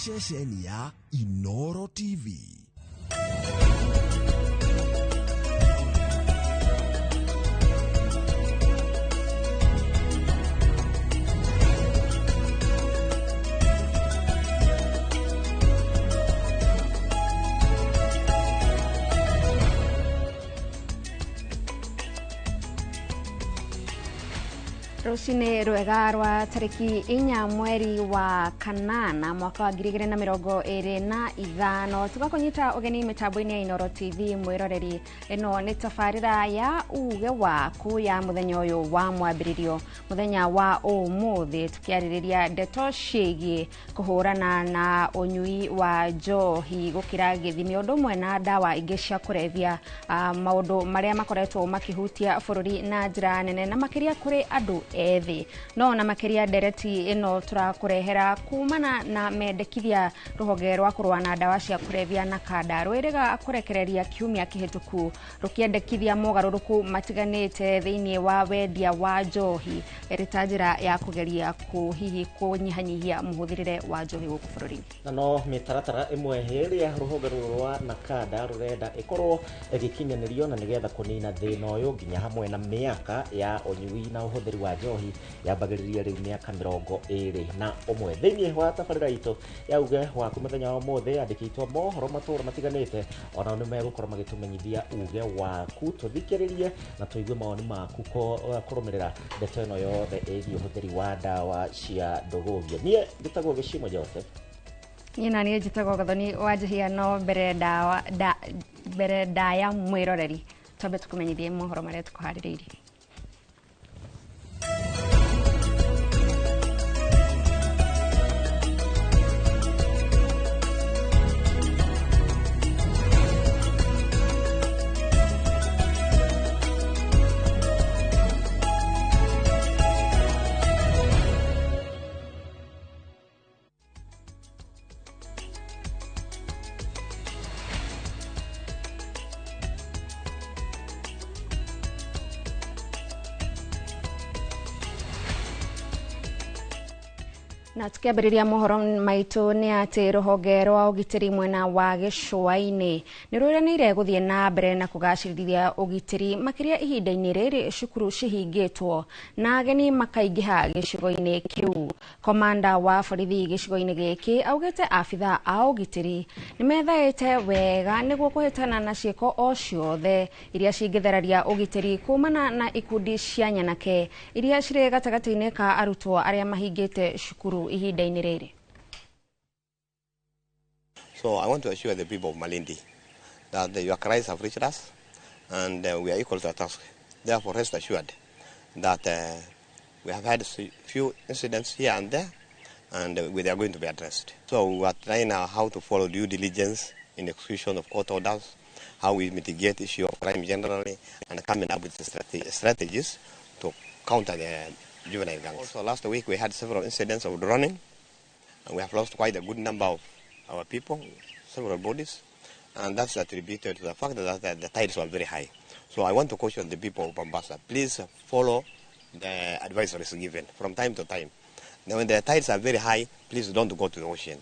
Ceceni ya Inoro TV. Rũcinĩ rwega rwa tarĩki 4 mweri wa kanana mwaka wa 2025 tũgakũnyita ũgeni mĩtambo-inĩ ya Inoro TV mwĩroreri. Ĩno nĩ tabarĩra ya uge waku ya mũthenya ũyũ wa mwambĩrĩrio, mũthenya wa ũmũthĩ, tũkĩarĩrĩria ndeto ciĩgiĩ kũhũrana na ũnyui wa njohi gũkĩra gĩthimi, ũndũ ũmwe na ndawa ingĩ cia kũrebia, maũndũ marĩa makoretwo makĩhutia bũrũri na njĩra nene na makĩria kũrĩ andũ ethĩ. No na makĩria ndereti ĩno tũrakũrehera kumana na mendekithia rũhonge rwa kũrũa na ndawa cia kũrebia na kanda rwĩrĩga kũrekereria kiumia kĩhĩtũku rũkĩendekithia mogarũrũku matiganĩte thĩinĩ wa wendia wa njohi ĩrĩ ta njĩra ya kũgeria hihi kũnyihanyihia mũhũthĩrĩre wa njohi gũkũ bũrũri-inĩ. Na no mĩtaratara ĩmwe ĩrĩa rũhonge rũrũ rwa NACADA rũrenda ĩkorwo ĩgĩkinyanĩrio na nĩgetha kũnina thĩna ũyũ nginya hamwe na mĩaka ya ũnyui na ũhũthĩri wa njohi yambagĩrĩria rĩu mĩaka 21. Thĩinĩ wa tabarĩra itũ ya uge waku mũthenya wa ũmũthĩ, andĩkĩtwo mohoro matũra matiganĩte onao nĩ megũkorwo magĩtũmenyithia uge waku, tũthikĩrĩrie na tũigue mawoni maku kũrũmĩrĩra ndeto ĩno yothe ĩgiĩ ũhũthĩri wa ndawa cia ndũgũgio. Niĩ njĩtagwo Gĩcimo Joseph. Niĩ na niĩ njĩtagwo Gathoni wa Njihia. No mbere ndawa mbere ndaya mwĩroreri, twambe tũkũmenyithie mohoro marĩa tũkũharĩrĩirie. Na tukiambĩrĩria mohoro maitũ nĩ atĩ rũhonge rwa ũgitĩri mwena wa gĩcũa-inĩ nĩ rwĩranĩire gũthiĩ na mbere na kũgacĩrithia ũgitĩri makĩria ihinda-inĩ rĩrĩ cukuru cihingĩtwo na ageni makaingĩha gĩcigo-inĩ kĩu. Komanda wa borithi gĩcigo-inĩ gĩkĩ augĩte abithaa a ũgitĩri nĩ methaĩte wega nĩguo kũhĩtana na ciĩko o ciothe iria cingĩthararia ũgitĩri kumana na ikundi cia nyanake iria cirĩ gatagatĩ-inĩ ka arutwo arĩa mahingĩte cukuru ihinda-inĩ rĩrĩ. So I want to assure the people of Malindi that your cries have reached us and we are equal to the task. Therefore, rest assured that we have had few incidents here and there, and they are going to be addressed. So we are trying now how to follow due diligence in execution of court orders, how we mitigate issue of crime generally, and coming up with strategies to counter the juvenile gangs. Also, last week we had several incidents of drowning, and we have lost quite a good number of our people, several bodies, and that's attributed to the fact that the tides were very high. So I want to caution the people of Mombasa, please follow the advisories given from time to time. Now, when the tides are very high, please don't go to the ocean.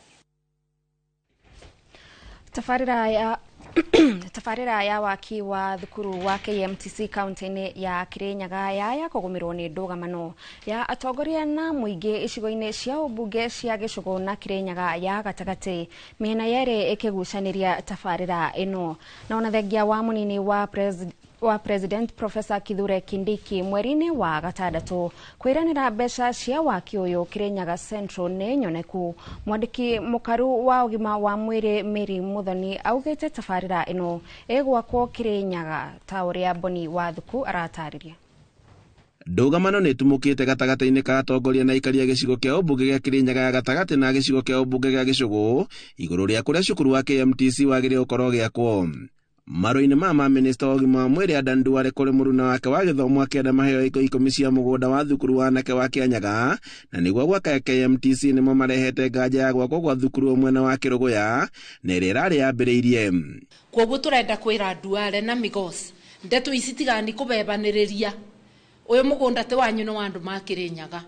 Tabarĩra ya waki wa thukuru wa KMTC kaunti-inĩ ya Kirinyaga yaya kũgũmĩrwo nĩ ndũgamano ya atongoria na mũingĩ icigo-inĩ cia ũmbunge cia Gĩcũgũ na Kirinyaga ya gatagatĩ, mĩena yerĩ ĩkĩgucanĩria tabarĩra ĩno. Na ona thengia wa mũnini wa President Professor Kithure Kindiki mweri-inĩ wa gatandatũ kwĩranĩra mbeca cia waki ũyũ Kirinyaga Central nĩ nyoneku, mwandĩki mũkaru wa ũgima wa mwĩrĩ Mary Muthoni augĩte tabarĩra ĩno ĩgwakwo Kirinyaga, ta ũrĩa Boni Wathuku aratarĩria. Ndũgamano nĩ ĩtumũkĩte gatagatĩ-inĩ ka atongoria na aikari a gĩcigo kĩa ũmbunge gĩa Kirinyaga ya gatagatĩ na gĩcigo kĩa ũmbunge gĩa Gĩcũgũ igũrũ rĩa kũrĩa cukuru wa KMTC wagĩrĩire gũkorwo gĩakwo. Marũa-inĩ ma minista wa ũgima wa mwĩrĩ Adan Duale kũrĩ mũruna wake wa gĩthomo akĩenda maheo ĩko 10 cia mũgũnda wa thukuru wa anake wa Kĩanyaga na nĩguo gwaka KMTC nĩmo marehete nganja ya gwakwo gwa thukuru mwena wa Kĩrũgũya na ĩrĩa ĩrarĩ yambĩrĩirie. Koguo turenda kwira Duale na Migos, ndeto ici tigani kubebanĩrĩria. Ũyũ mũgũnda ti wanyu, nĩ wa andũ ma Kĩrĩnyaga.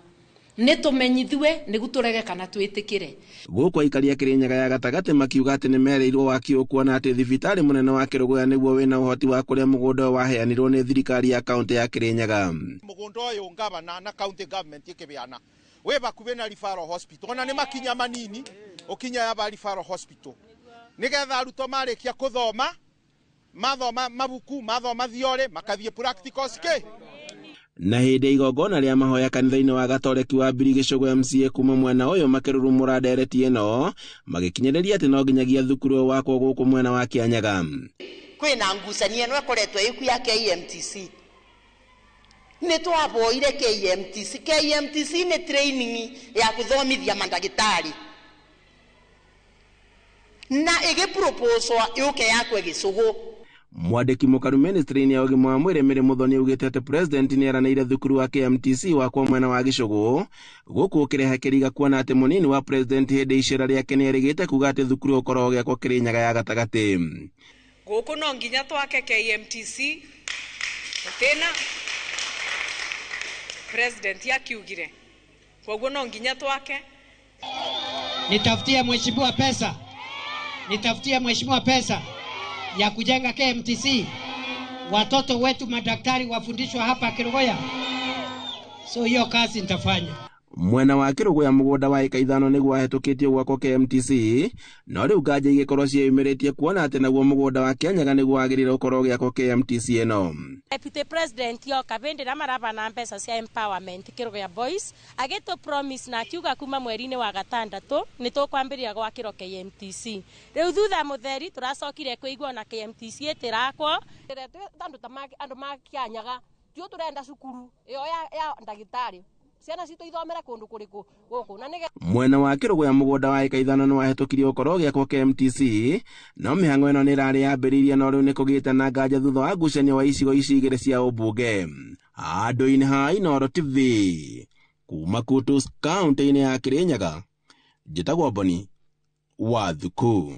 Nĩ tũmenyithiwe nĩguo tũrege kana twĩtĩkĩre. Gũkũ aikari a Kĩrĩnyaga ya gatagatĩ makiuga atĩ nĩ mereirwo waki ũkuona atĩ thibitarĩ mũnene wa Kĩrũgũya nĩguo wĩna ũhoti wa kũrĩa mũgũnda ũyũ waheanirwo nĩ thirikari ya kaũntĩ ya Kĩrĩnyaga. Mũgũnda ũyũ ngavana na county government ĩkĩbeana wĩ bakuhĩ na Referral Hospital, ona nĩ makinya manini ũkinya ya Referral Hospital, nĩgetha arutwo marĩkia kũthoma mathoma mabuku mathoma theory makathiĩ practicals kĩ. Na hĩndĩ igongona rĩa mahoya kanitha-inĩ wa Gatoreki wa Mbiri Gĩcũgũ MCA kuma mwena ũyũ makĩrurumũra ndereti ĩno magĩkinyĩrĩria atĩ no nginyagia thukuru ũyũ wakwo gũkũ mwena wa Kĩanyaga. Kwĩna ngucanio ĩno ĩkoretwo ĩku ya KMTC. Nĩ twaboire KMTC. KMTC nĩ training ya kũthomithia mandagĩtarĩ na ĩgĩproposwa yũke yakwe Gĩcũgũ. Mwandĩki mũkaru ministry-inĩ ya ũgima wa mwĩrĩ Mary Muthoni augĩte atĩ president nĩ eranĩire thukuru wa KMTC wakwo mwena wa Gĩcũgũ, gũkũ ũkĩrehe kĩriga kuona atĩ mũnini wa president hĩndĩ icera rĩake nĩ erĩgĩte kuga atĩ thukuru ũkorwo ũgĩakwo Kĩrĩnyaga ya gatagatĩ. Gũkũ no nginya twake KMTC tena president yakiugire, koguo no nginya twake. Nitafutie mheshimiwa pesa, nitafutie mheshimiwa pesa ya kujenga KMTC, watoto wetu madaktari wafundishwa hapa Kĩrũgũya. So hiyo kazi nitafanya. Mwena wa Kĩrũgũya mũgũnda wa ĩka 5 nĩguo wahĩtũkĩtio gwakwo KMTC, no rĩu nganja igĩkorwo ciĩyumĩrĩtie kuona atĩ naguo mũgũnda wa Kĩanyaga nĩguo wagĩrĩire gũkorwo ũgĩakwo KMTC ĩno. Deputy President yoka bindi na marabana mbeca cia empowerment Kĩrũgũya Boys agĩtũ promise na akiuga kuma mweri-inĩ wa gatandatũ nĩ tũkwambĩrĩria gwakĩrwo KMTC. Rĩu thutha mũtheri tũracokire kũigua na KMTC ĩtĩrakwo. Andũ ta andũ ma Kĩanyaga tio tũrenda cukuru ĩyo ya ndagĩtarĩ, ciana citũ ithomere kũndũ kũrĩkũ gũkũ na nĩgetha. Mwena wa Kĩrũgũya mũgũnda wa ĩka 5 nĩ wahĩtũkirio ũkorwo ũgĩakwo KMTC, no mĩhang'o ĩno nĩ ĩrarĩ yambĩrĩirie no rĩu nĩ kũgĩte na nganja thutha wa ngucanio wa icigo ici igĩrĩ cia ũmbunge. Andũ-inĩ ha Inooro TV kuma Kutus kaũntĩ-inĩ ya Kĩrĩnyaga, njĩtagwo Boni wa Thuku.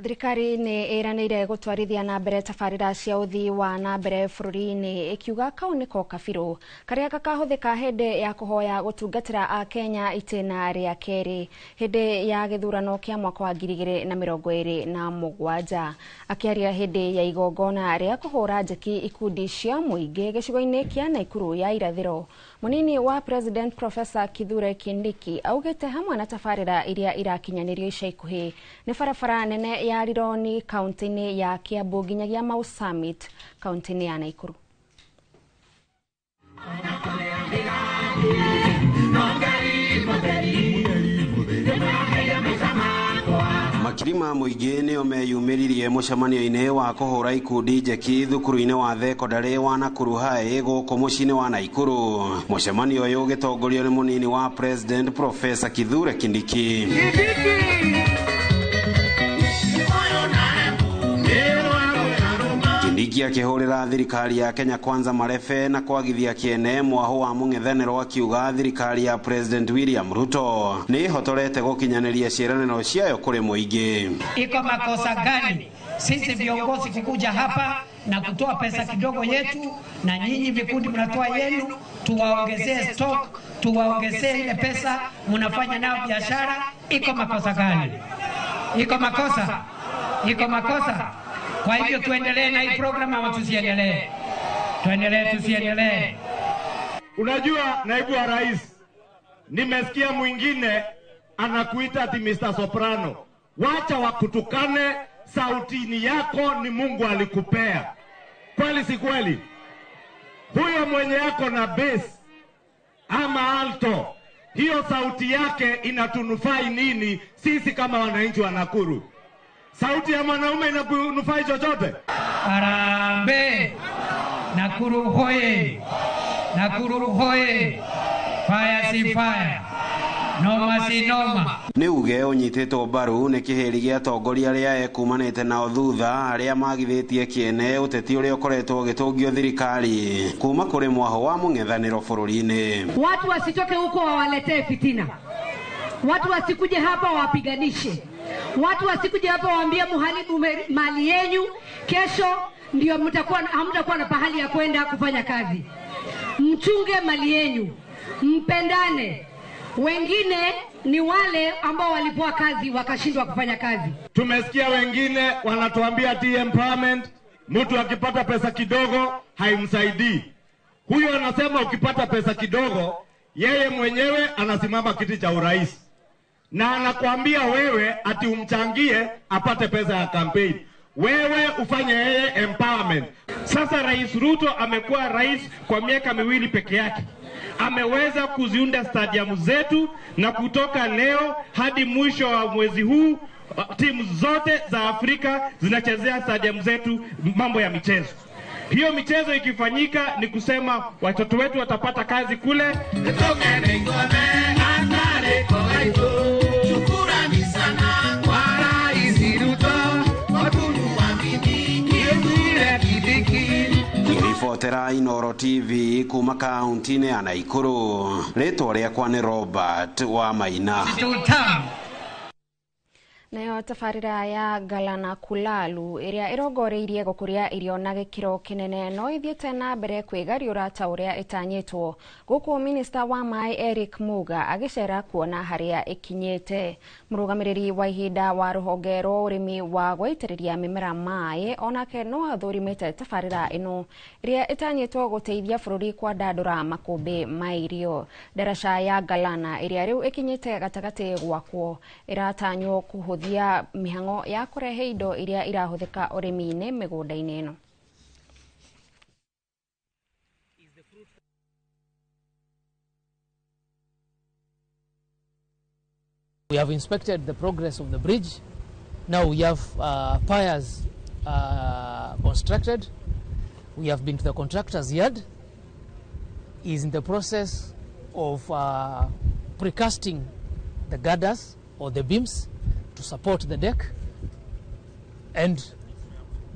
Thirikari nĩ ĩranĩire gũtwarithia na mbere tabarĩra cia ũthii wa na mbere bũrũri-inĩ ĩkiuga kau nĩko kabirũ karĩa gakahũthĩka hĩndĩ ya kũhoya gũtungatĩra Akenya itĩna rĩa kerĩ hĩndĩ ya gĩthurano kĩa mwaka wa 2027. Akĩaria hĩndĩ ya igongona rĩa kũhũra njeki ikundi cia mũingĩ gĩcigo-inĩ kĩa Naikuru ya irathĩro, mũnini wa President Professor Kithure Kindiki augĩte hamwe na tabarĩra iria irakinyanĩrio ica ikuhĩ nĩ barabara nene ya Rironi kaunti-inĩ ya Kiambu nginyagia Mau Summit kaunti-inĩ ya Naikuru. Makiri ma mũingĩ nĩo meyumĩririe mũcemanio-inĩ wa kũhũra ikundi njeki thukuru-inĩ wa thekondarĩ wa Nakuru High gũkũ mũciĩ-inĩ wa Naikuru. Mũcemanio ũyũ ũgĩtongorio nĩ mũnini wa President Professor Kithure Kindiki. Kindiki akĩhũrĩra thirikari ya Kenya Kwanza marebe na kwagithia kĩene mwaho wa mũng'ethanĩro akiuga thirikari ya President William Ruto nĩ ĩhotorete gũkinyanĩria ciĩranĩro ciayo kũrĩ mũingĩ. Iko makosa gani sisi viongozi kukuja hapa na kutoa pesa kidogo yetu, na nyinyi vikundi mnatoa yenu, tuwaongezee stock, tuwaongezee ile pesa mnafanya nao biashara? Iko makosa gani? Iko makosa? Iko makosa? Kwa hivyo tuendelee na hii program ama tusiendelee? Tuendelee, tusiendelee? Unajua naibu wa rais, nimesikia mwingine anakuita ati Mr. Soprano. Wacha wakutukane, sauti ni yako, ni Mungu alikupea. Kweli si kweli? Huyo mwenye yako na bass ama alto, hiyo sauti yake inatunufai nini sisi kama wananchi wa Nakuru? Sauti ya mwanaume inakunufai chochote? Harambee! Nakuru hoye! Nakuru hoye! Fire si fire! Noma si noma. Nĩ uge ũnyitĩtwo mbaru nĩ kĩhĩri gĩa atongoria arĩa ekumanĩte nao thutha arĩa magithĩtie kĩene ũteti ũrĩa ũkoretwo ũgĩtũngio thirikari kuma kũrĩ mwaho wa mũng'ethanĩro bũrũri-inĩ. Watu wasitoke huko wawaletee fitina. Watu wasikuje hapa wawapiganishe. Watu wasikuje hapa waambie muharibu mali yenyu, kesho ndio mtakuwa hamtakuwa na pahali ya kwenda kufanya kazi. Mchunge mali yenyu. Mpendane. Wengine ni wale ambao walipewa kazi wakashindwa kufanya kazi. Tumesikia wengine wanatuambia ati empowerment, mtu akipata pesa kidogo haimsaidii. Huyo anasema ukipata pesa kidogo, yeye mwenyewe anasimama kiti cha urais na anakuambia wewe ati umchangie apate pesa ya campaign, wewe ufanye yeye empowerment. Sasa Rais Ruto amekuwa rais kwa miaka 2 peke yake, ameweza kuziunda stadium zetu, na kutoka leo hadi mwisho wa mwezi huu timu zote za Afrika zinachezea stadium zetu mambo ya michezo. Hiyo michezo ikifanyika ni kusema watoto wetu watapata kazi kule. Ngĩribotera Inooro TV kuma kaunti-inĩ ya Naikuru, rĩtwa rĩakwa nĩ Robert wa Maina. Nayo tabarĩra ya Galana Kulalu ĩrĩa ĩrongoreirie gũkũria irio na gĩkĩro kĩnene no ĩthiĩte na mbere kwĩgariũra ta ũrĩa ĩtanyĩtwo, gũkũ minista wa maĩ Eric Muga agĩcera kuona harĩa ĩkinyĩte. Mũrũgamĩrĩri wa ihinda wa rũhonge rwa ũrĩmi wa gwaitĩrĩria mĩmera maĩ onake no athũrimĩte tabarĩra ĩno ĩrĩa ĩtanyĩtwo gũteithia bũrũri kwandandũra makũmbĩ ma irio. Ndaraca ya Galana ĩrĩa rĩu ĩkinyĩte gatagatĩ gwakwo ĩratanywo kũhũthia mĩhang'o ya kũrehe indo iria irahũthĩka ũrĩmi-inĩ mĩgũnda-inĩ ĩno. We have inspected the progress of the bridge. Now we have piers constructed. We have been to the contractor's yard. He is in the process of precasting the girders or the beams to support the deck, and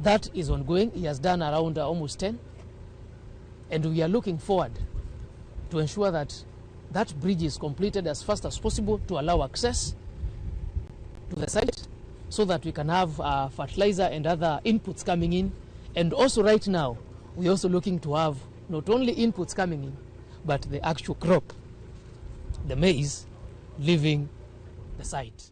that is ongoing. He has done around almost 10, and we are looking forward to ensure that that bridge is completed as fast as possible to allow access to the site so that we can have fertilizer and other inputs coming in. And also right now, we're also looking to have not only inputs coming in, but the actual crop, the maize, leaving the site.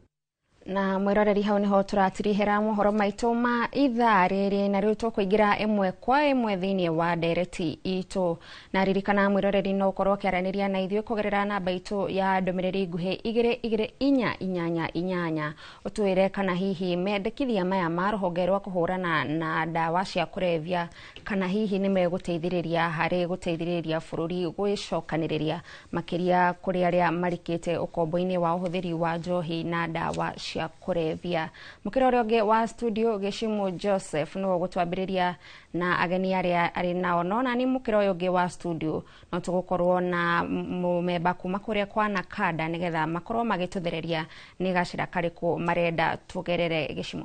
Na mwiroreri hau niho turatirihera mohoro maitu ma ithaa riri, na riu tukuingira imwe kwa imwe thiini wa ndereti itu. Na ririkana mwiroreri no ukorwo ukiaraniria na ithuĩ kugerera namba itu ya ndumiriri nguhi 22488 utwire kana hihi mendekithia maya ma ruhonge rwa kuhurana na ndawa cia kurevya kana hihi ni meguteithiriria hari guteithiriria bururi gwicokaniriria makiria kuri aria marikite ukombo-ini wa uhuthiri wa njohi na ndawa cia kũrebia. Mũkĩra ũrĩa ũngĩ wa studio Gĩcimu Joseph nĩwe ũgũtwambĩrĩria na ageni arĩa arĩ nao, no nani mũkĩra ũyũ ũngĩ wa studio no tũgũkorwo na mũmemba kuma kũrĩa kwa Nakada nĩgetha makorwo magĩtũthereria nĩ gacĩra karĩkũ marenda tũgerere. Gĩcimu,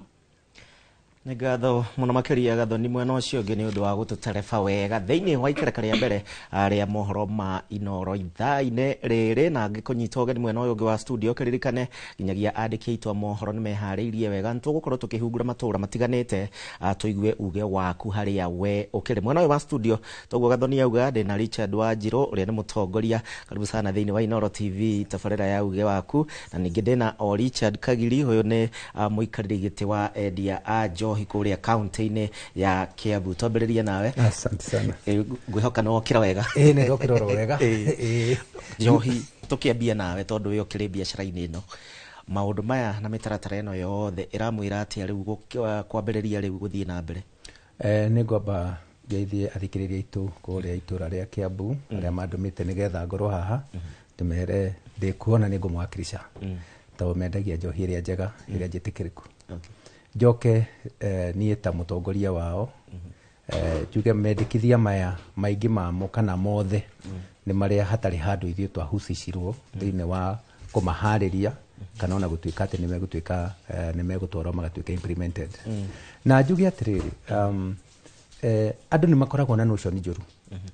nĩ ngatho mũno makĩria Gathoni mwena ũcio ũngĩ nĩ ũndũ wa gũtũtereba wega thĩinĩ wa ikereka rĩa mbere rĩa mohoro ma Inooro ithaa-inĩ rĩrĩ. Na ngĩkũnyita ũgeni mwena ũyũ ũngĩ wa studio kĩririkane nginyagia andĩki aitũ a mohoro nĩ meharĩirie wega, nĩtũgũkorwo tũkĩhungura matũũra matiganĩte tũigue uge waku harĩa we ũkĩrĩ. Mwena ũyũ wa studio toguo Gathoni auga ndĩna Richard Wanjirũ ũrĩa nĩ mũtongoria, karibu sana thĩinĩ wa Inooro TV tabarĩra ya uge waku, na ningĩ ndĩna o Richard Kagiri, ũyũ nĩ mũikarĩri gĩtĩ wa endia a njohi kũrĩa kaunti-inĩ ya Kiambu. Twambĩrĩrie nawe. Asante sana. Ngwĩhoka nĩ wokĩra wega. Ĩĩ nĩ ndokĩra oro wega. Njohi tũkĩambia nawe tondũ we ũkĩrĩ biacara-inĩ ĩno, maũndũ maya na mĩtaratara ĩno yothe ĩramwĩra atĩa rĩu kwambĩrĩria rĩu gũthiĩ na mbere? Nĩ ngwamba ngeithie athikĩrĩria aitũ kũrĩa itũra rĩa Kiambu arĩa mandũmĩte nĩgetha ngorwo haha, ndĩmere ndĩkuona nĩ ngũmwakirisha tondũ mendagia njohi ĩrĩa njega ĩrĩa njĩtĩkĩrĩku. Njoke niĩ ta mũtongoria wao njuge mendekithia maya maingĩ mamo kana mothe nĩ marĩa hatarĩ handũ ithuĩ twahusicirwo thĩinĩ wa kũmaharĩria kana ona gũtuĩka atĩ nĩmegũtuĩka nĩmegũtwarwo magatuĩka implemented. Na njuge atĩrĩrĩ, andũ nĩ makoragwo na notion njũru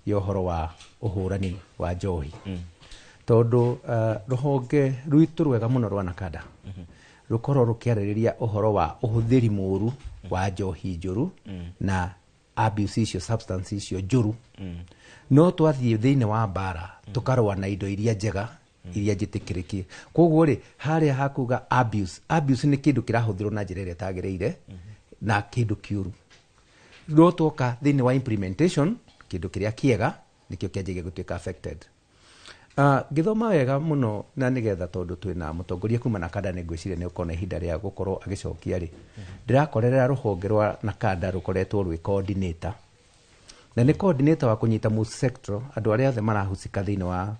ya ũhoro wa ũhũrani wa njohi, tondũ rũhonge rwitũ rwega mũno rwa Nakada rukorwo rukiarĩrĩria ũhoro wa ũhũthĩri mũru wa njohi njũru na abuse icio, substance icio njũru. No twathiĩ thĩinĩ wa mbara tũkarũa na indo iria njega, iria njĩtĩkĩrĩkie. Koguo rĩ, harĩa hakuga abuse, abuse nĩ kĩndũ kĩrahũthĩrwo na njĩra ĩrĩa ĩtagĩrĩire na kĩndũ kĩũru. No twoka thĩinĩ wa implementation, kĩndũ kĩrĩa kĩega nĩkĩo kĩanjagia gũtuĩka affected. Ngĩthoma wega mũno na nĩgetha tondũ twĩna mũtongoria kuma NACADA, nĩ ngwĩciria nĩ ũkona ihinda rĩa gũkorwo agĩcokia rĩ, ndĩrakorerera rũhonge rwa NACADA rũkoretwo rwĩ coordinator, na nĩ coordinator wa kũnyita multi-sectoral, andũ arĩa othe marahusika thĩinĩ wa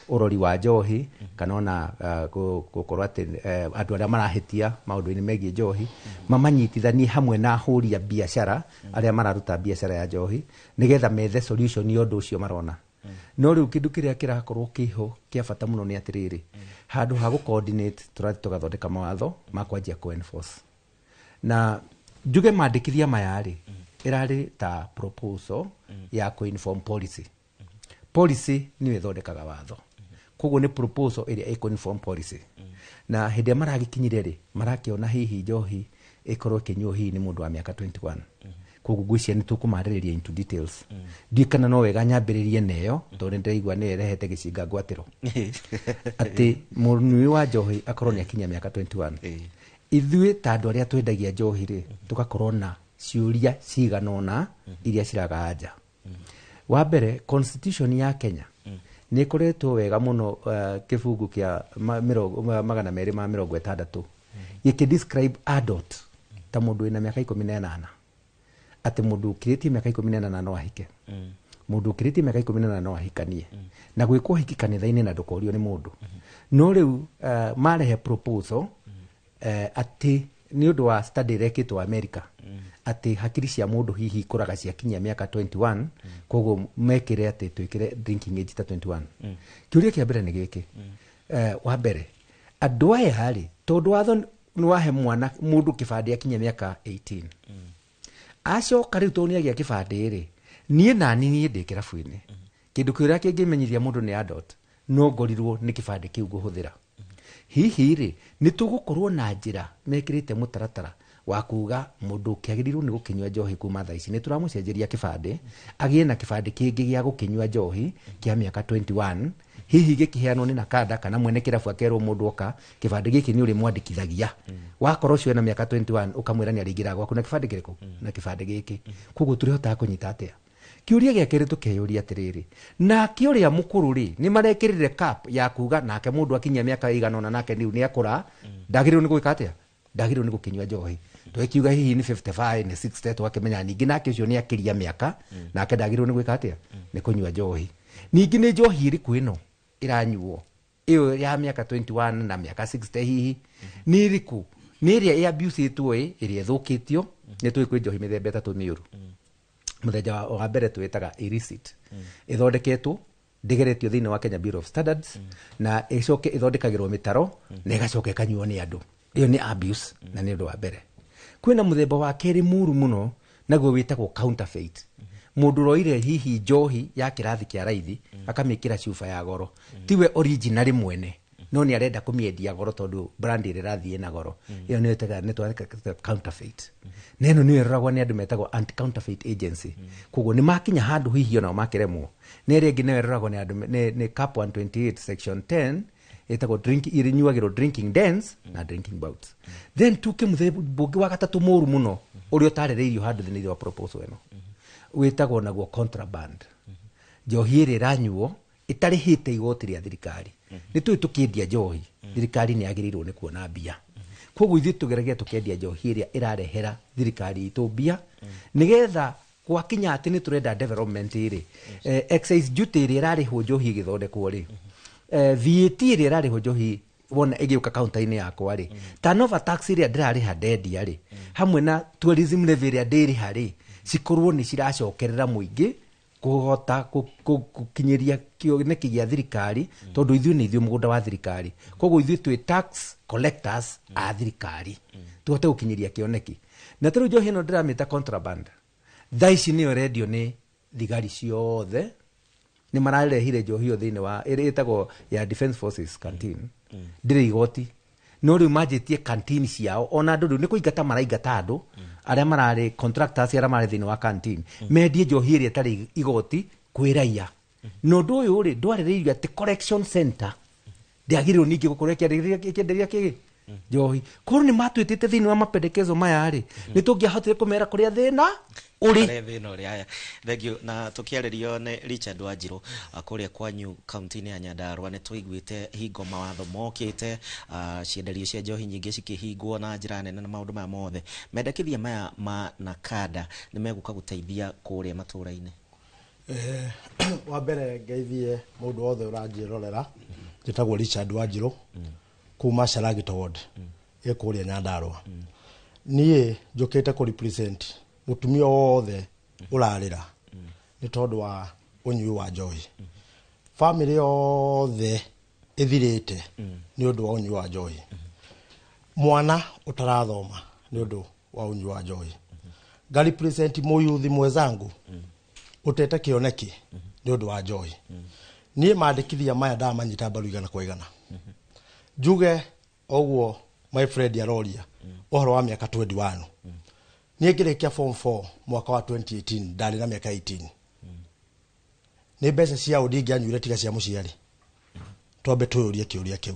ũrori wa njohi, kana ona gũkorwo atĩ andũ arĩa marahĩtia maũndũ-inĩ megiĩ njohi, mamanyitithanie hamwe na ahũri a biacara arĩa mararuta biacara ya njohi, nĩgetha methe solution ya ũndũ ũcio marona. No rĩu kĩndũ kĩrĩa kĩrakorwo kĩho kĩa bata mũno nĩ atĩrĩrĩ, handũ ha gũ coordinate, tũrathiĩ tũgathondeka mawatho ma kwanjia kũ enforce. Na njuge mandĩkithia maya rĩ, ĩrarĩ ta proposal ya kũ inform policy. Policy nĩyo ĩthondekaga watho, koguo nĩ proposal ĩrĩa ĩkũ inform policy. Na hĩndĩ ĩrĩa maragĩkinyire rĩ, marakĩona hihi njohi ĩkorwo ĩkĩnyuo hihi nĩ mũndũ wa mĩaka 21. Koguo ngwĩciria nĩ tũkũmarĩrĩria into details. Ndiũĩ kana no wega nyambĩrĩrie neyo, tondũ nĩ ndĩraigua nĩyo ĩrehete gĩcinga ngwatĩro, atĩ mũnyui wa njohi akorwo nĩ akinyia mĩaka 21. Ithuĩ ta andũ arĩa twendagia njohi rĩ, tũgakorwo na ciũria cigana ũna iria ciraga anja. Wa mbere, constitution ya Kenya nĩ ĩkoretwo wega mũno, kĩbungu kĩa 260 gĩkĩ describe adult ta mũndũ wĩna mĩaka 18, atĩ mũndũ ũkĩrĩtie mĩaka 18 no ahike, mũndũ ũkĩrĩtie mĩaka 18 no ahikanie, na gwĩkwo hiki kanitha-inĩ na ndũkorio nĩ mũndũ. No rĩu marehe proposal atĩ nĩ ũndũ wa study ĩrekĩtwo America, atĩ hakiri cia mũndũ hihi ikũraga ciakinyia mĩaka 21, koguo mekĩre atĩ twĩkĩre drinking age ta 21. Kĩũria kĩa mbere nĩ gĩkĩ, wa mbere, andũ aya rĩ, tondũ watho nĩ wahe mwana mũndũ kĩbandĩ akinyia mĩaka 18, acoka rĩu tondũ nĩagĩa kĩbandĩ rĩ, niĩ nani niĩ ndĩ kĩrabu-inĩ, kĩndũ kĩrĩa kĩngĩmenyithia mũndũ nĩ adult no ngorirwo nĩ kĩbandĩ kĩu ngũhũthĩra. Hihi rĩ, nĩ tũgũkorwo na njĩra mekĩrĩte mũtaratara wa kuga mũndũ ũkĩagĩrĩirwo nĩ gũkĩnyua njohi kuma thaa ici nĩ tũramũcenjeria kĩbandĩ, agĩe na kĩbandĩ kĩngĩ gĩa gũkĩnyua njohi kĩa mĩaka 21, hihi gĩkĩheanwo nĩ NACADA kana mwene kĩrabu akerwo mũndũ oka kĩbandĩ gĩkĩ nĩ ũrĩmwandĩkithagia, wakorwo ũcio ena mĩaka 21 ũkamwĩra nĩ arĩingĩra gwaku na kĩbandĩ kĩrĩkũ, na kĩbandĩ gĩkĩ. Koguo tũrĩhotaga kũnyita atĩa? Kĩũria gĩa kerĩ tũkeyũria atĩrĩrĩ, nake ũrĩa mũkũrũ rĩ, nĩ marekĩrire cap ya kuga nake mũndũ akinyia mĩaka ĩigana ũna nake rĩu nĩ akũra, ndagĩrĩirwo nĩ gwĩka atĩa, ndagĩrĩirwo nĩ gũkĩnyua njohi. Tũgĩkiuga hihi nĩ 55, nĩ 60, tũgakĩmenya ningĩ nake ũcio nĩ akĩria mĩaka, nake ndagĩrĩirwo nĩ gwĩka atĩa, nĩ kũnyua njohi. Ningĩ nĩ njohi ĩrĩkũ ĩno ĩranyuo ĩyo ya mĩaka 21 na mĩaka 60, hihi nĩ ĩrĩkũ? Nĩ ĩrĩa ĩ-abusĩtwo, ĩ ĩrĩa ĩthũkĩtio? Nĩ tũĩ kwĩ njohi mĩthemba ĩtatũ mĩũru. Mũthemba wa mbere twĩtaga illicit, ĩthondeketwo, ndĩgeretio thĩinĩ wa Kenya Bureau of Standards, na ĩcoke ĩthondekagĩrwo mĩtaro na ĩgacoka ĩkanyuo nĩ andũ. Ĩyo nĩ abuse, na nĩ ũndũ wa mbere. Kwĩna mũthemba wa kerĩ mũru mũno, naguo wĩtagwo counterfeit. Mũndũ ũroire hihi njohi ya kĩrathi kĩa raithi akamĩkĩra cuba ya goro, tiwe original mwene, no nĩ arenda kũmĩendia goro tondũ brand ĩrĩa ĩrathiĩ na goro. Ĩyo nĩyo ĩtaga nĩ counterfeit, na ĩno nĩyo ĩroragwo nĩ andũ metagwo anti counterfeit agency. Koguo nĩ makinya handũ hihi onao makĩremwo. Nĩ ĩrĩa ĩngĩ nayo ĩroragwo nĩ andũ nĩ cap 128 section 10, ĩtagwo drink, ĩnyuagĩrwo drinking dens na drinking bouts. Then tuke mũthemba ũngĩ wa gatatũ mũru mũno, ũrĩa ũtarĩrĩirio handũ thĩinĩ wa proposal ĩno, wĩtagwo naguo contraband, njohi ĩrĩa ĩranyuo ĩtarĩhĩte igoti rĩa thirikari. Nĩ tũĩ tũkĩendia njohi, thirikari nĩ yagĩrĩirwo nĩ kuona mbia. Koguo ithuĩ tũgeragia tũkendia njohi ĩrĩa ĩrarehera thirikari itũ mbia, nĩgetha gwakinya atĩ nĩ tũrenda development rĩ, excise duty ĩrĩa ĩrarĩhwo njohi ĩgĩthondekwo rĩ, VAT ĩrĩa ĩrarĩhwo njohi wona ĩgĩũka kaunta-inĩ yakwa rĩ, turnover tax ĩrĩa ndĩrarĩha ndendia rĩ, hamwe na tourism levy ĩrĩa ndĩrĩha rĩ, cikorwo nĩ ciracokerera mũingĩ kũhota gũkinyĩria kĩoneki gĩa thirikari, tondũ ithuĩ nĩ ithuĩ mũgũnda wa thirikari. Koguo ithuĩ twĩ tax collectors a thirikari, tũhote gũkinyĩria kĩoneki. Na tarĩu njohi ĩno ndĩramĩta contraband, thaa ici nĩyo ĩrendio nĩ thigari ciothe. Nĩ mararehire njohi ĩyo thĩinĩ wa ĩrĩa ĩtagwo ya Defence Forces canteen, ndĩrĩ igoti, no rĩu manjĩtie canteen ciao. Ona andũ rĩu nĩ kũingata maraingata andũ arĩa mararĩ contractors, arĩa marĩ thĩinĩ wa canteen, mendie njohi ĩrĩa ĩtarĩ igoti. Kwĩ raia na ũndũ ũyũ rĩ, ndwarĩrĩirio atĩ correction center ndĩagĩrĩirwo ningĩ gũkorwo ĩkĩenderia kĩ njohi. Korwo nĩ matwĩtĩte thĩinĩ wa mapendekezo maya rĩ, nĩ tũngĩahotire kũmera kũrĩa thĩna ũrĩ. Kũrĩa thĩna ũrĩ. Haya, thank you. Na tũkĩarĩrio nĩ Richard Wanjirũ, kũrĩa kwanyu kaunti-inĩ ya Nyandarua nĩ tũiguĩte hingo mawatho mokĩte, cienderio cia njohi nyingĩ cikĩhingwo na njĩra nene na maũndũ maya mothe. Mendekithia maya ma NACADA nĩ megũka gũteithia kũrĩa matũũra-inĩ? Wa mbere ngeithie mũndũ wothe ũranjĩrorera. Njĩtagwo Richard Wanjirũ kuma Sharagita Ward ĩ kũrĩa Nyandarua. Niĩ njũkĩte kũ represent mũtumia wothe ũrarĩra nĩ tondũ wa ũnyui wa njohi. Bamĩrĩ yothe ĩthirĩte nĩ ũndũ wa ũnyui wa njohi. Mwana ũtarathoma nĩ ũndũ wa ũnyui wa njohi. Nga represent mũyuthi mwenzangu ũtete kĩoneki nĩ ũndũ wa njohi. Niĩ mandĩkithia maya ndamanyita mbaru 100%. Njuge ũguo my friend aroria ũhoro wa mĩaka 21. Niĩ ngĩrĩkia form 4 mwaka wa 2018 ndarĩ na mĩaka 18. Nĩ mbeca cia ũndĩ ingĩanyuire tiga cia mũciari? Twambe twĩyũrie kĩũria kĩu.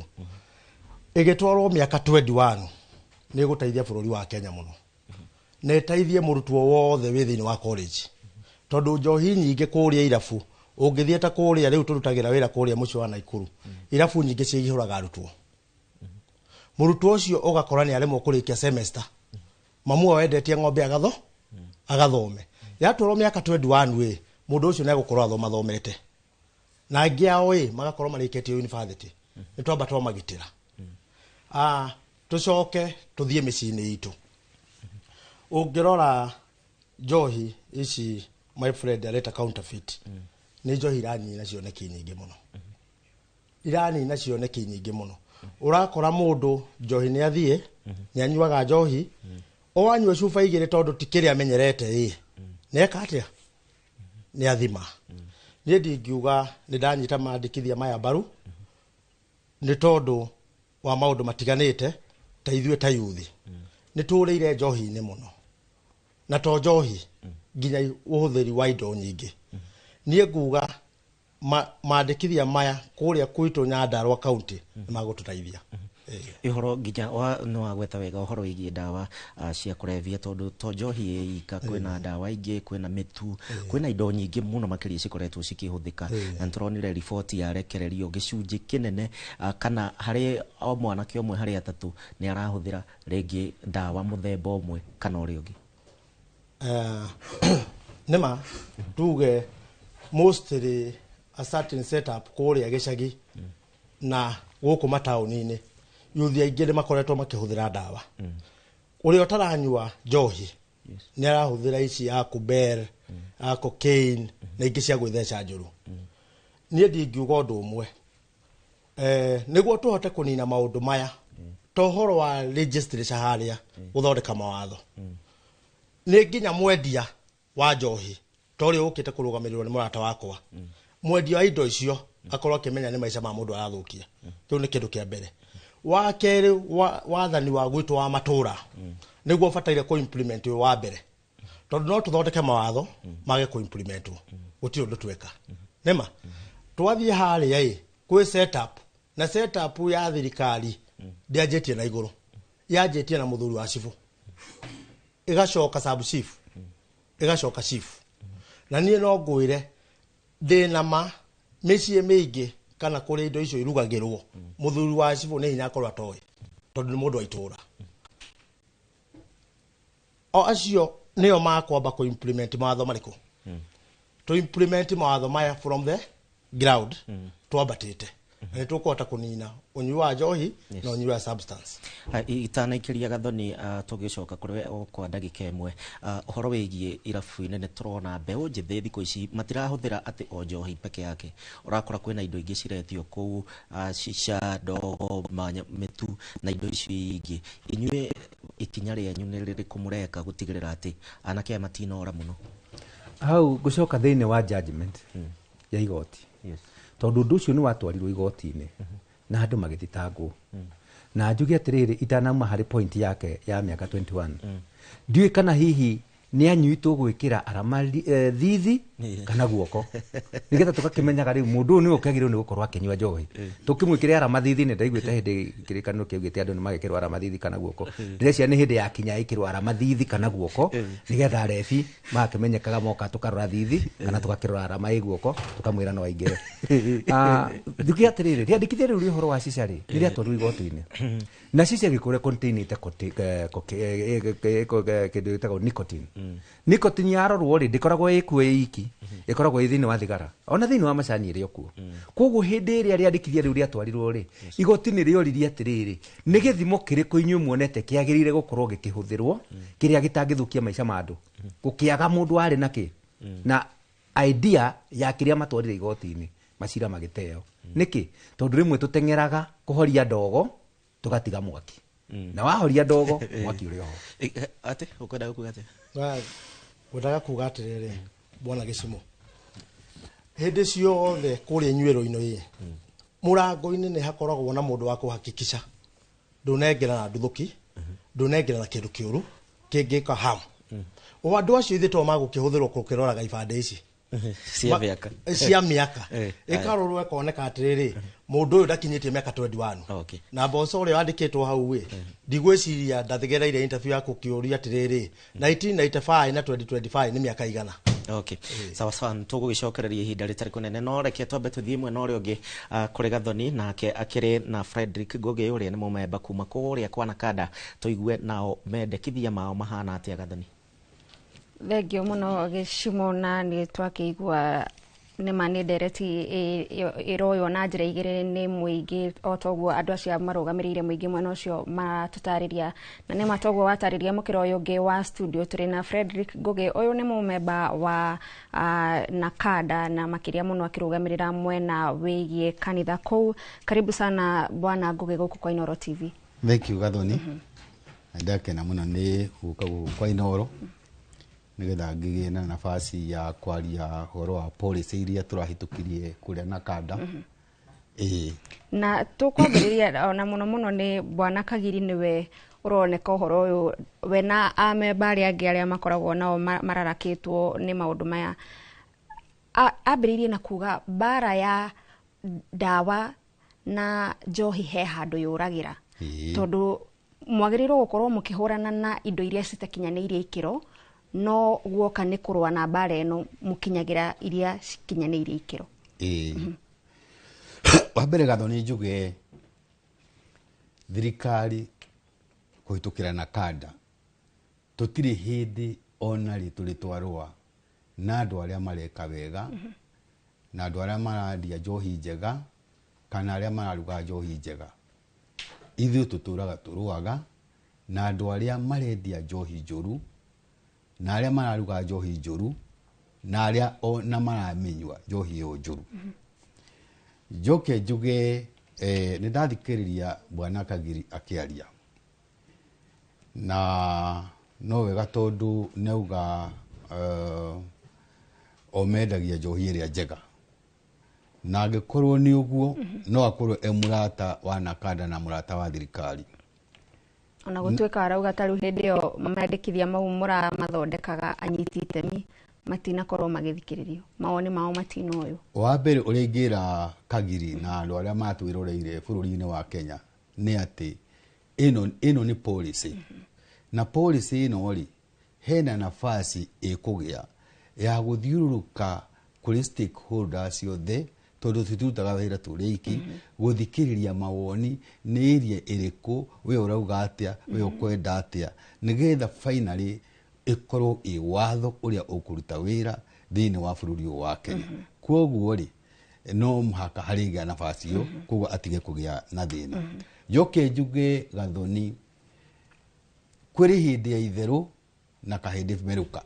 Ĩgĩtwarwo mĩaka 21 nĩ ĩgũteithia bũrũri wa Kenya mũno, na ĩteithie mũrutwo wothe wĩ thĩinĩ wa college, tondũ njohi nyingĩ kũrĩa irabu ũngĩthiĩ ta kũrĩa rĩu tũrutagĩra wĩra kũrĩa mũciĩ wa Naikuru, irabu nyingĩ cihũraga arutwo. Mũrutwo ũcio ũgakora nĩ aremwo kũrĩkia semester, mamu wao endetie ng'ombe agathome. Yatwarwo mĩaka 21 ĩ, mũndũ ũcio nĩ egũkorwo athomathomete, na angĩ ao ĩ magakorwo marĩkĩtie university. Nĩ twamba twamagitĩra. Tũcoke tũthiĩ mĩciĩ-inĩ itũ. Ũngĩrora njohi ici my friend areta counterfeit, nĩ njohi iranina cioneki nyingĩ mũno, iranina cioneki nyingĩ mũno. Ũrakora mũndũ njohi nĩ athiĩ nĩ anyuaga njohi, o anyua cuba 2 tondũ ti kĩrĩa amenyerete ĩ, nĩ eka atĩa, nĩ athima. Niĩ ndingiuga nĩ ndanyita mandĩkithia maya mbaru nĩ tondũ wa maũndũ matiganĩte. Ta ithuĩ ta yuthi nĩ tũrĩire njohi-inĩ mũno, na to njohi, nginya ũhũthĩri wa indo nyingĩ. Niĩ nguga mandĩkithia maya kũrĩa gwitũ Nyandarua county nĩ magũtũteithia. Ũhoro nginya wa nĩ wagweta wega ũhoro wĩgiĩ ndawa cia kũrebia, tondũ to njohi ĩ ika, kwĩna ndawa ingĩ, kwĩna mĩtu, kwĩna indo nyingĩ mũno makĩria cikoretwo cikĩhũthĩka. Na nĩtũronire riboti yarekererio gĩcunjĩ kĩnene, kana harĩ o mwanake ũmwe harĩ atatũ nĩ arahũthĩra rĩngĩ ndawa mũthemba ũmwe kana ũrĩa ũngĩ. Nĩma tuge mostly a certain setup kũrĩa gĩcagi na gũkũ mataũni-inĩ, yuthi aingĩ nĩ makoretwo makĩhũthĩra ndawa. Ũrĩa ũtaranyua njohi nĩ arahũthĩra ici ya kuber, ya cocaine na ingĩ cia gwĩtheca njũru. Niĩ ndingiuga ũndũ ũmwe, nĩguo tũhote kũnina maũndũ maya, to ũhoro wa legislature harĩa gũthondeka mawatho, nĩ nginya mwendia wa njohi ta ũrĩa ũkĩte kũrũgamĩrĩrwo nĩ mũrata wakwa, mwendia wa indo icio akorwo akĩmenya nĩ maica ma mũndũ arathũkia. Kĩu nĩ kĩndũ kĩa mbere. Wa kerĩ, wathani wa gwitũ wa matũra nĩguo ũbataire kũ implement ũyũ wa mbere, tondũ no tũthondeke mawatho mage kũ implementwo, gũtirĩ ũndũ tweka. Nĩma twathiĩ harĩa ĩ kwĩ setup, na setup ya thirikari ndĩanjĩtie na igũrũ, yanjĩtie na mũthuri wa cibũ, ĩgacoka sub chief, ĩgacoka chief. Na niĩ no ngwĩre ndĩna ma mĩciĩ mĩingĩ kana kũrĩa indo icio irugagĩrwo, mũthuri wa cibũ nĩ hinya akorwo atoĩ, tondũ nĩ mũndũ wa itũra. O acio nĩo makwamba kũ implement mawatho marĩkũ? To implement mawatho maya from the ground twambatĩte, na nĩ tũkũhota kũnina ũnyui wa njohi na ũnyui wa substance. Itanaikĩria Gathoni, tũgĩcoka kũrĩ we o kwa ndagĩka ĩmwe, ũhoro wĩgiĩ irabu-inĩ, nĩ tũrona mbeũ njĩthĩ thikũ ici matirahũthĩra atĩ o njohi peke yake. Ũrakora kwĩna indo ingĩ ciretio kũu, shisha, ndogo, mĩtu na indo icio ingĩ. Inyuĩ ikinya rĩanyu nĩ rĩrĩkũ mũreka gũtigĩrĩra atĩ anake aya matinora mũno? Hau ngũcoka thĩinĩ wa judgment ya igoti, tondũ ũndũ ũcio nĩ watwarirwo igoti-inĩ na andũ magĩthitangwo. Na njuge atĩrĩrĩ, itanauma harĩ point yake ya mĩaka 21, ndiũĩ kana hihi Nĩ anyui tũgwĩkĩra arama thithi kana guoko, nĩgetha tũgakĩmenyaga rĩu mũndũ ũyũ nĩwe ũkĩagĩrĩirwo nĩ gũkorwo akĩnyua njohi. Tũkĩmwĩkĩre arama thithi. Nĩ ndaiguĩte hĩndĩ kĩrĩkanĩro kĩaugĩte andũ nĩ magekĩrwo arama thithi kana guoko. Ndĩreciria nĩ hĩndĩ ya kinya ĩkĩrwo arama thithi kana guoko, nĩgetha rebi magakĩmenyekaga moka tũkarora thithi kana tũgakĩrora arama ĩ guoko, tũkamwĩra no aingĩre. Njuge atĩrĩrĩ, rĩandĩkithia rĩu rĩa ũhoro wa cica rĩ, nĩ rĩatwarirwo igoti-inĩ, na cica ĩgĩkorwo ĩcontainĩte kĩndũ gĩtagwo nicotine. Nicotine yarorwo rĩ, ndĩkoragwo ĩkuo ĩ iki, ĩkoragwo ĩ thĩinĩ wa thigara, ona thĩinĩ wa macani ĩrĩ o kuo. Koguo hĩndĩ ĩrĩa rĩandĩkithia rĩu rĩatwarirwo rĩ, igoti nĩ rĩoririe atĩrĩrĩ, nĩ gĩthimo kĩrĩkũ inyuĩ muonete kĩagĩrĩire gũkorwo gĩkĩhũthĩrwo kĩrĩa gĩtangĩthũkia maica ma andũ? Gũkĩaga mũndũ warĩ na kĩ na idea ya kĩrĩa matwarire igoti-inĩ. Macira magĩteo. Nĩkĩ? Tondũ rĩmwe tũteng'eraga kũhoria ndogo tũgatiga mwaki, na wahoria ndogo, mwaki ũrĩ oho. Atĩ ũkwenda kuga atĩ? Ngwendaga kuga atĩrĩrĩ, bwana Gĩcimo, hĩndĩ ciothe kũrĩa inyuĩro-inĩ ĩ mũrango-inĩ nĩ hakoragwo na mũndũ wa kũhakikisha ndũnengera na nduthũki, ndũnengera na kĩndũ kĩũru kĩngĩka harm. O andũ acio ithe to magũkĩhũthĩrwo gũkĩroraga ibandĩ ici cia mĩaka. Cia mĩaka ĩkarorwo ĩkoneka atĩrĩrĩ, mũndũ ũyũ ndakinyĩtie mĩaka 21. Na mboco ũrĩa wandĩkĩtwo hau ĩ, ndigwĩciria ndathigereire interview ya gũkĩũria atĩrĩrĩ, 1995 na 2025 nĩ mĩaka igana? Okay, sawa sawa, tũgũgĩcokereria ihinda rĩtarĩ kũnene, no reke twambe tũthiĩ mwena ũrĩa ũngĩ, kũrĩ Gathoni, nake akĩrĩ na Frederick Ngũgĩ ũrĩa nĩ mũmemba kuma kũrĩa kwa Nakanda, tũigue nao mendekithia mao mahana atĩa. Gathoni. Thengio mũno Gĩcimo, na nĩ twakĩigua nĩma nĩ ndereti ĩroywo na njĩra igĩrĩ nĩ mũingĩ, o toguo andũ acio marũgamĩrĩire mũingĩ mwena ũcio maratũtarĩria. Na nĩma toguo watarĩria, mũkĩra ũyũ ũngĩ wa studio tũrĩ na Frederick Ngũgĩ. Ũyũ nĩ mũmemba wa Nakanda na makĩria mũno akĩrũgamĩrĩra mwena wĩgiĩ kanitha kũu. Karibu sana bwana Ngũgĩ gũkũ kwa Inooro TV. Thank you, Gathoni. Ndakena mũno nĩ gũka gũkũ kwa Inooro nĩgetha ngĩgĩe na nafasi ya kwaria ũhoro wa policy iria tũrahĩtũkirie kũrĩa Nakanda. Ĩĩ. Na tũkwambĩrĩria ona mũno mũno nĩ bwana Kagiri, nĩwe ũroneka ũhoro ũyũ we na amemba arĩa angĩ arĩa makoragwo nao mararakĩtwo nĩ maũndũ maya. Ambĩrĩirie na kuga mbara ya ndawa na njohi he handũ yũragĩra, tondũ mwagĩrĩirwo gũkorwo mũkĩhũrana na indo iria citakinyanĩirie ikĩro, no guoka nĩ kũrũa na mbara ĩno mũkinyagĩra iria cikinyanĩirie ikĩro. Ĩĩ. Wa mbere, Gathoni, njuge thirikari kũhĩtũkĩra Nakanda tũtirĩ hĩndĩ ona rĩ tũrĩ twarũa na andũ arĩa mareka wega na andũ arĩa marandia njohi njega kana arĩa mararuga njohi njega. Ithuĩ tũtũraga tũrũaga na andũ arĩa marendia njohi njũru na arĩa mararuga njohi njũru na arĩa ona maramĩnyua njohi ĩyo njũru. Njoke njuge nĩ ndathikĩrĩria bwana Kagiri akĩaria, na no wega tondũ nĩauga o mendagia njohi ĩrĩa njega, na angĩkorwo nĩ ũguo no akorwo e mũrata wa Nakanda na mũrata wa thirikari. Ona gũtuĩka arauga ta rĩu hĩndĩ ĩyo mandĩkithia mau mũramathondekaga, anyiti itemi matinakorwo magĩthikĩrĩrio, mawoni mao matinoywo. Wa mbere ũrĩa ingĩra Kagiri na andũ arĩa matwĩroreire bũrũri-inĩ wa Kenya nĩ atĩ ĩno nĩ policy, na policy ĩno rĩ, hena nafasi ĩkũgĩa ya gũthiũrũrũka kũrĩ stakeholders othe, tondũ tũtirutaga wĩra tũrĩ iki, gũthikĩrĩria mawoni nĩ area ĩrĩkũ, we ũrauga atĩa, we ũkwenda atĩa, nĩgetha finally ĩkorwo ĩ watho ũrĩa ũkũruta wĩra thĩinĩ wa bũrũri ũyũ wa Kenya. Koguo rĩ, no mũhaka harĩgĩa nafasi ĩyo, koguo atige kũgĩa na thĩna. Njoke njuge, Gathoni, kwĩrĩ hĩndĩ ya itherũ na kahĩndĩ merũka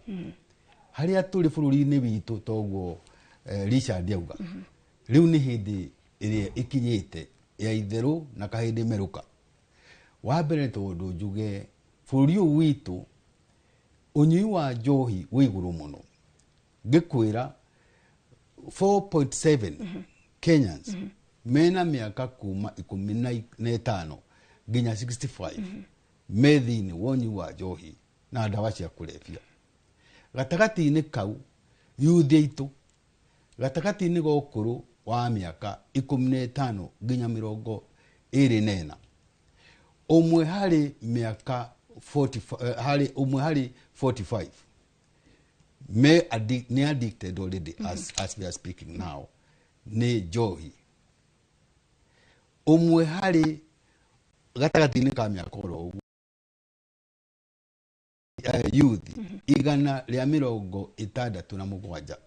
harĩa tũrĩ bũrũri-inĩ witũ. Toguo Richard auga, rĩu nĩ hĩndĩ ĩrĩa ĩkinyĩte ya itherũ na kahĩndĩ merũka. Wa mbere, tondũ njuge bũrũri ũyũ witũ ũnyui wa njohi wĩ igũrũ mũno. Ngĩkwĩra 4.7 Kenyans mena mĩaka kuma 15 nginya 65 me thĩinĩ wa ũnyui wa njohi na ndawa cia kũrebia. Gatagatĩ-inĩ kau youth aitũ gatagatĩ-inĩ ga ũkũrũ wa mĩaka 15 nginya 24, ũmwe harĩ mĩaka 40, harĩ ũmwe harĩ 45 me nĩ addicted already as we are speaking now nĩ njohi. Ũmwe harĩ gatagatĩ-inĩ ka mĩaka oro ũguo youth 167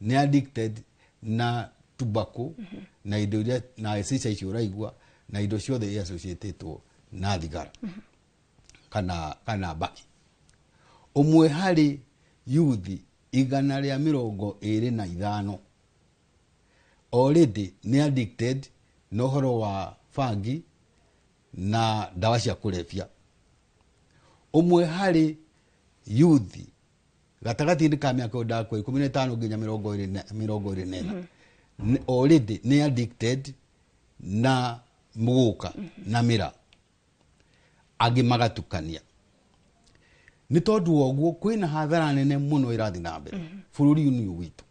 nĩ addicted na tobacco na indo iria na cica icio ũraigua na indo ciothe associatetwo na thigara kana mbaki. Ũmwe harĩ youth 125 already nĩ addicted na ũhoro wa bangi na ndawa cia kũrebia. Ũmwe harĩ youth gatagatĩ-inĩ ka mĩaka ĩyo ndakwa 15 nginya 24 already nĩ addicted na mũgũka na mĩra, angĩ magatukania. Nĩ tondũ wa ũguo kwĩna hathara nene mũno ĩrathiĩ na mbere bũrũri-inĩ ũyũ witũ,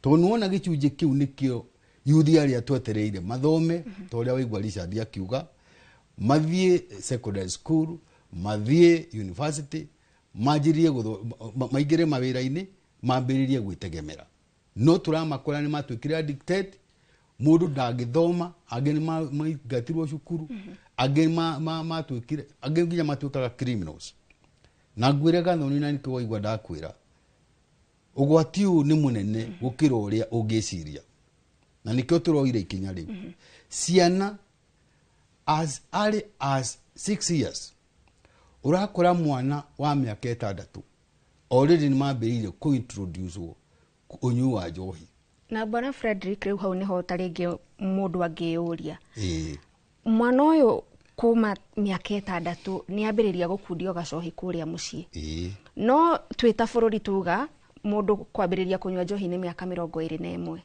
tondũ nĩwona gĩcunjĩ kĩu nĩkĩo yuthi arĩa twetereire mathome, ta ũrĩa waigua Richard akiuga, mathiĩ secondary school, mathiĩ university, manjĩrĩrie maingĩre mawĩra-inĩ, mambĩrĩrie gwĩtegemera. No tũramakora nĩ matuĩkire addicted, mũndũ ndangĩthoma, angĩ nĩ maingatirwo cukuru, angĩ matuĩkire, angĩ nginya matuĩkaga criminals. Na ngwĩre Gathoni, na nĩkĩo waigua ndakwĩra ũgwati ũyũ nĩ mũnene gũkĩra ũrĩa ũngĩciria, na nĩkĩo tũroire ikinya rĩu. Ciana as early as 6 years, ũrakora mwana wa mĩaka 6 already nĩ mambĩrĩirie kũ-introduce ũnyui wa njohi. Na bwana Frederick, rĩu hau nĩho ta rĩngĩ mũndũ angĩyũria, mwana ũyũ kuma mĩaka 6 nĩ ambĩrĩria gũkundio gacohi kũrĩa mũciĩ. No twĩ ta bũrũri tuga mũndũ kwambĩrĩria kũnyua njohi nĩ mĩaka 21.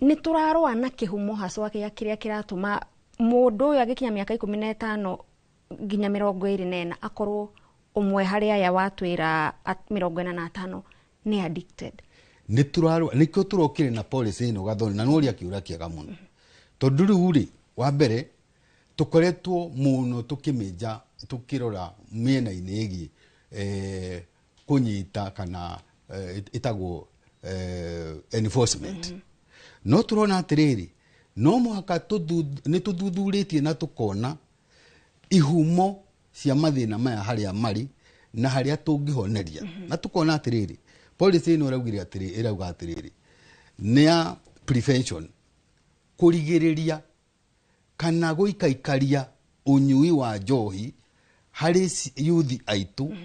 Nĩ tũrarũa na kĩhumo hacwa gĩa kĩrĩa kĩratũma mũndũ ũyũ agĩkinya mĩaka 15 nginya 24 akorwo ũmwe harĩ aya watwĩra 45 nĩ addicted. Nĩ tũrarũa, nĩkĩo tũrokire na policy ĩno Gathoni, na nĩworia kĩũria kĩega mũno. Tondũ rĩu rĩ, wa mbere tũkoretwo mũno tũkĩmĩnja, tũkĩrora mĩena-inĩ ĩgiĩ kũnyita kana ĩtagwo enforcement. No tũrona atĩrĩrĩ, no mũhaka nĩ tũthuthurĩtie na tũkona ihumo cia mathĩna maya harĩa marĩ na harĩa tũngĩhoneria. Na tũkona atĩrĩrĩ, policy ĩno ĩraugire atĩrĩ, ĩrauga atĩrĩrĩ, nĩ ya prevention, kũrigĩrĩria kana gũikaikaria ũnyui wa njohi harĩ youth aitũ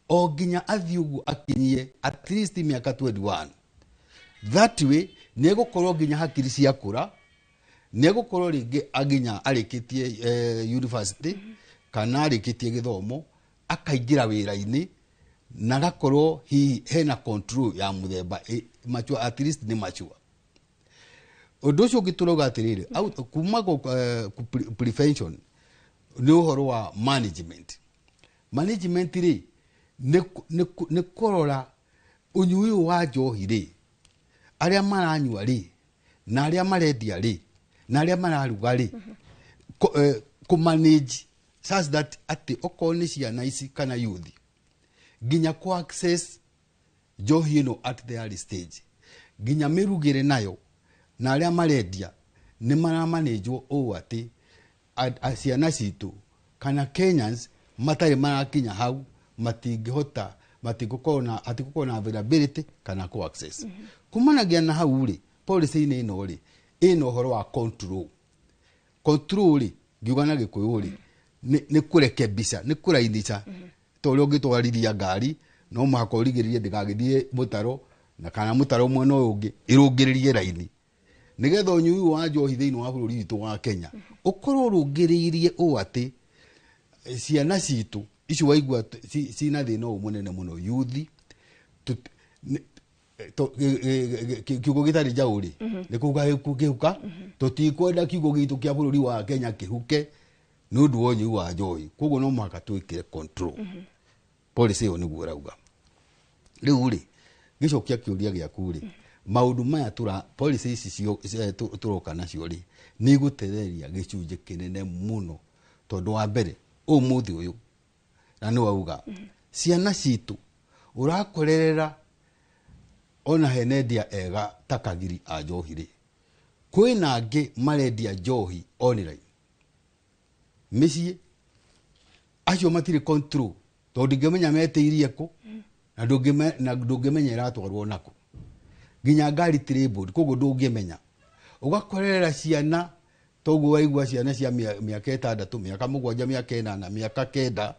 o nginya athiĩ ũguo akinyie at least mĩaka 21. That way nĩ egũkorwo nginya hakiri ciakũra, nĩ egũkorwo rĩngĩ nginya arĩkĩtie university kana arĩkĩtie gĩthomo, akaingĩra wĩra-inĩ na agakorwo hihi hena control ya mũthemba mature, at least nĩ mature. Ũndũ ũcio ũngĩ tũrauga atĩrĩrĩ, kuma prevention nĩ ũhoro wa management. Management rĩ nĩ kũrora ũnyui ũyũ wa njohi rĩ, arĩa maranyua rĩ, na arĩa marendia rĩ, na arĩa mararuga rĩ, kũ manage such that atĩ okorwo nĩ ciana ici kana youth nginya kũ access njohi ĩno at the early stage, nginya mĩrugĩre nayo na arĩa marendia nĩ maramanĩjwo ũũ atĩ ciana citũ kana Kenyans matarĩ marakinya hau matingĩhota, matingĩkorwo na, hatigũkorwo na availability kana kũ access. Kumanagia na hau rĩ, policy-inĩ ĩno rĩ, ĩna ũhoro wa control. Control rĩ, ngiuga na Gĩkũyũ rĩ, nĩ kũrekebisha, nĩ kũrainica. Ta ũrĩa ũngĩtwarithia ngari, no mũhaka ũrigĩrĩrie ndĩgagĩthiĩ mũtaro, na kana mũtaro mwena ũyũ ũngĩ, ĩrũngĩrĩrie raini. Nĩgetha ũnyui wa njohi thĩinĩ wa bũrũri witũ wa Kenya ũkorwo ũrũngĩrĩirie ũũ atĩ ciana citũ icio waigua cina thĩna ũyũ mũnene mũno youth, kiugo gĩtarĩ njaũ rĩ, nĩ kuga kĩhuka, tũtikwenda kiugo gitũ kĩa bũrũri wa Kenya kĩhuke nĩ ũndũ wa ũnyui wa njohi. Koguo no mũhaka twĩkĩre control. Policy ĩyo nĩguo ĩrauga. Rĩu rĩ, Ngĩcokia kĩũria gĩaku rĩ, maũndũ maya tũra policy ici tũroka nacio rĩ, nĩ igũtetheria gĩcunjĩ kĩnene mũno, tondũ wa mbere ũmũthĩ ũyũ na nĩ wauga ciana citũ ũrakorerera ona henendia ega ta Kagiri a njohi rĩ, kwĩna angĩ marendia njohi online mĩciĩ, acio matirĩ control, tondũ ndingĩmenya metĩirie kũ na ndũngĩmenya ĩratwarwo nakũ, nginya ngari tirĩ, koguo ndũngĩmenya. Ũgakorerera ciana toguo waigua ciana cia mĩaka 6, mĩaka 7, mĩaka 8, mĩaka 9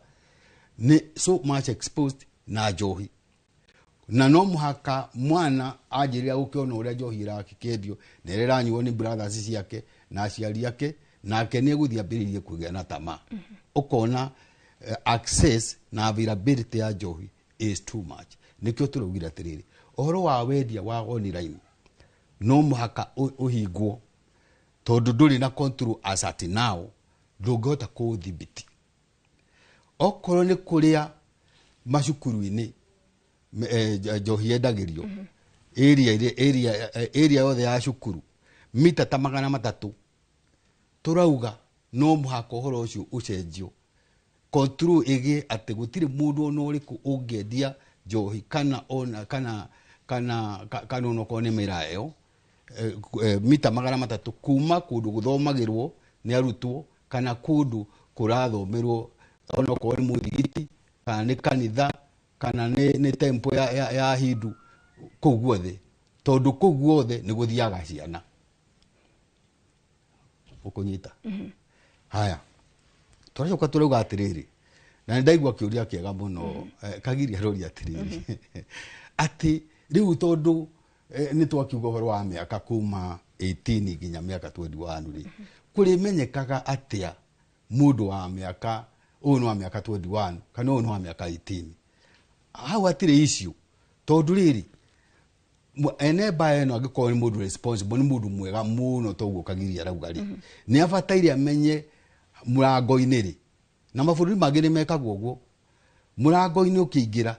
nĩ so much exposed na njohi, na no mũhaka mwana anjĩrĩra gũkĩona ũrĩa njohi ĩrakĩendio na ĩrĩa ĩranyuo nĩ brothers ciake na aciari ake, nake nĩ egũthiĩ ambĩrĩrie kũgĩa na tamaa. Ũkona access na availability ya njohi is too much. Nĩkĩo tũraugire atĩrĩrĩ, ũhoro wa wendia wa online no mũhaka ũhingwo, tondũ ndũrĩ na control as at now, ndũngĩhota kũũthibiti. Okorwo nĩ kũrĩa macukuru-inĩ njohi yendagĩrio area yothe ya cukuru mita ta 300, tũrauga no mũhaka ũhoro ũcio ũcenjio, control ĩgĩe atĩ gũtirĩ mũndũ ona ũrĩkũ ũngĩendia njohi kana ona kana kana kana onokorwo nĩ mĩraa ĩyo mita 300 kuma kũndũ gũthomagĩrwo nĩ arutwo kana kũndũ kũrathomerwo onokorwo nĩ mũthigiti kana nĩ kanitha kana nĩ temple ya Hindu, kũu guothe, tondũ kũu guothe nĩ gũthiaga ciana. Ũkũnyita? Haya, tũracoka tũrauga atĩrĩrĩ, na nĩ ndaigua kĩũria kĩega mũno. Kagiri aroria atĩrĩrĩ atĩ rĩu tondũ nĩ twakiuga ũhoro wa mĩaka kuma 18 nginya mĩaka 21 rĩ, kũrĩmenyekaga atĩa mũndũ wa mĩaka ũyũ nĩ wa mĩaka 21 kana ũyũ nĩ wa mĩaka 18? Hau hatirĩ issue, tondũ rĩrĩ ene mbaya ĩno angĩkorwo nĩ mũndũ responsible, nĩ mũndũ mwega mũno toguo Kagiri arauga rĩ, nĩ abataire amenye mũrango-inĩ rĩ, na mabũrũri mangĩ nĩ mekagwo ũguo, mũrango-inĩ ũkĩingĩra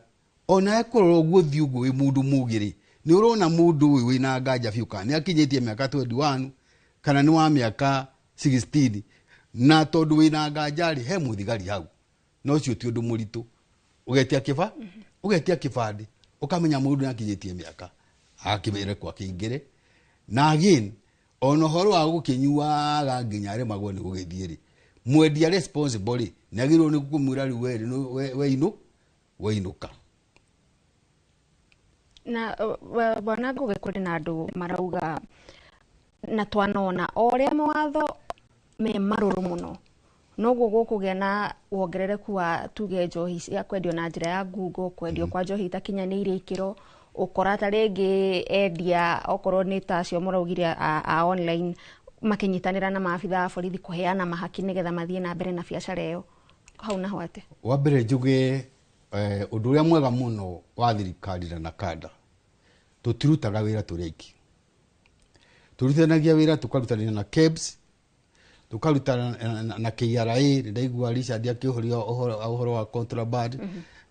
ona ekũrora ũguo thiĩ ũguo wĩ mũndũ mũgĩ rĩ, nĩ ũrona mũndũ ũyũ wĩna nganja biũ kana nĩ akinyĩtie mĩaka 21 kana nĩ wa mĩaka 16, na tondũ wĩna nganja rĩ, he mũthigari hau, na ũcio ti ũndũ mũritũ, ũgetia kĩba ũgetia kĩbandĩ ũkamenya mũndũ nĩ akinyĩtie mĩaka akĩrekwo akĩingĩre. Na again ona ũhoro wa gũkĩnyuaga nginya aremagwo nĩ gũgĩthiĩ rĩ, mwendia responsible rĩ, nĩ agĩrĩirwo nĩ kũmwĩra rĩu we we weinũka. Na bwana Ngũgĩ, kũrĩ na andũ marauga na twanona o ũrĩa mawatho me marũrũ mũno noguo gũkũgĩa na wongerereku wa tuge njohi cia kwendio na njĩra ya ngungo, kwendio kwa njohi itakinyanĩirie ikĩro, ũkora ta rĩngĩ endia okorwo nĩ ta acio mũraugire a online makĩnyitanĩra na maabitha a borithi kũheana mahaki nĩgetha mathiĩ na mbere na biacara ĩyo. Hau naho atĩ? Wa mbere njuge ũndũ ũrĩa mwega mũno wa thirikari na NACADA, tũtirutaga wĩra tũrĩ aiki, tũrutithanagia wĩra, tũkarutania na KEBS, tũkaruta na KRA. Nĩ ndaigua Richard akĩũhũria ũhoro wa contraband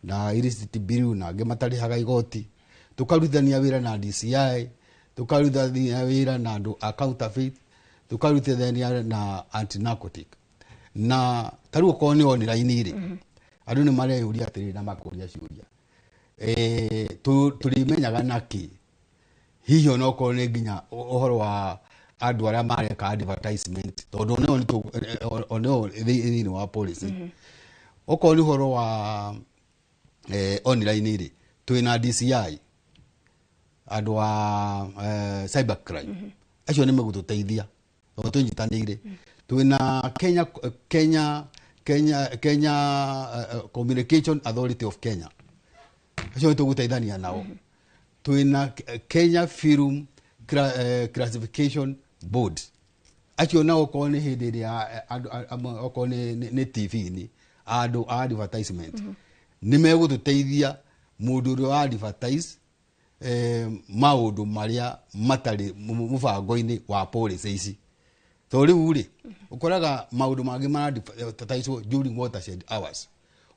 na illicit brew na angĩ matarĩhaga igoti, tũkarutithania wĩra na DCI, tũkarutithania wĩra na andũ a counterfeit, tũkarutithania na anti narcotic. Na tarĩu okorwo nĩ online rĩ, andũ nĩ mareyũria atĩrĩrĩ na makoria ciũria, tũrĩmenyaga nakĩ hihi onokorwo nĩ nginya ũhoro wa andũ arĩa mareka advertisement, tondũ oneo thĩinĩ wa policy. Okorwo nĩ ũhoro wa online rĩ, twĩna DCI, andũ a cyber crime, acio nĩ megũtũteithia tondũ tũnyitanĩire. Twĩna Kenya Communication Authority of Kenya, acio nĩ tũgũteithania nao. Twĩna Kenya Film Classification Board, acio nao okorwo nĩ hĩndĩ ĩrĩa okorwo nĩ TV-inĩ andũ a advertisement nĩ megũtũteithia mũndũ ũrĩa wa advertise maũndũ marĩa matarĩ mũbango-inĩ wa policy ici, tondũ rĩu rĩ ũkoraga maũndũ mangĩ mara-advertise during watershed hours.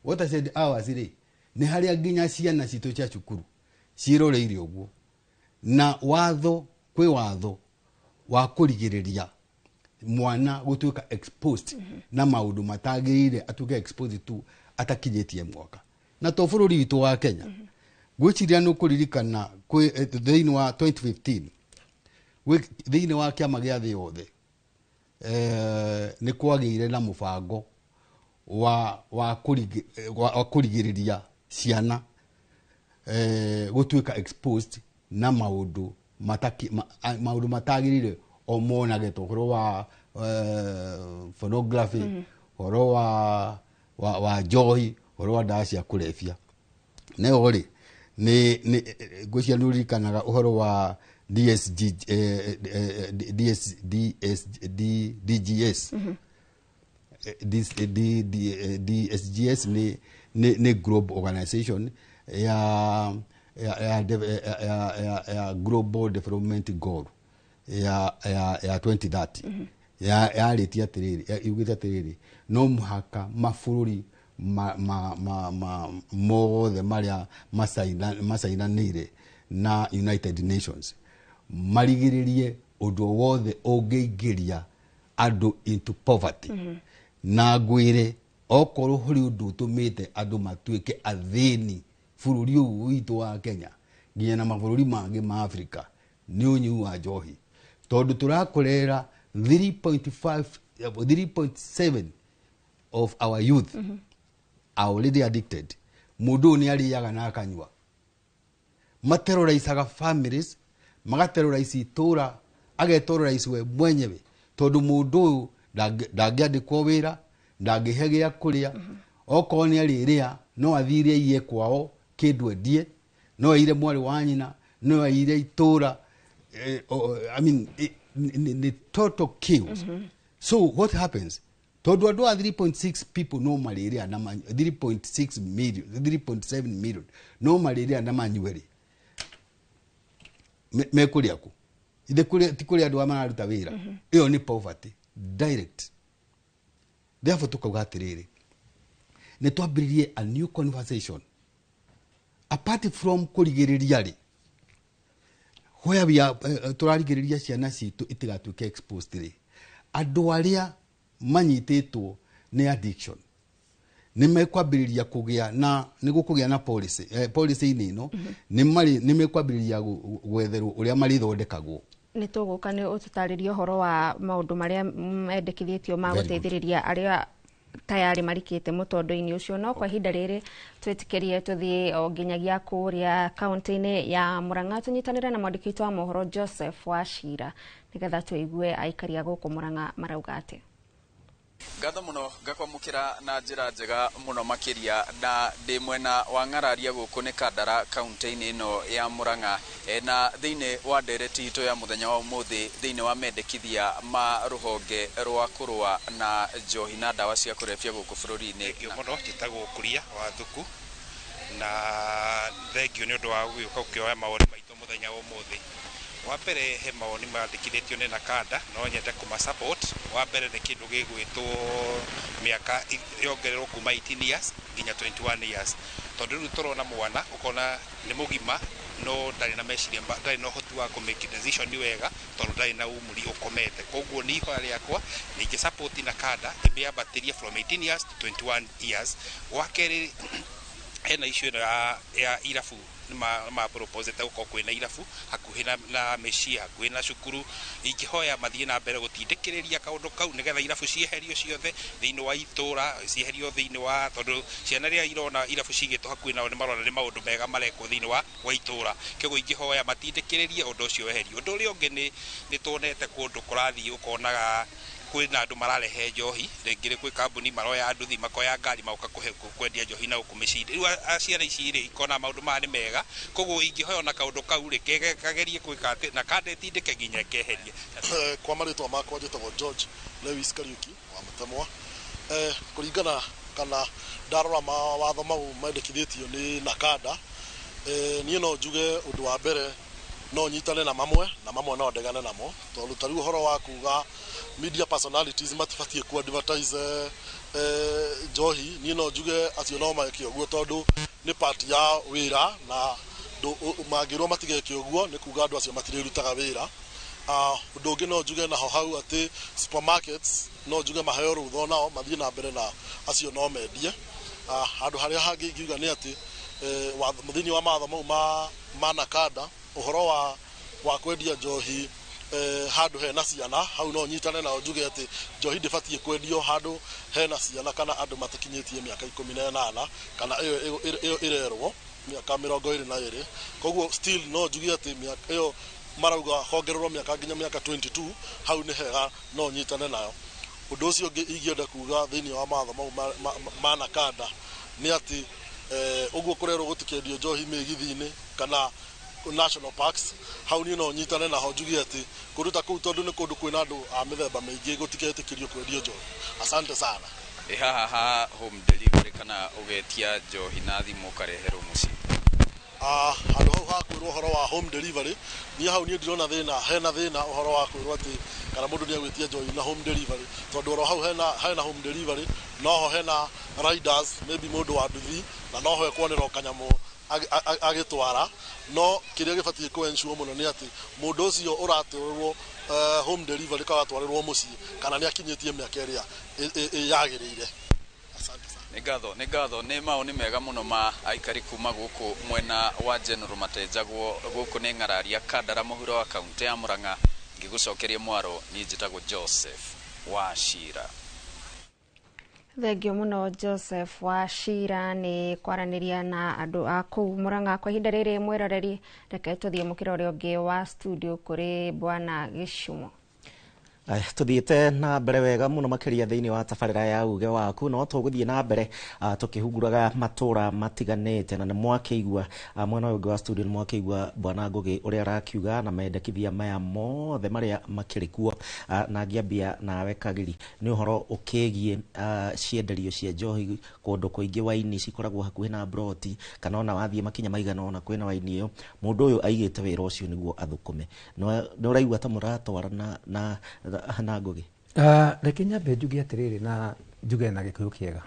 Watershed hours rĩ, nĩ harĩa nginya ciana citũ cia cukuru Ciĩroreire ũguo. Na watho, kwĩ watho wa kũrigĩrĩria mwana gũtuĩka exposed na maũndũ matagĩrĩire, atuĩke exposed tu atakinyĩtie mwaka. Na to bũrũri witũ wa Kenya, ngwĩciria nĩ ũkũririkana kwĩ thĩinĩ wa 2015 thĩinĩ wa kĩama gĩa thĩ yothe, nĩ kwagĩire na mũbango wa kũrigĩrĩria ciana gũtuĩka exposed na maũndũ maũndũ matagĩrĩire o monage, ta ũhoro wa pornography, ũhoro wa njohi, ũhoro wa ndawa cia kũrebia. Nayo rĩ, nĩ ngwĩciria nĩ ũririkanaga ũhoro wa DSG, DS, DS, D, DGS. D, D, DSGS nĩ global organization ya Global Development Goal ya 2030 yarĩtie atĩrĩrĩ, yugĩte atĩrĩrĩ, no mũhaka mabũrũri ma mothe marĩa macainanĩire na United Nations marigĩrĩrie ũndũ wothe ũngĩingĩria andũ into poverty. Na ngwĩre, okorwo hũrĩ ũndũ ũtũmĩte andũ matuĩke athĩni bũrũri ũyũ witũ wa Kenya nginya na mabũrũri mangĩ ma Africa, nĩ ũnyui wa njohi, tondũ tũrakorera 3.5, 3.7 of our youth are already addicted. Mũndũ ũyũ nĩ arĩaga na akanyua, materrorizaga families, magaterrorize itũra, ageterrorize we mwenyewe, tondũ mũndũ ũyũ ndangĩandĩkwo wĩra, ndangĩhe gĩa kũrĩa. Okorwo nĩ arĩrĩa, no athire aiye kwao kĩndũ endie, no aire mwarĩ wa nyina, no aire itũra. I mean, nĩ total chaos. So what happens, tondũ andũ a 3.6 people no marĩrĩa na 3.6 million, 3.7 million no marĩrĩa na manyue rĩ, mekũrĩa kũ? Ithe ti kũrĩ andũ a mararuta wĩra? Ĩyo nĩ poverty direct. Therefore tukauga atĩrĩrĩ, nĩ twambĩrĩrie a new conversation apart from kũrigĩrĩria rĩ, where we are, tũrarigĩrĩria ciana citũ itigatuĩke exposed rĩ, andũ arĩa manyitĩtwo nĩ addiction nĩ mekwambĩrĩria kũgĩa na, nĩ gũkũgĩa na policy, policy-inĩ ĩno nĩ mekwambĩrĩria gwetherwo ũrĩa marĩthondekagwo. Nĩ tũgũka nĩ ũtũtarĩrie ũhoro wa maũndũ marĩa mendekithĩtio ma Very good. gũteithĩrĩria arĩa tayarĩ marikĩte mũtondo-inĩ ũcio. No kwa ihinda rĩrĩ twĩtĩkĩrie tũthiĩ o nginyagia kũrĩa kaunti-inĩ ya Murang'a, tũnyitanĩre na mwandĩki witũ wa mohoro Joseph Wachira, nĩgetha tũigue aikari a gũkũ Murang'a marauga atĩa. Ngatho muno, ngakwamũkĩra na njĩra njega mũno makĩria, na ndĩ mwena wa ng'araria gũkũ nĩ Kandara, kaunti-inĩ ĩno ya Murang'a. Na thĩinĩ wa ndereti itũ ya mũthenya wa ũmũthĩ, thĩinĩ wa mendekithia ma rũhonge rwa kũrũa na njohi na ndawa cia kũrebia gũkũ bũrũri-inĩ. Thengio mũno, njĩtagwo Kuria wa Thuku, na thengio nĩ ũndũ wa gũgĩũka gũkĩoya mawoni maitũ mũthenya wa ũmũthĩ. Wa mbere, he mawoni mandĩkithĩtio nĩ Nakanda, no nyende kũma support. Wa mbere nĩ kĩndũ gĩgwĩtwo mĩaka yongererwo kuma 18 years nginya 21 years, tondũ rĩu tũrona mwana ũkona nĩ mũgima no ndarĩ na meciria, ndarĩ na ũhoti wa kũ make decision wega, tondũ ndarĩ na umri, ũkomete. Koguo nĩ ihoya rĩakwa ningĩ support Nakanda ĩmĩambatĩrie from 18 years to 21 years. Wa kerĩ, hena issue ĩno ya irabu. Nĩ ma proposete gũkorwo kwĩna irabu hakuhĩ na mĩciĩ, hakuhĩ na cukuru. Ingĩhoya mathiĩ na mbere gũtindĩkĩrĩria kaũndũ kau, nĩgetha irabu cieherio ciothe thĩinĩ wa itũra, cieherio thĩinĩ wa, tondũ ciana rĩrĩa irona irabu cigĩtwo hakuhĩ nao, nĩ marona nĩ maũndũ mega marekwo thĩinĩ wa itũra. Kĩoguo ingĩhoya matindĩkĩrĩrie ũndũ ũcio weherio. Ũndũ ũrĩa ũngĩ, nĩ tuonete kũndũ kũrathiĩ ũkonaga kwĩna andũ mararehe njohi, rĩngĩ nĩ kwĩ kambuni maroya nduthi, makoya ngari, magoka kwendia njohi na gũkũ mĩciĩ. Rĩu ciana ici rĩ, ikona maũndũ maya nĩ mega. Koguo ingĩhoya ona kaũndũ kau rĩ, kagerie gwĩka atĩ na kanda ĩtindĩke nginya keherie. Kwa marĩtwa makwa njĩtagwo George Lewis Kariuki wa Mũtemwa. Kũringana kana ndarora mawatho mau mendekithĩtio nĩ Nakanda, niĩ no njuge ũndũ wa mbere no nyitane na mamwe, na mamwe no ndegane namo, tondũ ta rĩu ũhoro wa kuga media personalities matibatiĩ ku advertise njohi, niĩ no njuge acio no meke ũguo, tondũ nĩ part ya wĩra na Mangĩrwo matigeke ũguo nĩ kuga andũ acio matirĩrutaga wĩra. Ũndũ ũngĩ no njuge naho hau atĩ supermarkets no njuge maheo rũtha nao mathiĩ na mbere na acio no mendie. Handũ harĩa hangĩ ingiuga nĩ atĩ thĩinĩ wa mawatho mau ma NACADA ũhoro wa kwendia njohi handũ hena ciana, hau no nyitane nao njuge atĩ njohi ndĩbatiĩ kwendio handũ hena ciana kana andũ matakinyĩtie mĩaka 18 kana ĩyo ĩrerwo mĩaka 22. Koguo still no njuge atĩ mĩaka ĩyo marauga hongererwo mĩaka nginya mĩaka 22, hau nĩ hega, no nyitane nayo. Ũndũ ũcio ũngĩ ingĩenda kuga thĩinĩ wa mawatho mau ma NACADA nĩ atĩ ũguo kũrerwo gũtikendio njohi mĩgithi-inĩ kana national parks, hau niĩ no nyitane naho njuge atĩ kũndũ ta kũu tondũ nĩ kũndũ kwĩna andũ a mĩthemba mĩingĩ gũtigetĩkĩrio kwendio njohi. Asante sana. Ĩ haha ha home delivery kana ũgetia njohi na thimũ ũkareherwo mũciĩ? Handũ hau ha kwĩrwo ũhoro wa home delivery, niĩ hau niĩ ndirona thĩna, hena thĩna ũhoro wa kwĩrwo atĩ kana mũndũ nĩ agwĩtia njohi na home delivery, tondũ oro hau hena home delivery, noho hena riders, maybe mũndũ wa nduthi, na noho ekuonera o kanyamũ agĩtwara. No kĩrĩa gĩbatiĩ kũ ensure mũno nĩ atĩ mũndũ ũcio ũratwarĩrwo home delivery kana atwarĩrwo mũciĩ kana nĩ akinyĩtie mĩaka ĩrĩa yagĩrĩire. Asante sana. Nĩ ngatho nĩ maoni mega mũno ma aikari kuma gũkũ mwena wa General Matenjagwo. Gũkũ nĩ Ng'araria, Kandara, mũhuro wa kaunti ya Murang'a. Ngĩgũcokeria mwaro, niĩ njĩtagwo Joseph Wachira. Thengio mũno Joseph Wachira nĩ kwaranĩria na andũ a kũu Murang'a. Kwa ihinda rĩrĩ mwĩroreri, reke tũthiĩ mũkĩra ũrĩa ũngĩ wa studio kũrĩ Bwana Gĩcumo. Tuthiĩte na mbere wega mũno makĩria thĩinĩ wa tabarĩra ya uge waku, no tũgũthiĩ na mbere tũkĩhunguraga matũra matiganĩte, na nĩ mwakĩigua mwena ũyũ ũngĩ wa studio, nĩ mwakĩigua Bwana Ngũgĩ ũrĩa arakiuga na mendekithia maya mothe marĩa makĩrĩ kuo. Na ngĩambia nawe Kagiri, nĩ ũhoro ũkĩgiĩ cienderio cia njohi kũndũ kũingĩ, waini cikoragwo hakuhĩ na broti, kana ona wathiĩ makinya maigana ona kwĩna waini ĩyo, mũndũ ũyũ aigĩte wĩra ũcio nĩguo athũkũme. Nĩ ũraigua ta mũratwarana na Ngũgĩ? Reke nyambe njuge atĩrĩrĩ, na njuge na Gĩkũyũ kĩega,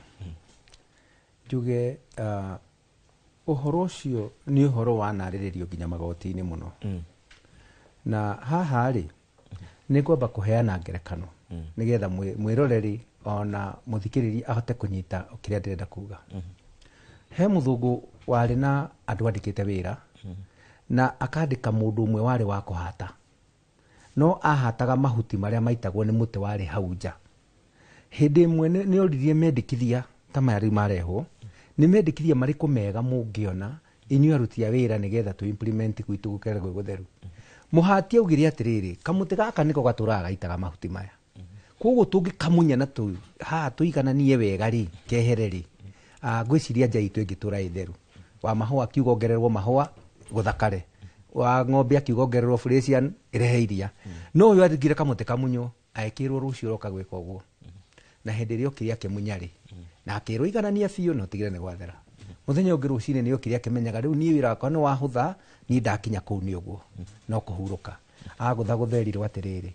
njuge ũhoro ũcio nĩ ũhoro wanarĩrĩrio nginya magoti-inĩ mũno. Na haha rĩ, nĩ ngwamba kũheana ngerekano nĩgetha mwĩroreri ona mũthikĩrĩria ahote kũnyita kĩrĩa ndĩrenda kuga. He mũthũngũ warĩ na andũ andĩkĩte wĩra, na akandĩka mũndũ ũmwe warĩ wa kũhata, no ahataga mahuti marĩa maitagwo nĩ mũtĩ warĩ hau nja. Hĩndĩ ĩmwe nĩ oririe mendekithia ta maya rĩu marehwo, nĩ mendekithia marĩkũ mega mũngĩona inyuĩ aruti a wĩra nĩgetha tũ implement gwitũ gũkere gwĩ gũtheru. Mũhati augire atĩrĩrĩ, kamũtĩ gaka nĩko gatũraga gaitaga mahuti maya, koguo tũngĩkamunya na haha tũigananie wega rĩ, kehere rĩ, ngwĩciria nja itũ ĩngĩtũra ĩtheru. Wa mahũa akiuga ongererwo mahũa gũthakare, wa ng'ombe akiuga ongererwo Fresian ĩrehe iria, no ũyũ athingire kamũtĩ kamunywo, agĩkĩrwo rũciũ ũroka gwĩka ũguo. Na hĩndĩ ĩrĩa okire akĩmunya rĩ, na akĩrwo iganania biũ na ũtigĩre nĩ gwathera. Mũthenya ũngĩ rũcinĩ nĩ okire akĩmenyaga rĩu niĩ wĩra wakwa nĩ wahũtha, niĩ ndakinya kũu nĩ ũguo no kũhurũka. Agũthagũtha erirwo atĩrĩrĩ,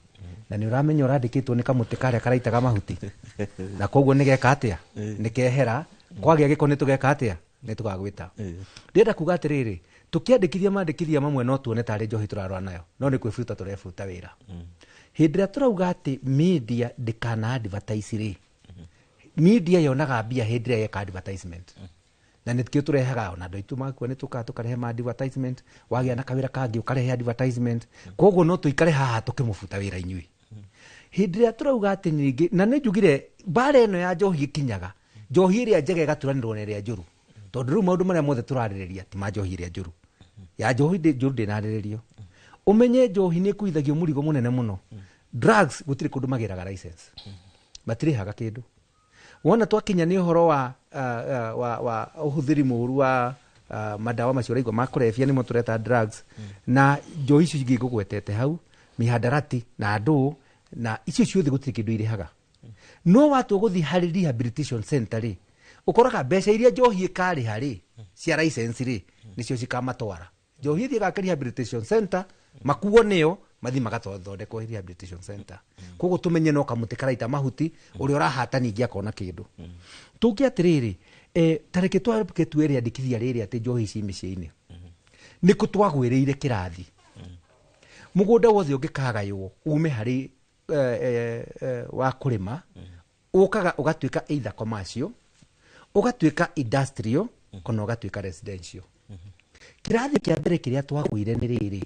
na nĩ ũramenya ũrandĩkĩtwo nĩ kamũtĩ karĩa karaitaga mahuti, na koguo nĩ geka atĩa, nĩ kehera, kwagĩa gĩko nĩ tũgeka atĩa, nĩ tũgagwĩta. Ndĩrenda kuga atĩrĩrĩ, tũkĩandĩkithia mandĩkithia mamwe no tuone tarĩ njohi tũrarũa nayo, no nĩ kwĩbuta tũrebuta wĩra. Hĩndĩ ĩrĩa tũrauga atĩ media ndĩkana advertise rĩ, media yonaga mbia hĩndĩ ĩrĩa yeka advertisement, na nĩkĩo tũrehaga ona andũ aitũ makua nĩ tũkaga tũkarehe ma advertisement, wagĩa na kawĩra kangĩ ũkarehe advertisement, koguo no tũikare haha tũkĩmũbuta wĩra inyuĩ. Hĩndĩ ĩrĩa tũrauga atĩ ningĩ, na nĩ njugire mbara ĩno ya njohi ĩkinyaga, njohi ĩrĩa njega ĩgaturanĩrwo na ĩrĩa njũru, tondũ rĩu maũndũ marĩa mothe tũrarĩrĩria ti ma njohi ĩrĩa njũru. Ya njohi njũru ndĩnarĩrĩrio. Ũmenye njohi nĩ ĩkuithagio mũrigo mũnene mũno. Drugs gũtirĩ kũndũ magĩraga license, matirĩhaga kĩndũ. Wona twakinya nĩ ũhoro wa ũhũthĩri mũũru wa madawa macio ũraigua ma kũrebia nĩmo tũreta drugs, na njohi icio ingĩ ngũgwetete hau, mihadarati na ndũũ na icio ciothe gũtirĩ kĩndũ irĩhaga. No watua gũthiĩ harĩ rehabilitation center rĩ, ũkoraga mbeca iria njohi ĩkarĩha rĩ, cia license rĩ, nĩcio cikamatwara. Njohi ĩthiĩ gaka rehabilitation center, makuo nĩyo mathiĩ magathondekwo rehabilitation center. Koguo tũmenye no kamũtĩ karaita mahuti, ũrĩa ũrahata ningĩ akona kĩndũ. Tũngĩ atĩrĩrĩ, ta reke twambe twĩre andĩkithia rĩrĩ atĩ njohi ci mĩciĩ-inĩ. Nĩ kũ twagwĩrĩire kĩrathi? Mũgũnda wothe ũngĩkagaywo ume harĩ wa kũrĩma, ũkaga ũgatuĩka either commercial, ũgatuĩka industrial, kana ũgatuĩka residential. Kĩrathi kĩa mbere kĩrĩa twagũire nĩ rĩrĩ,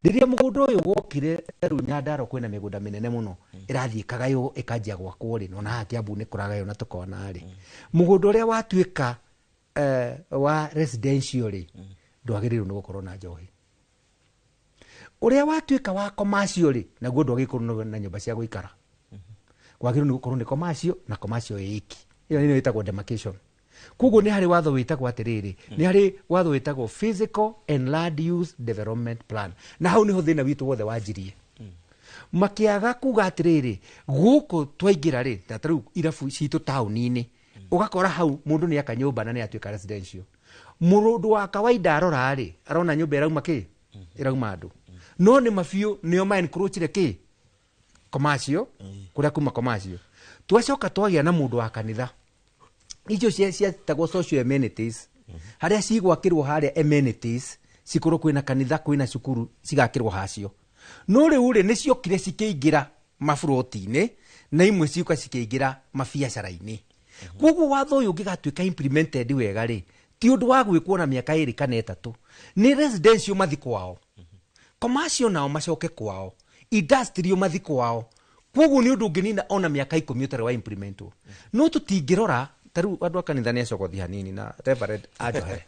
rĩrĩa mũgũnda ũyũ wokire rĩu Nyandarua kwĩna mĩgũnda mĩnene mũno ĩrathiĩ ĩkagaywo ĩkanjia gwakwo rĩ, na haha Kiambu nĩ kũragaywo na tũkona rĩ, mũgũnda ũrĩa watuĩka wa residential rĩ, ndwagĩrĩirwo nĩ gũkorwo na njohi. Ũrĩa watuĩka wa commercial rĩ, naguo ndwagĩrĩirwo na nyũmba cia gũikara, kwagĩrĩirwo nĩ gũkorwo nĩ commercial na commercial ĩiki. Ĩyo nĩyo ĩtagwo demarcation. Koguo nĩ harĩ watho wĩtagwo atĩrĩrĩ, nĩ harĩ watho wĩtagwo physical and land use development plan, na hau nĩho thĩna witũ wothe wanjirie. Makĩaga kuga atĩrĩrĩ, gũkũ twaingĩra rĩ, ta rĩu irabu citũ taũni-inĩ, ũgakora hau mũndũ nĩ aka nyũmba na nĩ atuĩka residential. Mũndũ wa kawaida arora rĩ, arona nyũmba ĩrauma kĩ? Ĩrauma andũ. No nĩ mabiũ nĩo ma encroachire kĩ? Commercial, kũrĩa kuma commercial. Twacoka twagĩa na mũndũ wa kanitha. Icio ciatagwo social amenities, harĩa cigwakĩrwo harĩa amenities cikorwo kwĩna kanitha, kwĩna cukuru, cigakĩrwo hacio. No rĩu rĩ, nĩ ciokire cikĩingĩra maburoti-inĩ na imwe ciũka cikĩingĩra mabiacara-inĩ. Koguo watho ũyũ ũngĩgatuĩka implemented wega rĩ, ti ũndũ wa gwĩkwo na mĩaka 2 kana 3. Nĩ residential mathi kwao, commercial nao macoke kwao, industrial mathi kwao. Koguo nĩ ũndũ ũngĩnina ona mĩaka 10 ũtarĩ wa implementwo. No tũtingĩrora ta rĩu andũ a kanitha nĩ acogothi hanini na reverend anjohere,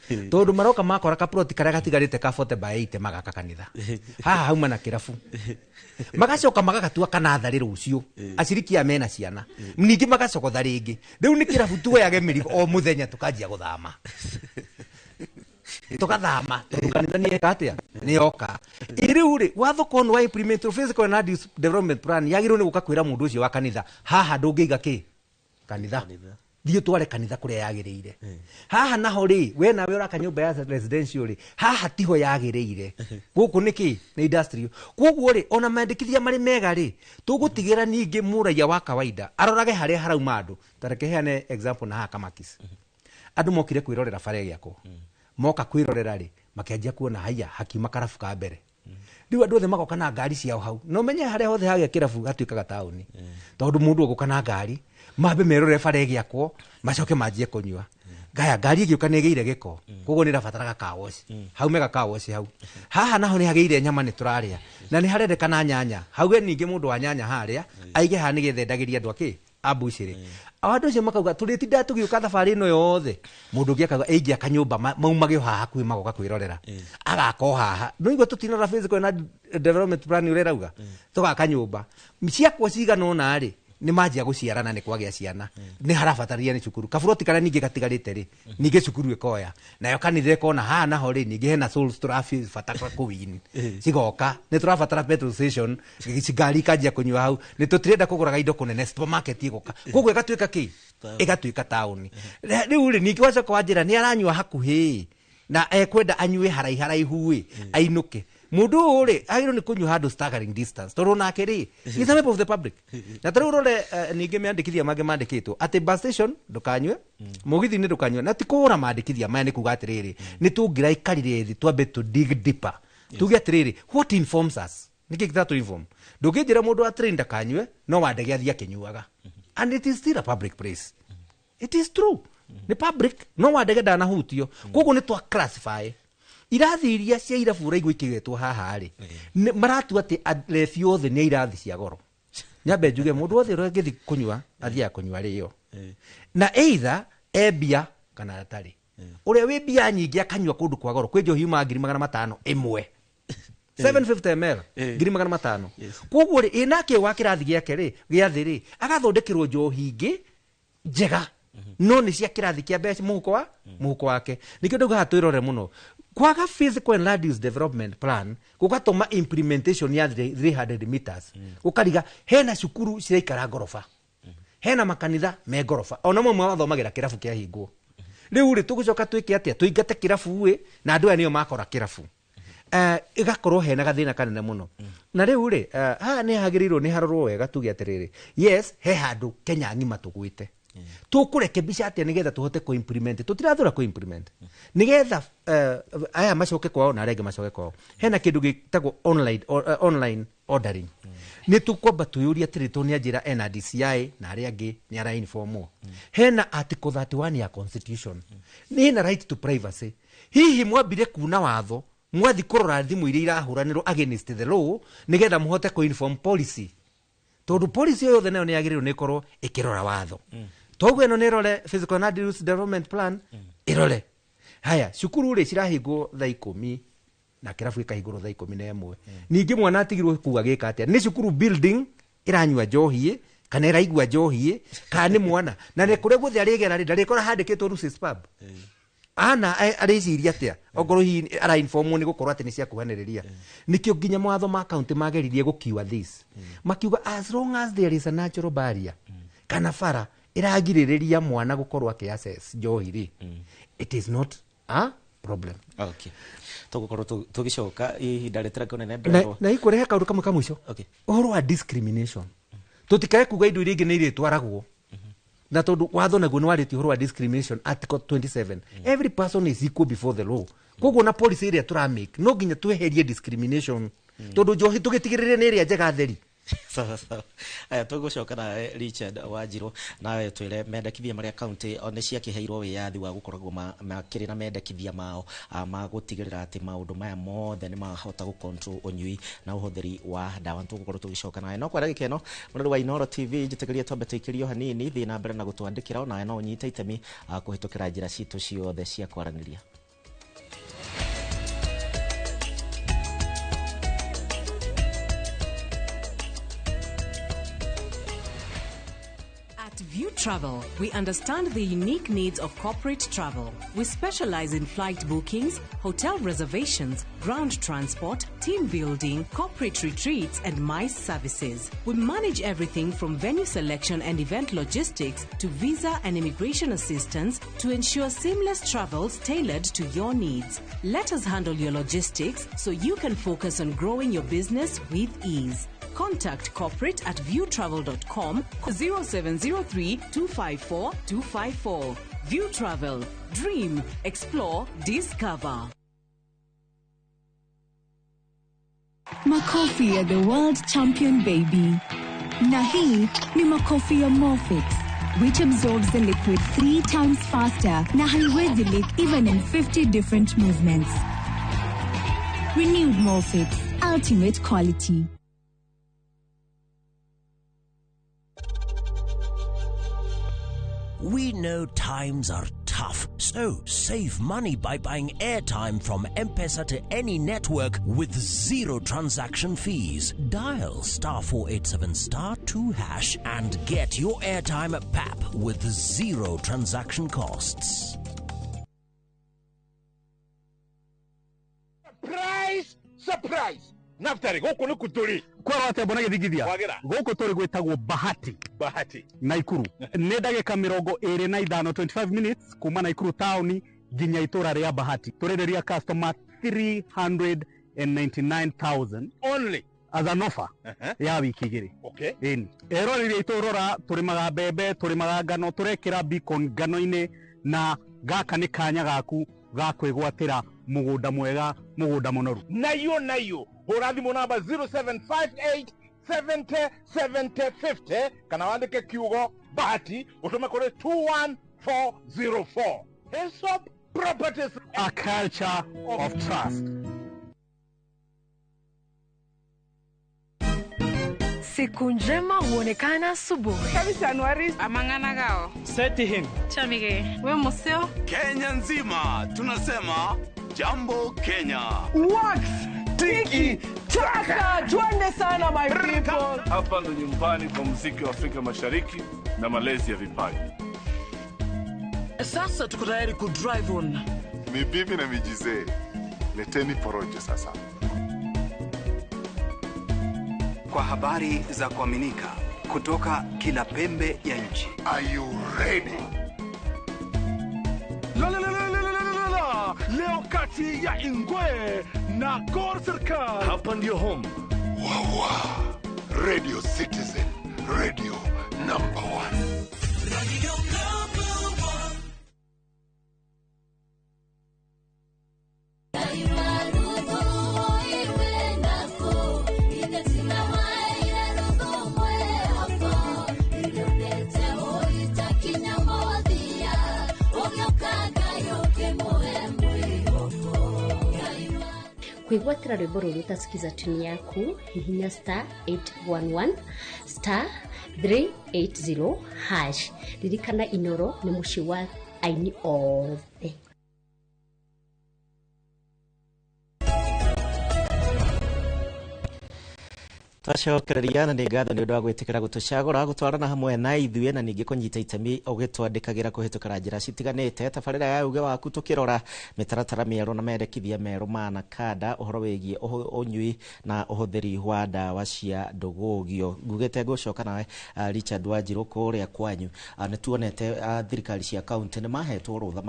tondũ maroka makora kaploti karĩa gatigarĩte ka 40 by 80 magaka kanitha haha hauma na kĩrabu, magacoka magagatua kanatharĩ rũciũ, aciriki aya mena ciana ningĩ magacogotha rĩngĩ. Rĩu nĩ kĩrabu tuoyage mĩrigo o mũthenya tũkanjia gũthama, tũgathama tondũ kanitha nĩ eka atĩa, nĩ yoka. Rĩu rĩ, watho korwo nĩ wa implement physical and land use development plan, yagĩrĩirwo nĩ gũka kwĩra mũndũ ũcio wa kanitha, haha ndũngĩiga kĩ kanitha, thiĩ ũtware kanitha kũrĩa yagĩrĩire. Haha naho rĩ, we nawe ũraka nyũmba ya residential rĩ, haha tiho yagĩrĩire, gũkũ nĩ kĩ? Nĩ industrial. Koguo rĩ, ona mandĩkithia marĩ mega rĩ, tũgũtigĩra ningĩ mũraiya wa kawaida arorage harĩa harauma andũ. Ta reke heane example na haha Kamakis. Andũ mokire kwĩrorera bara ĩgĩakwo, moka kwĩrorera rĩ, makĩanjia kuona haiya hakiuma karabu ka mbere. Rĩu andũ othe magoka na ngari ciao hau, na ũmenye harĩa hothe hagĩa kĩrabu hatuĩkaga taũni, tondũ mũndũ egũka na ngari, mambe merorere bara ĩgĩakwo, macoke manjie kũnyua. Ngaya ngari ĩgĩũka nĩ ĩgĩire gĩko, koguo nĩ ĩrabataraga car wash. Hau mega car wash hau. Haha naho nĩ hagĩire nyama nĩ tũrarĩa, na nĩ harendekana nyanya. Hauge ningĩ mũndũ wa nyanya harĩa aige haha nĩgetha endagĩrie andũ akĩ ambucĩrĩ. Andũ acio makauga tũrĩtindaga tũgĩũka thabarĩ ĩno yothe. Mũndũ ũngĩ akauga ĩingĩ akanyũmba maumage o haha hakuhĩ magoka kwĩrorera, agaka o haha. No igua tũtinarora physical and development plan ũrĩa ĩrauga, tũgaka nyũmba ciakwo cigana ũna rĩ, nĩ manjia gũciarana, nĩ kwagĩa ciana, nĩ harabataria nĩ cukuru. Kaburoti karĩa ningĩ gatigarĩte rĩ, ningĩ cukuru ĩkoya nayo kanitha ĩkona haha naho rĩ, ningĩ hena souls tũrabatara kũwin cigoka, nĩ tũrabatara petrol station, ngari ikanjia kũnyua hau, nĩ tũtirenda kũgũraga indo kũnene, supermarket ĩgoka, koguo ĩgatuĩka kĩ? Ĩgatuĩka taũni. Rĩu rĩ, ningĩ wacoka wanjĩra nĩ aranyua hakuhĩ na ekwenda anyue haraiharaihu ĩ, ainũke. Mũndũ ũyũ rĩ, agĩrĩirwo nĩ kũnyua handũ staggering distance, tondũ nake rĩ, is a member of the public. Na ta rĩu ũrore, ningĩ mĩandĩkithia mangĩ mandĩkĩtwo atĩ bus station ndũkanyue, mũgithi-inĩ ndũkanyue, na ti kũhũra mandĩkithia maya, nĩ kuga atĩrĩrĩ, nĩ tũngĩraikarire thĩ twambe tũ dig deeper, tuge atĩrĩrĩ, what informs us? Nĩkĩ gĩtatũ inform? Ndũngĩnjĩra mũndũ wa train ndakanyue, no wa ndege athiĩ akĩnyuaga, and it is still a public place. It is true, nĩ public, no wa ndege ndanahutio. Koguo nĩ twa classify irathi iria cia irabu ũraigua ikĩgetwo haha rĩ, maratua atĩ arebi othe nĩ irathi cia goro. Nyambe njuge mũndũ wothe ũrĩa ũngĩthiĩ kũnyua athiaga kũnyua rĩo, na either e mbia kana atarĩ. Ũrĩa wĩ mbia nyingĩ akanyua kũndũ kwa goro, kwĩ njohi yumaga 500,000 ĩmwe, 750 ml, 500,000. Koguo rĩ, ĩ nake wa kĩrathi gĩake rĩ gĩa thĩ rĩ, agathondekerwo njohi ingĩ njega, no nĩ cia kĩrathi kĩa mbeca mũhuko wa mũhuko wake. Nĩkĩo ndauga haha twĩrore mũno. Kwaga physical and land use development plan gũgatũma implementation ya 300 meters gũkariga. Hena cukuru ciraikara ngoroba, hena makanitha me ngoroba, ona mamwe mathomagĩra kĩrabu kĩahingwo. Rĩu rĩ, tũgũcoka twĩke atĩa? Tũingate kĩrabu ĩ, na andũ aya nĩo makora kĩrabu. Ĩgakorwo hena gathĩna kanene mũno. Na rĩu rĩ, haha nĩ hagĩrĩirwo nĩ harorwo wega, tuge atĩrĩrĩ, yes, he handũ Kenya ng'ima tũgwĩte. Tũkũrekebisha atĩa nĩgetha tũhote kũ-implement? Tũtirathũra kũ-implement nĩgetha aya macoke kwao na arĩa angĩ macoke kwao. Hena kĩndũ gĩtagwo online ordering. Nĩ tũkwamba twĩyũrie atĩrĩ, tondũ nĩ anjĩra ena DCI na arĩa angĩ nĩ arainformwo. Hena article 31 ya constitution, nĩ right to privacy. Hihi mwambire kuna watho, mwathi kũrora thimũ iria irahũranĩrwo against the law nĩgetha mũhote kũ-inform policy, tondũ policy ĩyo yothe nayo nĩ yagĩrĩirwo nĩ ĩkorwo ĩkĩrora watho. Toguo ĩno nĩ ĩrore physical land use development plan, ĩrore haya cukuru rĩ cirahingwo thaa 10 na kĩrabu gĩkahingũrwo thaa 11. Ningĩ mwana atigirwo kuu agĩka atĩa? Nĩ cukuru building ĩranyua njohi kana ĩraigua njohi kana nĩ mwana? Na nĩ kũrĩa guothe arĩgera rĩ, ndarĩkora handĩkĩtwo Lucy's Pub. Ana arĩciria atĩa okorwo hihi arainformwo nĩ gũkorwo atĩ nĩ cia kuhanĩrĩria? Nĩkĩo nginya mawatho ma county mageririe gũkiwa this, makiuga as long as there is a natural barrier kana bara ĩragirĩrĩria mwana gũkorwo akĩ access njohi rĩ, it is not a problem. Okay, tũgũkorwo tũgĩcoka ihinda rĩtĩrakĩonene. Na ikũrehe kaũndũ kamwe ka mũico. Ũhoro wa discrimination, tũtikae kuga indo iria ingĩ nĩ irĩtwaragwo, na tondũ watho naguo nĩ warĩtie ũhoro wa discrimination, article 27, every person is equal before the law. Koguo na policy ĩrĩa tũramake no nginya tweherie discrimination, tondũ njohi tũgĩtigĩrĩre nĩ ĩrĩa njega theri. Sawa sawa. Aya, tũgũcoka nawe Richard Wanjirũ, nawe twĩre mendekithia marĩa county o nĩ ciakĩheirwo wĩyathi wa gũkoragwo makĩrĩ na mendekithia mao ma gũtigĩrĩra atĩ maũndũ maya mothe nĩ mahota gũ control ũnyui na ũhũthĩri wa ndawa. Tũgũkorwo tũgĩcoka nawe, no kwa ndagĩka ĩno, mũrori wa Inooro TV, njĩtĩkĩrie twambe tũikĩrio hanini. Thiĩ na mbere na gũtwandĩkĩra, onawe no ũnyite itemi kũhĩtũkĩra njĩra citũ ciothe cia kwaranĩria. At View Travel, we understand the unique needs of corporate travel. We specialize in flight bookings, hotel reservations, ground transport, team building, corporate retreats, and MICE services. We manage everything from venue selection and event logistics to visa and immigration assistance to ensure seamless travels tailored to your needs. Let us handle your logistics so you can focus on growing your business with ease. Contact corporate at viewtravel.com, 0703 254 254. View Travel. Dream, explore, discover. Makofi ya the world champion baby. Na hii ni makofi ya Molfix, which absorbs the liquid three times faster na haiwezi leak even in 50 different movements. Renewed Molfix, ultimate quality. We know times are tough, so save money by buying airtime from M-Pesa to any network with zero transaction fees. Dial *487*2# and get your airtime at PAP with zero transaction costs. Surprise! Surprise! Naftari, gũkũ nĩ kũtũrĩ. Kwerwo atĩa mbona gĩthingithia? Wagĩra. Gũkũ tũrĩ gwĩtagwo Bahati. Bahati. Naikuru nĩ ndagĩka 25, 25 minutes kuma Naikuru taũni nginya itũra rĩa Bahati. Tũrenderia customer 399,000 only as an offer ya wiki 2. Ĩni eroreri aitũ, rora, tũrĩmaga mbembe, tũrĩmaga ngano, tũrekĩra beacon ngano-inĩ, na gaka nĩ kanya gaku ga kwĩgwatĩra mũgũnda mwega, mũgũnda mũnoru. Nayo nayo hũra thimũ namba 0758 70 70 50 kana wandĩke kiugo Bahati ũtũme kũrĩ 21404. Hillsop Properties, a culture of trust. Siku njema huonekana asubuhi. Amang'ana Setihin. Chamige. We museo. Kenya nzima tunasema jambo Kenya. Wax tiki taka, twende sana my people. Hapa ndo nyumbani kwa muziki wa Afrika Mashariki na malezi ya vipaji. Sasa tuko tayari ku drive on. Ni bibi na mijizee, leteni porojo sasa. Kwa habari za kuaminika kutoka kila pembe ya nchi. Are you ready? La la la la la la la la. Leo kati ya Ingwe na Gor Serikal. Hapa ndio home. Wawa. Radio Citizen, radio number 1. Radio. Kwĩgwatĩra rwĩmbo rũrũ ta Skiza tune yaku, hihinya star 811 star 380 hash. Ririkana Inoro nĩ mũciĩ wa aini othe. Twacokereria na nĩ ngatho nĩ ũndũ wa gwĩtĩkĩra gũtũcagũra gũtwarana hamwe na ithuĩ na ningĩ kũnyita itemi ũgĩtwandĩkagĩra kũhĩtũkĩra njĩra citiganĩte. Tabarĩra ya uge waku tũkĩrora mĩtaratara mĩerũ na mendekithia merũ ma NACADA ũhoro wĩgiĩ ũnyui na ũhũthĩri wa ndawa cia ndũgũgio. Ngugĩte ngũcoka nawe Richard Wanjirũ kũrĩa kwanyu. Nĩ tuonete thirikari cia kaunti nĩ mahetwo rũtha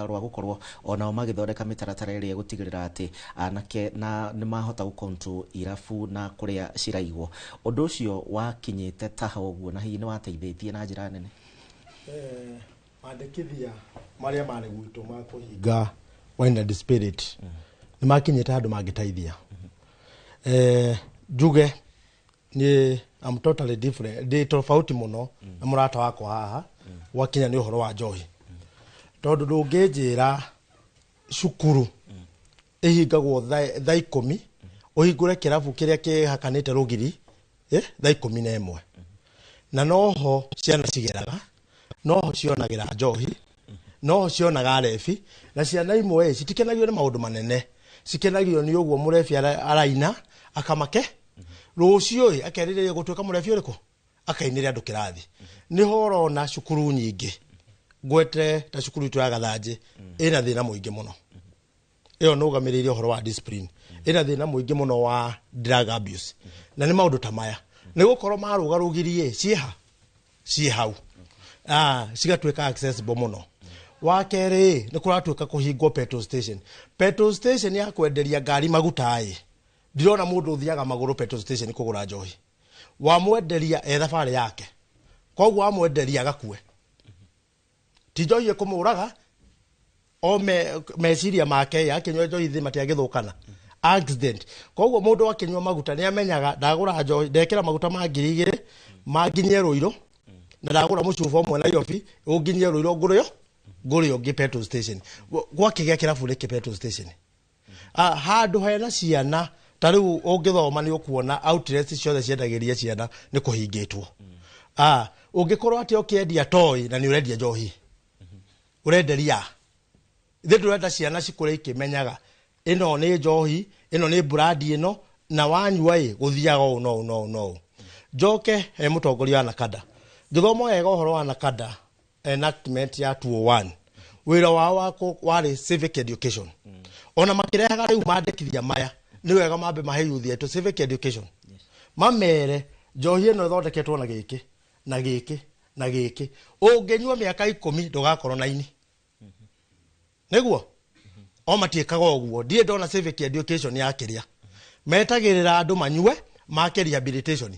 rwa gũkorwo onao magĩthondeka mĩtaratara ĩrĩa ĩgũtigĩrĩra atĩ anake na nĩ mahota gũ irabu na kũrĩa ciraigwo. Ũndũ ũcio wakinyĩte taha ũguo na hihi nĩ wateithĩtie na njĩra nene? Mandĩkithia marĩa marĩ gwitũ ma kũhinga wine and spirit nĩ makinyĩte handũ mangĩteithia. Njuge ni I'm totally different, ndĩ tofauti mũno na mũrata wakwa haha gwakinya nĩ ũhoro wa njohi. Tondũ ndũngĩnjĩra cukuru ĩhingagwo thaa 10 ũhingũre kĩrabu kĩrĩa kĩhakanĩte rũgiri thaa 11 na noho ciana cigeraga, noho cionagĩra njohi, noho cionaga arebi, na ciana imwe citikenagio nĩ maũndũ manene, cikenagio nĩ ũguo mũrebi araina akamake rũciũ akerirĩria gũtuĩka mũrebi ũrĩkũ akainĩre andũ kĩrathi. Nĩho ũrona cukuru nyingĩ ngwete ta cukuru itũ ya Gathanjĩ ĩna thĩna mũingĩ mũno. Ĩyo nũgamĩrĩire ũhoro wa discipline, ĩna thĩna mũingĩ mũno wa drug abuse, na nĩ maũndũ ta maya nĩ gũkorwo marũgarũgirie ciĩha ciĩ hau cigatuĩka accessible mũno. Wa kerĩ nĩ kũratuĩka kũhingwo petrol station. Petrol station ya kwenderia ngari maguta ĩ, ndirona mũndũ ũthiaga magũrũ petrol station kũgũra njohi. Wamwenderia e thabarĩ yake, koguo wamwenderia agakue, ti njohi ĩkũmũraga, o meciria make akĩnyua njohi thĩ matiagĩthũkana accident. Koguo mũndũ akĩnyua maguta nĩ amenyaga ndagũra njohi, ndekĩra maguta ma 2000 manginyie Rũirũ, na ndagũra mũcuba ũmwe Nairobi ũnginyie Rũirũ ngũrĩo ngũrĩo ũngĩ petrol station. Gwakĩgĩa kĩrabu rĩkĩ petrol station handũ hena ciana ta rĩu ũngĩthoma nĩ ũkuona outlets ciothe ciendagĩria ciana nĩ kũhingĩtwo. Ũngĩkorwo atĩ ũkĩendia toy na nĩ ũrendia njohi, ũrenderia ithuĩ tũrenda ciana cikũre ikĩmenyaga ĩno nĩ njohi, ĩno nĩ brandi ĩno, na wanyua ĩ gũthiaga ũũ no no no. Njoke he mũtongoria wa NACADA, ngĩthoma wega ũhoro wa NACADA enactment ya 201, wĩra wao warĩ civic education. Ona makĩrehaga rĩu mandĩkithia maya nĩ wega mambe mahe youth yetu civic education, mamere njohi ĩno ĩthondeketwo na gĩkĩ na gĩkĩ na gĩkĩ, ũngĩnyua mĩaka 10 ndũgakorwo na ini. Nĩguo o matiĩkaga ũguo. Ndirĩ ndona civic education ya kĩrĩa metagĩrĩra andũ manyue make rehabilitation.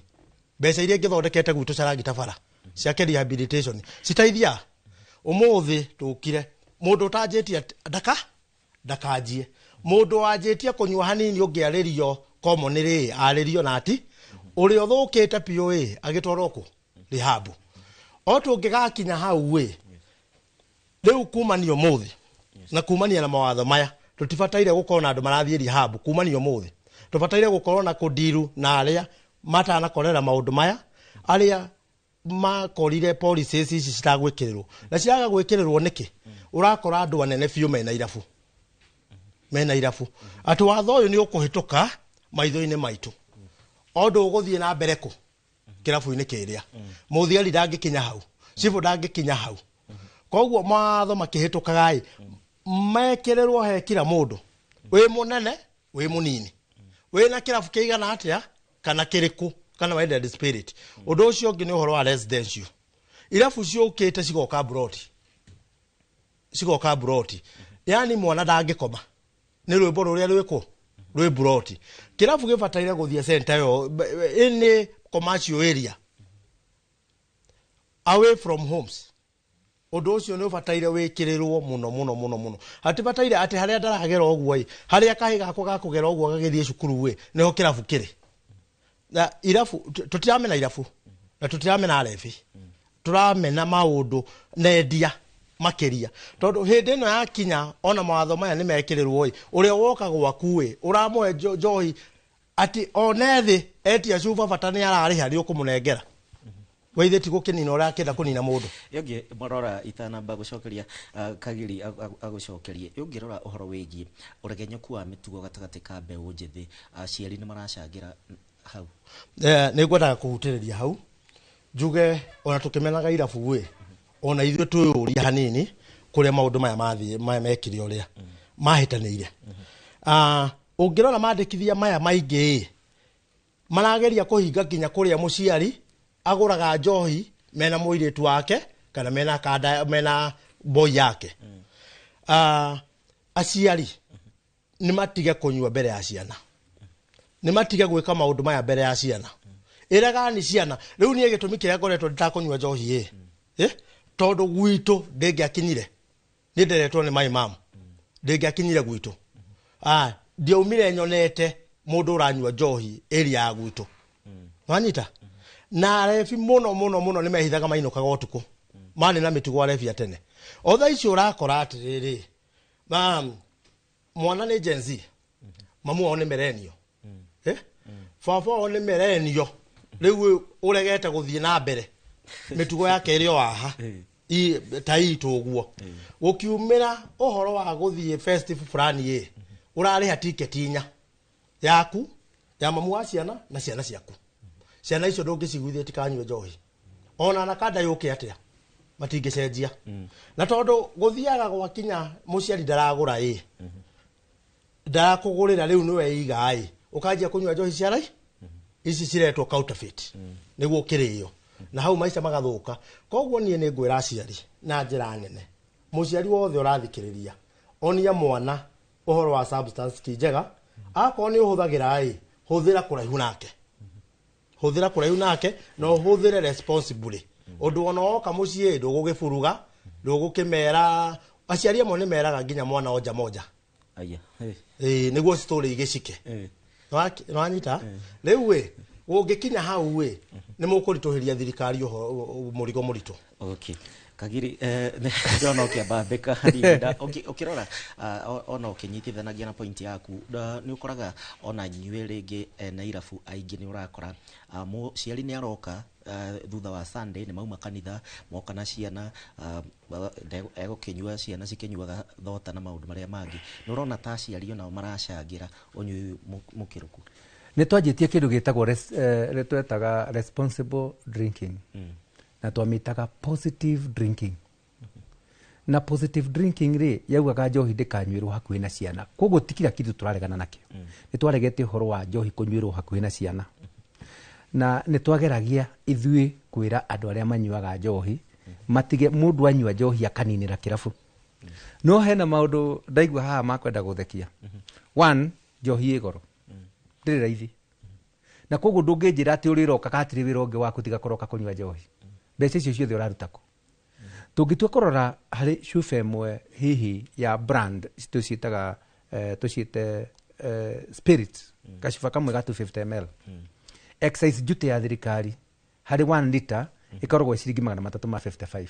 Mbeca iria ingĩthondekete gwitũ carangita bara ciake rehabilitation citeithia. Ũmũthĩ tũkire mũndũ ũtanjĩtie ndakanjie, mũndũ wanjĩtie kũnyua hanini ũngĩarĩrio common rĩ arĩrio na ati ũrĩa ũthũkĩte biũ ĩ agĩtwarwo kũ rehab. O tũngĩgakinya hau ĩ rĩu kumania ũmũthĩ na kumania na mawatho maya tũtibataire gũkorwo na andũ marathiĩ rehab kumania ũmũthĩ. Tũbataire gũkorwo na kũndiru na arĩa matanakorera maũndũ maya, arĩa makorire policies ici citagwĩkĩrĩrwo na ciraga gwĩkĩrĩrwo nĩkĩ. Ũrakora andũ anene biũ mena irabu, mena irabu atĩ watho ũyũ nĩ ũkũhĩtũka maitho-inĩ maitũ, o ndũgũthiĩ na mbere kũ kĩrabu-inĩ kĩrĩa, mũthigari ndangĩkinya hau, cibũ ndangĩkinya hau. Koguo mawatho makĩhĩtũkaga ĩ mekĩrĩrwo he kila mũndũ, wĩ mũnene wĩ mũnini, wĩna kĩrabu kĩigana atĩa kana kĩrĩkũ kana wine spirit. Ũndũ ũcio ũngĩ nĩ ũhoro wa residential. Irabu ciũkĩte cigoka broti, cigoka broti, yani mwana ndangĩkoma nĩ rwĩmbo rũrĩa rwĩkũ rwĩ broti. Kĩrabu gĩbataire gũthiĩ center ĩyo any commercial area away from homes. Ũndũ ũcio nĩ ũbataire wĩkĩrĩrwo mũno mũno mũno mũno. Hatibataire atĩ harĩa ndaragera ũguo ĩ, harĩa kahĩ gakwa gakũgera ũguo gagĩthiĩ cukuru ĩ, nĩho kĩrabu kĩrĩ. Na irabu tũtiramena irabu na tũtiramena arebi, tũramena maũndũ na endia. Makiria tondu hindi ino yakinya ona mawatho maya ni mekirirwo i uria woka gwaku i uramwe njohi ati one thi etia cuba bata ni arariha ni ukumunengera waithe ti gukinina uria akenda kunina mundu. Yongi marora itanamba gucokeria Kagiri agucokerie yongirora uhoro wigi uregenyoku wa mitugo gatagati ka mbeu njithi aciari ni maracangira hau. Ni ngwendaga kuhutiriria hau njuge ona tukimenaga irabu ĩ ona ithuĩ twĩyũria hanini kũrĩa maũndũ maya mathiĩ maya mekire ũrĩa mahĩtanĩire. Ũngĩrora mandĩkithia maya maingĩ ĩ marageria kũhinga nginya kũrĩa mũciari agũraga njohi mena mũirĩtu wake kana mena kanda mena boy yake. Aciari nĩ matige kũnyua mbere ya ciana, nĩ matige gwĩka maũndũ maya mbere ya ciana. Ĩraga ni ciana rĩu niĩ gĩtũmi kĩrĩa ngoretwo nditakũnyua njohi ĩ tondu gwitũ ndĩngĩakinyire nĩ nderetwo nĩ my mom ndĩngĩakinyire gwitũ. Ndiaumire nyonete mũndũ ũranyua njohi area ya gwitũ wanyita na arebi mũno mũno mũno nĩ mehithaga mainũkaga ũtukũ marĩ na mĩtugo arebi a tene. O thaa ici ũrakora atĩrĩrĩ mwana nĩ Gen Z, mamu wao nĩ millennial, baba wao nĩ millennial, rĩu ũregete gũthiĩ na mbere mĩtugo yake ĩrĩ o haha ta itũ ũguo. Gũkiumĩra ũhoro wa gũthiĩ festival fulani ĩ ũrarĩha tiketi inya yaku ya mamu wa ciana na ciana ciaku. Ciana icio ndũngĩciguithia itikanyue njohi ona na kanda yũke atĩa matingĩcenjia. Na tondũ gũthiaga gwakinya mũciari ndaragũra ĩ ndarakũgũrĩra rĩu nĩwe iga ĩ ũkanjia kũnyua njohi cia rai ici ciretwo counterfeit nĩguo ũkĩrĩo na hau maica magathuka. Koguo niĩ nĩ ngwĩra aciari na njĩra nene, mũciari wothe ũrathikĩrĩria onia mwana ũhoro wa substance ti njega, akorwo nĩ ũhũthagĩra ĩ hũthĩra kũraihu nake, hũthĩra kũraihu nake na ũhũthĩre responsibly ũndũ ona woka mũciĩ ndũgũgĩburuga ndũgũkĩmera. Aciari amwe nĩ meraga nginya mwana onja moja nĩguo story igĩcike nĩwanyita. Rĩu ĩ ũngĩkinya hau ĩ nĩ mũkũritũhĩria thirikari mũrigo mũritũ. Okay. Kagiri ndona ũkĩambambĩka hanini ũkĩrora ona ũkĩnyitithanagia na point yaku nĩ ũkoraga ona inyuĩ rĩngĩ na irabu aingĩ nĩ ũrakora mũciari nĩ aroka thutha wa Sunday nĩ mauma kanitha moka na ciana egũkĩnyua ciana cikĩnyuaga thota na maũndũ marĩa mangĩ. Nĩ ũrona ta aciari onao maracangĩra ũnyui mũkĩrũku? Nĩ twanjĩtie kĩndũ gĩtagwo twetaga responsible drinking na twamĩtaga positive drinking. Na positive drinking rĩ yaugaga njohi ndĩkanyuĩrwo hakuhĩ na ciana, koguo ti kila kitu tũraregana nakĩo. Nĩ twaregete ũhoro wa njohi kũnyuĩrwo hakuhĩ na ciana na nĩ twageragia ithuĩ kwĩra andũ arĩa manyuaga njohi matige mũndũ anyua njohi akaninĩra kĩrabu. No hena maũndũ ndaigua haha makwenda gũthekia. One, njohi ĩ goro ndĩrĩ raithi, na koguo ndũngĩnjĩra atĩ ũrĩroka hatirĩ wĩra ũngĩ wa gũtiga kũroka kũnyua njohi, mbeca icio ciothe ũraruta kũ? Tũngĩtua kũrora harĩ cuba ĩmwe hihi ya brand tũciĩtaga tũciĩte spirit gacuba kamwe ga 250 ml excise duty ya thirikari harĩ 1 liter ĩkoragwo ciringi 355.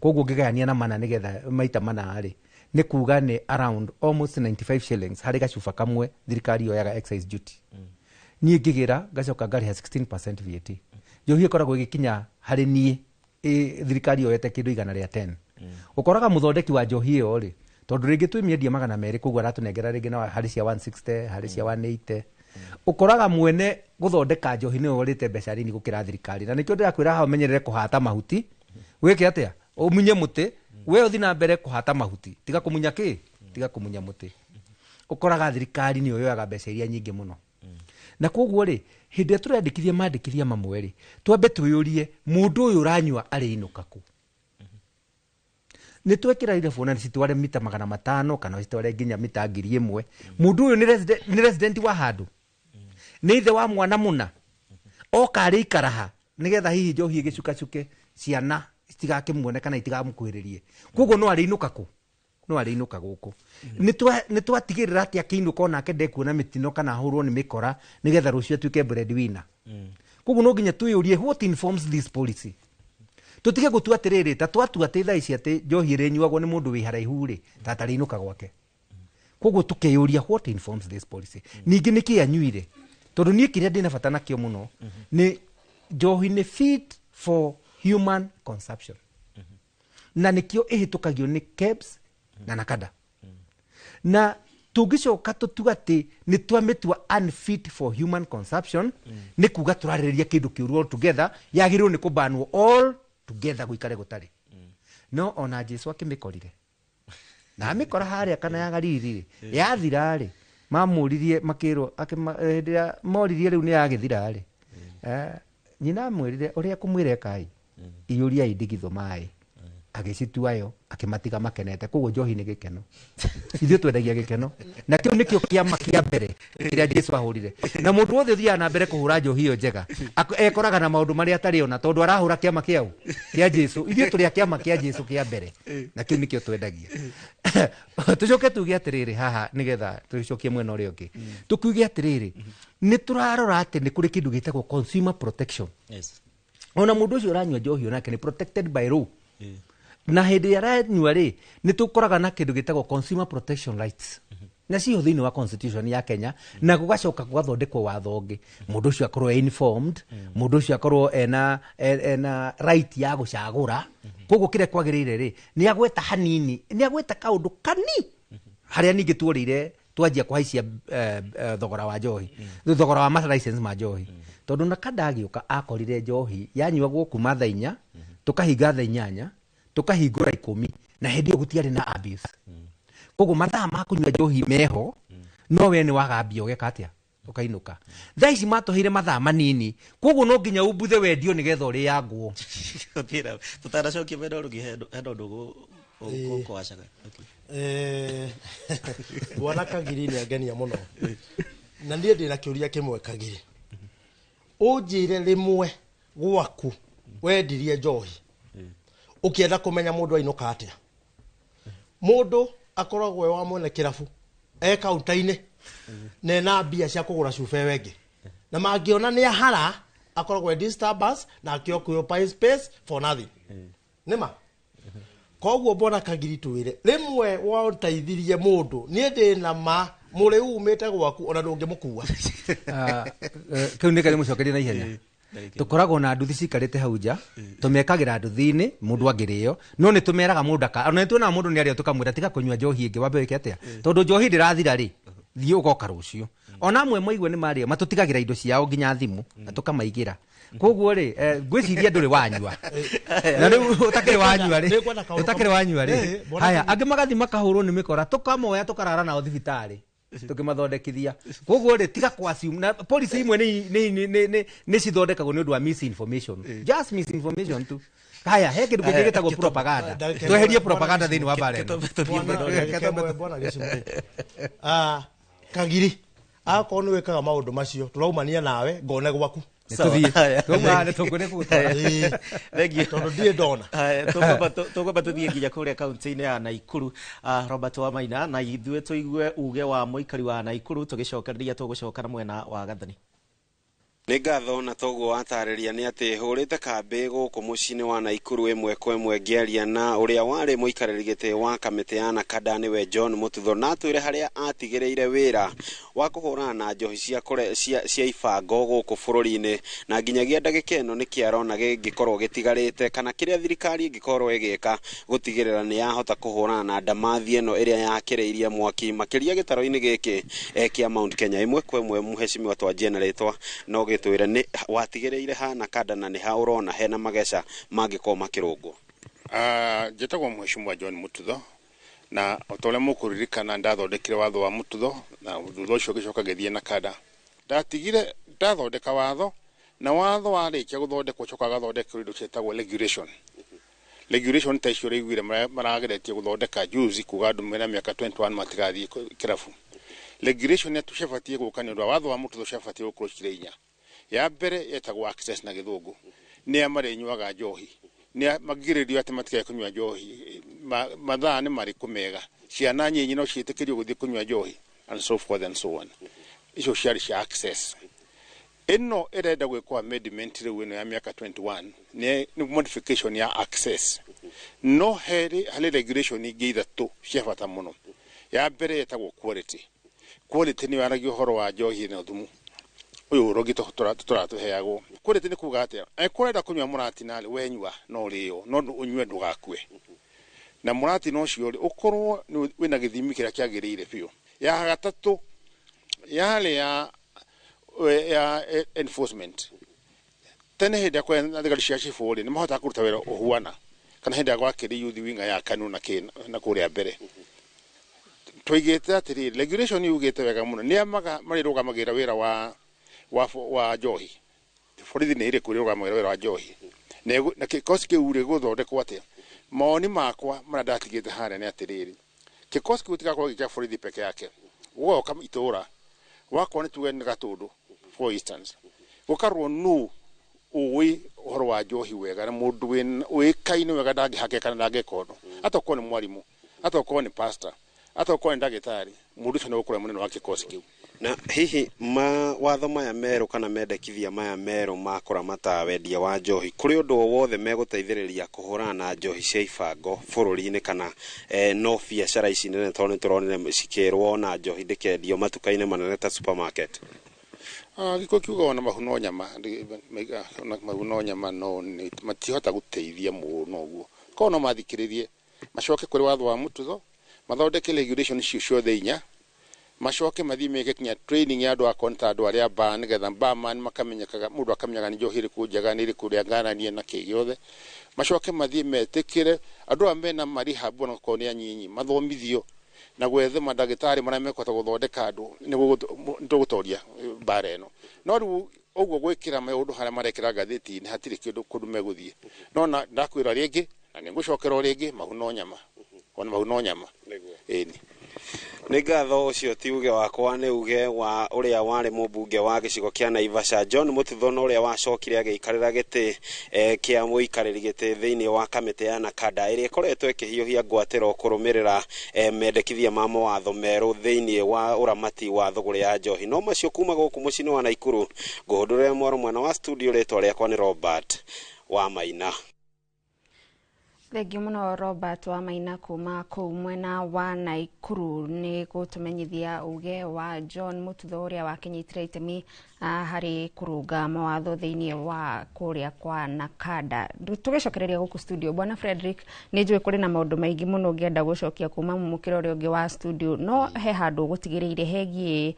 Koguo ũngĩgayania na mana nĩgetha maita mana rĩ nĩ kuga nĩ around almost 95 shillings harĩ gacuba kamwe thirikari yoyaga excise duty. Niĩ ngĩgĩra ngacoka ngarĩha 16% VAT. Njohi ĩkoragwo ĩgĩkinya harĩ niĩ thirikari yoete kĩndũ 110. Ũkoraga mũthondeki wa njohi ĩyo rĩ tondũ rĩngĩ twĩmĩendia 200 koguo aratũnengera rĩngĩ na harĩ cia 160 harĩ cia 180. Ũkoraga mwene gũthondeka njohi nĩwe ũrĩte mbeca nini gũkĩra thirikari, na nĩkĩo ndĩrakwĩra haha ũmenyerere kũhata mahuti. Wĩke atĩa? Ũmunye mũtĩ we ũthi na mbere kũhata mahuti, tiga kũmunya kĩ, tiga kũmunya mũtĩ. Ũkoraga thirikari nĩyo yoyaga mbeca iria nyingĩ mũno. Na koguo rĩ hĩndĩ ĩrĩa tũrandĩkithia mandĩkithia mamwe rĩ twambe twĩyũrie mũndũ ũyũ ũranyua arĩinũka kũ. Nĩ twekĩra irabu ona citware mita 500 kana citware nginya mita 1000. Mũndũ ũyũ nĩ resident wa handũ, nĩ ithe wa mwana mũna, oka arĩikara ha nĩgetha hihi njohi ĩgĩcukacuke ciana citigakĩmuone kana itigamũkuhĩrĩrie. Koguo no arĩinũka kũ? No arĩinũka gũkũ. Nĩ twatigĩrĩra atĩ akĩinũka onake ndekuona mĩtino kana ahũrwo nĩ mĩkora nĩgetha rũciũ atuĩke breadwinner. Koguo no nginya twĩyũrie what informs this policy. Tũtige gũtua atĩrĩrĩ, ta twatua atĩ thaa ici atĩ njohi ĩrĩnyuagwo nĩ mũndũ wĩ haraihu rĩ, ta atarĩinũka gwake. Koguo tũkeyũria, what informs this policy? Ningĩ nĩkĩ anyuire? Tondũ niĩ kĩrĩa ndĩna bata nakĩo mũno nĩ njohi nĩ fit for human consumption, na nĩkĩo ĩhĩtũkagio nĩ KEBS na NACADA. Na tũngĩcoka tũtuga atĩ nĩ twamĩtua unfit for human consumption, nĩ kuga tũrarĩrĩria kĩndũ kĩũru all together, yagĩrĩirwo nĩ kũbanwo all together, gũikare gũtarĩ. No ona Jesu akĩmĩkorire na amĩkora harĩa kana ya Galili rĩ, yathira rĩ, mamũririe makĩrwo hĩndĩ ĩrĩa moririe rĩu nĩ yagĩthira rĩ, nyina amwĩrire ũrĩa kũmwĩra ekai, iyũriai ndigithũ maĩ, agĩcitua yo akĩmatiga makenete. Koguo njohi nĩ gĩkeno, ithuĩ twendagia gĩkeno, na kĩu nĩkĩo kĩama kĩa mbere kĩrĩa Jesu ahũrire. Na mũndũ wothe ũthiaga na mbere kũhũra njohi ĩyo njega ekoraga na maũndũ marĩa atarĩ ona, tondũ arahũra kĩama kĩau kĩa Jesu. Ithuĩ tũrĩ a kĩama kĩa Jesu kĩa mbere, na kĩu nĩkĩo twendagia. Tũcoke tuge atĩrĩrĩ haha, nĩgetha tũcokie mwena ũrĩa ũngĩ, tũkiuge atĩrĩrĩ, nĩ tũrarora atĩ nĩ kũrĩ kĩndũ gĩtagwo consumer protection. Ona mũndũ ũcio ũranyua njohi onake nĩ protected by law, na hĩndĩ ĩrĩa aranyua rĩ, nĩ tũkoraga na kĩndũ gĩtagwo consumer protection rights, na ciho thĩinĩ wa constitution ya Kenya, na gũgacoka gũgathondekwo watho ũngĩ, mũndũ ũcio akorwo e informed, mũndũ ũcio akorwo ena right ya gũcagũra. Koguo kĩrĩa kwagĩrĩire rĩ, nĩ agweta hanini, nĩ agweta kaũndũ kani harĩa ningĩ tuorĩire twanjia kũhaicia thogora wa njohi, thogora wa ma license ma njohi, tondũ NACADA agĩũka akorire njohi yanyuagwo kuma thaa 4, tũkahinga thaa 8, tũkahingũra 10, na hĩndĩ ĩyo gũtiarĩ na abuse. Koguo mathaa ma kũnyua njohi meho, no we nĩ wagambia ũgeka atĩa, ũkainũka. Thaa ici matũheire mathaa manini, koguo no nginya umbuthe wendio nĩgetha ũrĩangwo. Tutanacokia mwena ũrĩa ũngĩ, hena ũndũ ũkwacaga. Bwana Kagiri nĩ angenia mũno, na niĩ ndĩna kĩũria kĩmwe. Kagiri, ũnjĩre rĩmwe gwaku wendirie njohi ũkĩenda kũmenya mũndũ ainũka atĩa. Mũndũ akoragwo e wa mwene kĩrabu e kaunta-inĩ na ena mbia cia kũgũra cuba ĩyo ĩngĩ, na mangĩona nĩ ahara akoragwo e disturbance na akĩ occupy space for nothing. Nĩma koguo mbona Kagiri, twĩre rĩmwe wateithirie mũndũ. Niĩ ndĩna ma mũrĩu umĩte gwaku ona ndũngĩmũkua. Ah, kĩu nĩ karĩ mũcokerie na ihenya. Tũkoragwo na nduthi cikarĩte hau nja, tũmekagĩra nduthi-inĩ mũndũ angĩrĩo, no nĩ tũmeraga mũndũ aka ona nĩ tuonaga mũndũ nĩ arĩo, tũkamwĩra tiga kũnyua njohi ĩngĩ, wambe wĩke atĩa, tondũ njohi ndĩrathira rĩ, thiĩ ũgoka rũciũ. Ona amwe maigua nĩ marĩo, matũtigagĩra indo ciao nginya thimũ na tũkamaigĩra. Koguo rĩ, ngwĩciria ndũrĩ wanyua, na rĩu ũtakĩrĩ wanyua rĩ, Nĩngwenda kaũndũ ũtakĩrĩ wanyua rĩ, Bwana haya Kagiri. Angĩ magathiĩ makahũrwo nĩ mĩkora, tũkamoya tũkarara nao thibitarĩ tũkĩmathondekithia. Koguo rĩ, tiga kũ assume, na policy imwe nĩ cithondekagwo nĩ ũndũ wa misinformation, just misinformation tu. Haya, he kĩndũ kĩngĩ gĩtagwo propaganda. Tweherie propaganda thĩinĩ wa bara ĩno. Bwana, ĩmwe, bwana Gĩcumbi. Ah, Kagiri, akorwo nĩ wĩkaga maũndũ macio, tũraumania nawe ngone gwaku. Nĩtũthiĩ. Twauma nĩ tũkũ nĩ gũgũtwara. Thank you. Tondũ ndirĩ ndona. Haya, tũkwamba tũthiĩ nginya kũrĩa kaunti-inĩ ya Naikuru. Robert Wamaina, na ithuĩ tũigue uge wa mũikari wa Naikuru, tũgĩcokereria tũgũcoka na mwena wa Gathani. Nĩ ngatho. Na toguo watarĩria nĩ atĩ hũrĩte kambĩ gũkũ mũciĩ-inĩ wa Naikuru, ĩmwe kwa ĩmwe ngĩaria na ũrĩa warĩ mũikarĩri gĩtĩ wa kamĩtĩ ya NACADA, nĩwe John Mũtutho, na atwĩre harĩa atigĩrĩire wĩra wa kũhũrana na njohi cia ibango gũkũ bũrũri-inĩ, na nginyagia ndagĩka ĩno nĩkĩ arona gĩngĩkorwo gĩtigarĩte kana kĩrĩa thirikari ĩngĩkorwo ĩgĩka gũtigĩrĩra nĩ yahota kũhũrana na ndamathi ĩno ĩrĩa yakĩrĩirie mwaki makĩria gĩtaro-inĩ gĩkĩ kĩa Mount Kenya. Ĩmwe kwa ĩmwe, mheshimiwa, twanjie na rĩtwa no gĩtwĩre nĩ watigĩrĩire ha NACADA na nĩ ha ũrona hena mageca mangĩkorwo makĩrũngwo. Njĩtagwo Mheshimiwa John Mututho, na o ta ũrĩa mũkũririkana ndathondekire watho wa Mututho, na thutha ũcio ngĩcoka ngĩthiĩ NACADA. Ndatigire ndathondeka watho, na watho warĩkia gũthondekwo coka gathondekwo indo ciĩtagwo regulation. Regulation ta icio ũraiguire marageretie gũthondeka juzi, kuga andũ mena mĩaka 21 matigathiĩ kĩrabu. Regulation yetu ciabatiĩ gũka nĩ ũndũ wa watho wa Mututho, ciabatiĩ gũkorwo cirĩ inya. Ya mbere yetagwo access na gĩthũngũ, nĩ a marĩnyuaga njohi, nĩ magirĩrĩrio atĩ matikae kũnyua njohi, mathaa nĩ marĩkũ mega, ciana nyinyi no ciĩtĩkĩrio gũthiĩ kũnyua njohi, and so forth and so on. Icio ciarĩ cia access. Ĩno ĩrenda gwĩkwo amendment rĩu ĩno ya mĩaka 21 nĩ modification ya access. No harĩ regulation ingĩ ithatũ cia bata mũno. Ya mbere ĩtagwo quality. Quality nĩ yaragia ũhoro wa njohi na thumu ũyũ ũrogi tũratũheagwo. Quality nĩ kuga atĩa? Angĩkorwo ũrenda kũnyua mũratina rĩ, wenyua no ũrĩo, no ũnyue ndũgakue. Na mũratina ũcio rĩ, ũkorwo wĩna gĩthimi kĩrĩa kĩagĩrĩire biũ. Ya gatatũ yarĩ ya enforcement. Tene hĩndĩ ĩrĩa kwarĩ na thigari cia cibũ rĩ, nĩ mahotaga kũruta wĩra ũhuana, kana hĩndĩ ĩrĩa gwakĩrĩ youth wing ya KANU na kũrĩa mbere. Tũigĩte atĩrĩrĩ, regulation yugĩte wega mũno, nĩ marĩrũgamagĩrĩra wĩra wa njohi. Borithi nĩ ĩrĩkũ ĩrũgamagĩrĩra wĩra wa njohi? Na kĩkosi kĩu rĩ, gũthondekwo atĩa? Mawoni makwa marĩa ndatigĩte harĩa nĩ atĩrĩrĩ, kĩkosi kĩu gĩtigakorwo gĩ kĩa borithi peke yake. Gũgoka itũra, wakorwo nĩ tuge nĩ Gatũndũ for instance, gũkarwo nũ ũĩ ũhoro wa njohi wega na mũndũ ũĩkaine wega ndangĩhake kana ndangĩka ũndũ, atokorwo nĩ mwarimũ, atokorwo nĩ pastor, atokorwo nĩ ndagĩtarĩ, mũndũ ũcio nĩ ũgũkorwo mũnene wa kĩkosi kĩu. Na hihi mawatho maya merũ kana mendekithia maya merũ ma kũramata wendia wa njohi, kũrĩ ũndũ o wothe megũteithĩrĩria kũhũrana na njohi cia ibango bũrũri-inĩ, kana no biacara ici nene tondũ nĩ tũronire cikĩrwo na njohi ndĩkendio matuka-inĩ manene ta supermarket? Gĩkũyũ kiugaga ona mahu no nyama, mahu no nyama, no matihota gũteithia mũno ũguo. Korwo no mathikĩrĩrie, macoke kũrĩ watho wa mũtutho, mathondeke regulation icio ciothe inya, macoke mathiĩ meke kinya training ya andũ a konta, andũ arĩa bar, nĩgetha barman makamenyekaga, mũndũ akamenyaga nĩ njohi ĩrĩkũ njega, nĩ ĩrĩkũ ĩrĩa ngananie na kĩ gĩothe. Macoke mathiĩ metĩkĩre andũ aya mena marehab onakorwo nĩ anyinyi, mathomithio na gwethe mandagĩtarĩ marĩa mekũhota gũthondeka andũ nĩguo tũgũtoria mbara ĩno. No rĩu ũguo gwĩkĩra maũndũ harĩa marekĩra ngathĩti-inĩ hatirĩ kĩndũ kũndũ megũthiĩ. No na ndakwĩra rĩngĩ na nĩngũcokera o rĩngĩ, mahu no nyama, ona mahu no nyama. Ĩni. Nĩ ngatho, ũcio ti uge wakwa, nĩ uge wa ũrĩa warĩ mũmbunge wa gĩcigo kĩa Naivasha John Mututho, na ũrĩa wacokire agĩikarĩra gĩtĩ kĩa mũikarĩri gĩtĩ thĩinĩ wa kamĩtĩ ya Nakada ĩrĩa ĩkoretwo ĩkĩhiũhia ngwatĩro kũrũmĩrĩra mendekithia ma mawatho merũ thĩinĩ wa ũramati wa thũgũrĩ ya njohi. No macio kuma gũkũ mũciĩ-inĩ wa Naikuru, ngũhũndũrĩre mwaro mwena wa studio, rĩtwa rĩakwa nĩ Robert wa Maina. Thengiũ mũno Robert wa Maina kuma kũu mwena wa Naikuru nĩ gũtũmenyithia uge wa John Mututho ũrĩa wakinyitire itemi harĩ kũrũnga mawatho thĩinĩ wa kũrĩa kwa Nakada. Tũgĩcokereria gũkũ studio, Bwana Frederick, nĩ njũĩ kũrĩ na maũndũ maingĩ mũno ũngĩenda gũcokia kuma mũmũkĩra ũrĩa ũngĩ wa studio, no he handũ ũgũtigĩrĩire hegiĩ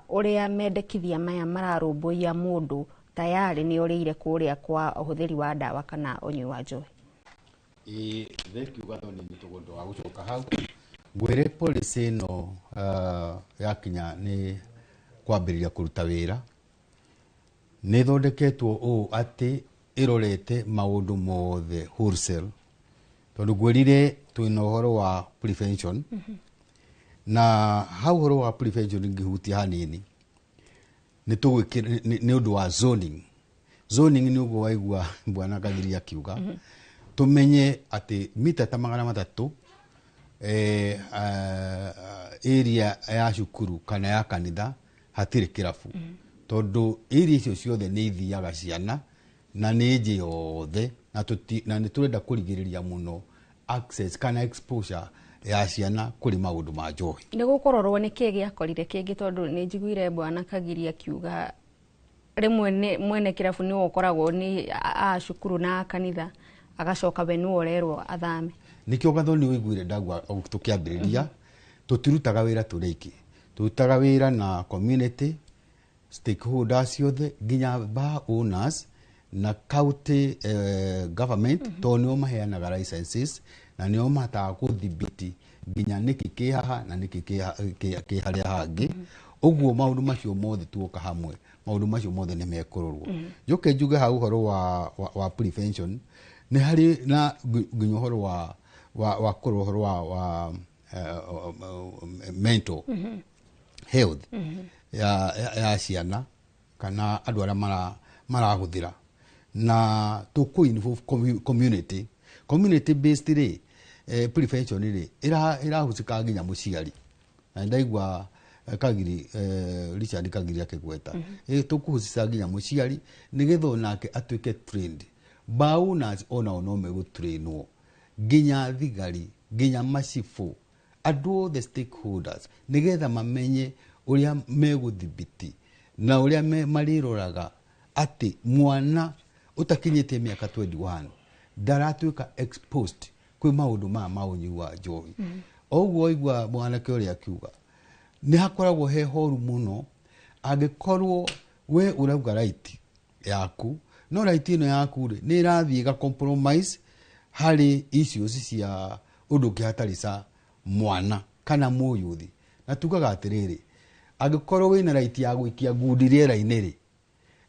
ũrĩa mendekithia maya mararũmbũiya mũndũ tayarĩ nĩ ũrĩire kũrĩa kwa ũhũthĩri wa ndawa kana ũnyui wa njohi. Ĩĩ, thengiũ Gathoni nĩ tũgũndũ wa gũcoka hau ngwĩre policy ĩno yakinya nĩ kwambĩrĩria kũruta wĩra, nĩ ĩthondeketwo ũũ atĩ ĩrorete maũndũ mothe wholesale, tondũ ngwĩrire twĩna ũhoro wa prevention. Na hau ũhoro wa prevention ngĩhutia hanini nĩ tũgwĩkĩra nĩ ũndũ wa zoning. Zoning nĩ ũguo waigua bwana Kagiri akiuga, tumenye atĩ mita ta 300 area ya cukuru kana ya kanitha hatirĩ kĩrabu, tondũ area icio ciothe nĩ ithiaga ciana na nĩ nji yothe, na nĩ tũrenda kũrigĩrĩria mũno access kana exposure ya ciana kũrĩ maũndũ ma njohi. Nĩ gũkũrorwo nĩ kĩ gĩakorire kĩngĩ, tondũ nĩ njiguire bwana Kagiri akiuga rĩmwe nĩ mwene kĩrabu nĩwe ũkoragwo nĩ a cukuru na kanitha, agacoka we nĩwe ũrerwo athame. Nĩkĩo Gathoni ũiguire ndagua tũkĩambĩrĩria, tũtirutaga wĩra tũrĩ aingĩ, tũrutaga wĩra na community stakeholders ciothe nginya bar owners na county government, tondũ nĩo maheanaga licenses na nĩo mahotaga kũthibiti nginya nĩkĩ kĩ haha na nĩkĩ kĩ harĩa hangĩ. Ũguo maũndũ macio mothe tuoka hamwe, maũndũ macio mothe nĩ mekũrorwo. Njoke njuge hau ũhoro wa prevention, nĩ harĩ na nginya ũhoro wa kũrora ũhoro wa mental health ya ciana kana andũ arĩa marahũthĩra, na tũkũ involve community. Community based rĩ, prevention rĩ, ĩrahusika nginya mũciari. Na ndaigua Kagiri, Richard Kagiri akĩgweta. Tũkũhusisha nginya mũciari nĩgetha onake atuĩke trained. Baowners onao no megũtrainwo, nginya thigari, nginya macibũ, andũ othe stakeholders, nĩgetha mamenye ũrĩa megũthibiti na ũrĩa marĩroraga atĩ mwana ũtakinyĩtie mĩaka 21 ndaratuĩka exposed kwĩ maũndũ maya ma ũnyui wa njohi. O ũguo waigua mwanake ũrĩa akiuga, nĩ hakoragwo he horu mũno angĩkorwo we ũrauga right yaku, no right ĩno yaku rĩ, nĩ ĩrathiĩ ĩga compromise harĩ issues cia ũndũ ũngĩhatarica mwana kana mũyuthi. Na tugaga atĩrĩrĩ, angĩkorwo wĩna right ya gũikia ngundi rĩera-inĩ rĩ,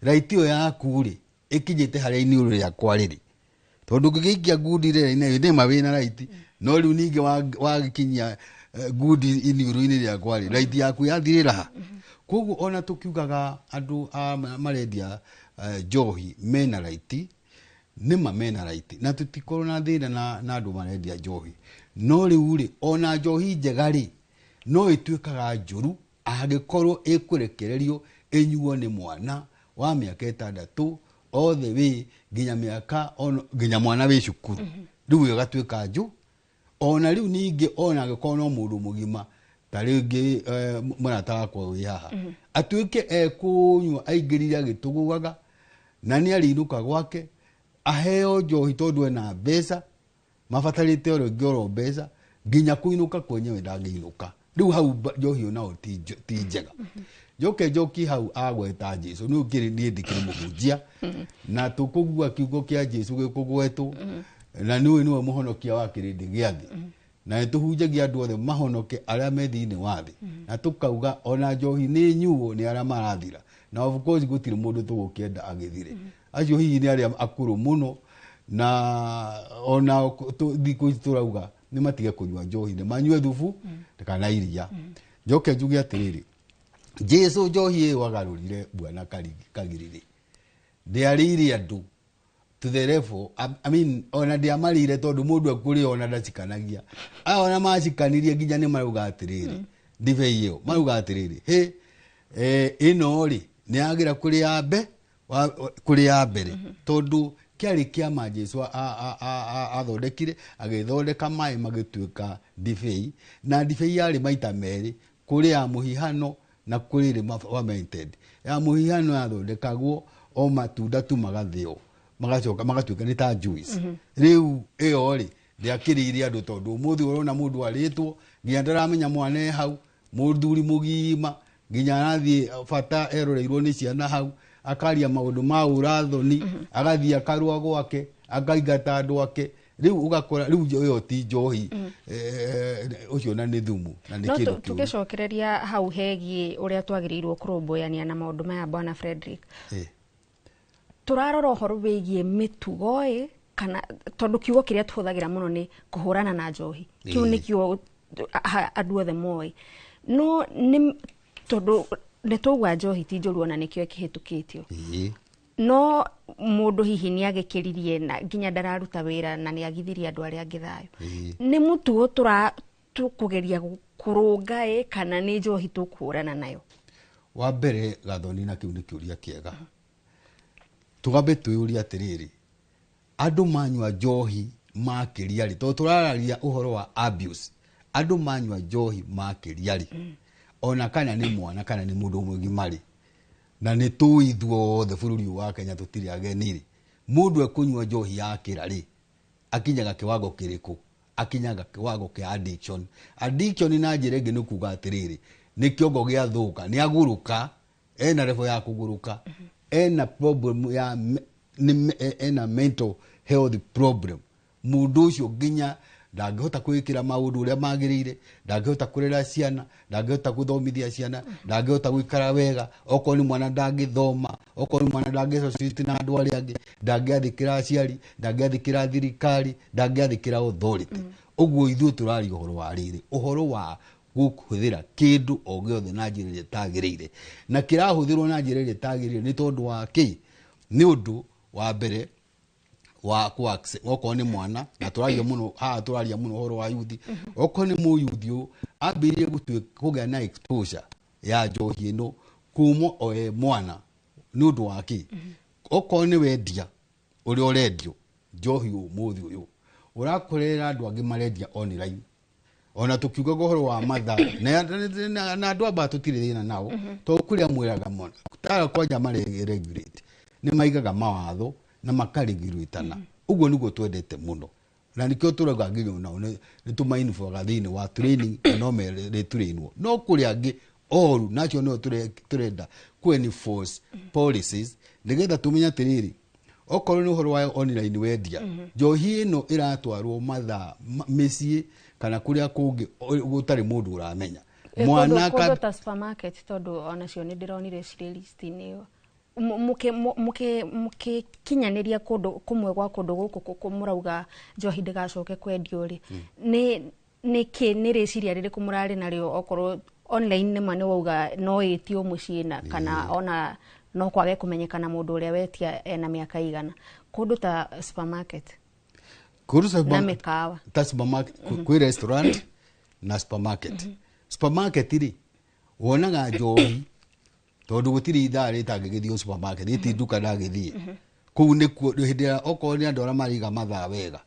right ĩyo yaku rĩ, ĩkinyĩte harĩa iniũrũ rĩakwa rĩrĩ, tondũ ũngĩgĩikia ngundi rĩera-inĩ nĩma wĩna right, no rĩu ningĩ wagĩkinyia ngundi iniũrũ-inĩ rĩakwa rĩ, right yaku yathirĩra ha? Koguo ona tũkiugaga andũ a marendia njohi mena right, nĩma mena right, na tũtikorwo na thĩna na andũ marendia njohi. No rĩu rĩ, ona njohi njega rĩ, no ĩtuĩkaga njũru angĩkorwo ĩkũrekererio ĩnyuo nĩ mwana wa mĩaka 6 all the way nginya mĩaka nginya mwana wĩ cukuru. Rĩu ĩgatuĩka njũ. Ona rĩu ningĩ, ona angĩkorwo no mũndũ mũgima, ta rĩngĩ mũrata wakwa wĩ haha, atuĩke ekũnyua aingĩrire agĩtũgũgaga, na nĩ arĩinũka gwake aheo njohi tondũ ena mbeca, mabatarĩte oro ĩngĩ oro mbeca, nginya kũinũka kwenyewe ndangĩinũka. Rĩu hau njohi ĩyo nao ti njega. Njoke njoki hau agweta Jesu, nĩ ũkĩrĩ niĩ ndikĩrĩ mũhunjia, na tũkũgua kiugo kĩa Jesu gĩkũgwetwo, na nĩũĩ nĩwe mũhonokia wa kĩrĩndĩ gĩa thĩ, na nĩ tũhunjagia andũ othe mahonoke arĩa me thĩinĩ wa thĩ, na tũkauga ona njohi nĩ nyuo nĩ arĩa marathira. Na of course gũtirĩ mũndũ tũgũkĩenda agĩthire. Acio hihi nĩ arĩa akũrũ mũno, na ona thikũ ici tũrauga nĩ matige kũnyua njohi, nĩ manyue thubu kana iria. Njoke njuge atĩrĩrĩ, Jesu njohi ĩyo agarũrire bwana Kagirire, ndĩarĩire andũ to the level, I mean, ona ndĩamarĩire tondũ mũndũ ekũrĩa ona ndacikanagia. Aya ona macikanirie nginya nĩ marauga atĩrĩrĩ, ndibei ĩyo marauga atĩrĩrĩ, hĩ, ĩno rĩ, nĩ yagĩra kũrĩ ya mbe kũrĩ ya mbere, tondũ kĩarĩ kĩama Jesu athondekire, agĩthondeka maĩ magĩtuĩka ndibei, na ndibei yarĩ maita merĩ, kũrĩ ya mũhihano na kũrĩ ĩrĩ fermented. Ya mũhihano yathondekagwo o matunda tu magathĩo, magacoka magatuĩka nĩ ta juice. Rĩu ĩyo rĩ, ndĩakĩrĩire andũ, tondũ ũmũthĩ ũrona mũndũ arĩtwo nginya ndaramenya mwana e hau, mũthuri mũgima nginya arathiĩ bata eroreirwo nĩ ciana hau, akaria maũndũ ma ũrathoni, agathiĩ akarũa gwake, akaingata andũ ake. Rĩu ũgakora rĩu ĩyo ti njohi, ũcio na nĩ thumu na nĩ No kĩndũ kĩũru. Tũgĩcokereria hau hegiĩ ũrĩa twagĩrĩirwo kũrũmbũyania na maũndũ maya, bwana Frederick, tũrarora ũhoro wĩgiĩ mĩtugo ĩ, kana tondũ kiugo kĩrĩa tũhũthagĩra mũno nĩ kũhũrana na njohi, kĩu nĩ kiugo andũ othe moĩ. No nĩ tondũ nĩ tũgua njohi ti njũru, ona nĩkĩo ĩkĩhĩtũkĩtio, no mũndũ hihi nĩ agĩkĩririe na nginya ndararuta wĩra na nĩ agithirie andũ arĩa angĩ thayũ. Nĩ mũtugo tũra tũkũgeria kũrũnga ĩ, kana nĩ njohi tũkũhũrana nayo? Wa mbere, Gathoni, na kĩu nĩ kĩũria kĩega. Tũgambe twĩyũrie atĩrĩrĩ, andũ manyua njohi makĩria rĩ, tondũ tũrararia ũhoro wa abuse, andũ manyua njohi makĩria rĩ, ona kana nĩ mwana kana nĩ mũndũ mũgima rĩ, na nĩ tũĩ ithuothe bũrũri ũyũ wa Kenya tũtirĩ ageni rĩ, mũndũ ekũnyua njohi yakĩra rĩ, akinyaga kiwango kĩrĩkũ? Akinyaga kiwango kĩa addiction. Addiction na njĩra ĩngĩ nĩ kuga atĩrĩrĩ, nĩ kĩongo gĩathũka, nĩ agũrũka, ena level ya kũgũrũka, ena problem ya ena mental health problem. Mũndũ ũcio nginya ndangĩhota kwĩkĩra maũndũ ũrĩa magĩrĩire, ndangĩhota kũrera ciana, ndangĩhota gũthomithia ciana, ndangĩhota gũikara wega. Okorwo nĩ mwana ndangĩthoma, okorwo nĩ mwana ndangĩ na andũ arĩa angĩ, ndangĩathĩkĩra aciari, ndangĩathĩkĩra thirikari, ndangĩathĩkĩra authority. Ũguo ithuĩ tũraria ũhoro wa rĩrĩ, ũhoro wa gũhũthĩra kĩndũ o gĩothe na njĩra ĩrĩa ĩtagĩrĩire, na kĩrahũthĩrwo na njĩra ĩrĩa ĩtagĩrĩire nĩ tondũ wa kĩ? Nĩ ũndũ wa mbere wa okorwo nĩ mwana, na tũraria mũno haha, tũraria mũno ũhoro wa yuthi. Okorwo nĩ mũyuthi ũyũ ambĩrĩrie kũgĩa na exposure Ya njohi ĩno kuma o e mwana nĩ ũndũ wa kĩ? Okorwo nĩ wendia ũrĩa ũrendio njohi ũmũthĩ ũyũ, ũrakorera andũ angĩ marendia online. Ona tukiugaga ũhoro wa mathaa na andũ amba tũtirĩ thĩna nao, tondũ kũrĩa mwĩraga mũno tara kwanja mareregulate, nĩ maigaga mawatho na makaregulatana. Ũguo nĩguo twendete mũno, na nĩkĩo tũrauga nginya onao nĩ tũmainboga thĩinĩ wa training, na no meretũrainwo. No kũrĩ angĩ oru, nacio nĩo tũrenda kũ enforce policies nĩgetha tũmenye atĩrĩrĩ, okorwo nĩ ũhoro wa online wendia, njohi ĩno ĩratwarwo mathaa mĩciĩ kana kũrĩa kũngĩ gũtarĩ mũndũ ũramenya. Mwana kũndũ ta supermarket, tondũ onacio nĩ ndĩronire cirĩ list-inĩ ĩyo. Mũkĩkinyanĩria kũndũ kũmwe gwa kũndũ gũkũ mũrauga njohi ndĩgacoke kwendio rĩ, nĩ nĩ rĩciria rĩrĩkũ mũrarĩ narĩo? Okorwo online nĩma nĩ wauga no ĩtio mũciĩ na kana ona no kwage kũmenyekana mũndũ ũrĩa wetia ena mĩaka igana, kũndũ ta supermarket kũndũ na mĩkawa? Ta supermarket, kwĩ restaurant na supermarket. Supermarket rĩ, wonaga njohi tondũ gũtirĩ ithaa rĩtangĩgĩthiĩ supermarket, ĩti nduka ndagĩthiĩ kũu. Nĩkuo hĩndĩ ĩrĩa okorwo nĩ andũ arĩa mariga mathaa wega,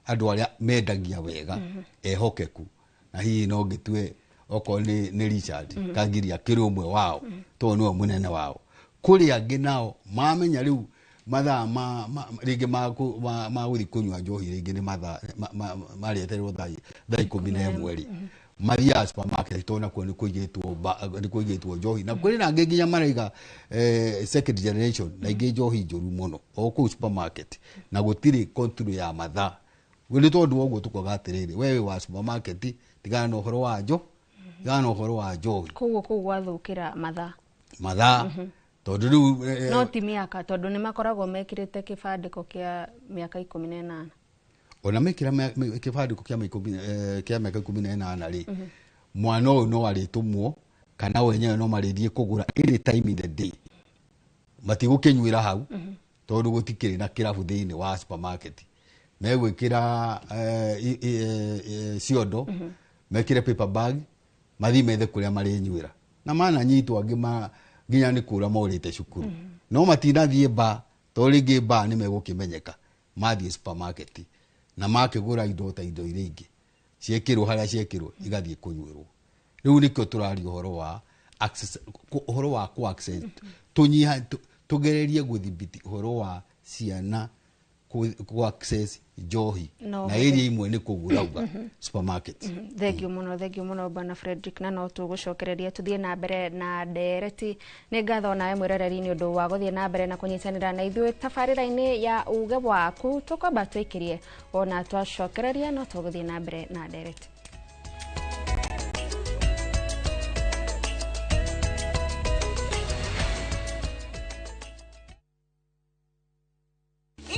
andũ arĩa mendagia wega, ehokeku, na hihi no ngĩtue okorwo nĩ Richard Kangiri akĩrĩ ũmwe wao, tondũ nĩwe mũnene wao. Kũrĩ angĩ nao mamenya rĩu mathaa rĩngĩ ma gũthiĩ kũnyua njohi rĩngĩ nĩ mathaa marĩetererwo thaa 11 rĩ, mathiaga supermarket, tondũ nakuo nĩ kũigĩtwo njohi. Na kũrĩ na angĩ nginya maraiga second generation na ingĩ njohi njũru mũno o kũu supermarket, na gũtirĩ control ya mathaa. Nĩ tondũ wa ũguo tũkoiga atĩrĩrĩ, we wĩ wa supermarket, tigana na ũhoro wa njo tigana na ũhoro wa njohi. Koguo kũu gwathũkĩra mathaa. Mathaa, tondũ rĩu No ti mĩaka, tondũ nĩ makoragwo mekĩrĩte kĩbandĩko kĩa mĩaka 18. Ona mekĩra kĩbandĩko kĩa mĩaka 18 rĩ, mwana ũyũ no arĩtũmwo kana wenyewe no marĩthiĩ kũgũra any time in the day. Matigũkĩnyuĩra hau, tondũ gũtikĩrĩ na kĩrabu thĩinĩ wa supermarket. Megwĩkĩra ciondo, mekĩre paper bag, mathiĩ methe kũrĩa marĩnyuĩra. Na mananyitwo angĩ nginya nĩ kũra morĩte cukuru, no matinathiĩ ba, tondũ rĩngĩ ba nĩ megũkĩmenyeka. Mathiĩ supermarket na makĩgũra indo ta indo iria ingĩ ciekĩrwo harĩa ciekĩrwo, igathiĩ kũnyuĩrwo. Rĩu nĩkĩo tũraria ũhoro wa access, ũhoro wa kũ access, tũnyiha, tũgererie gũthibiti ũhoro wa ciana kũ access njohi No, na area imwe nĩ kũgũrauga supermarket. Thank you mũno, thank you mũno, bwana Frederick, na no tũgũcokereria tũthiĩ na mbere na ndereti. Nĩ ngatho nawe mwĩroreri nĩ ũndũ wa gũthiĩ na mbere na kũnyitanĩra na ithuĩ tabarĩra-inĩ ya uge waku. Tũkwamba twĩkĩrie, ona twacokereria no tũgũthiĩ na mbere na ndereti.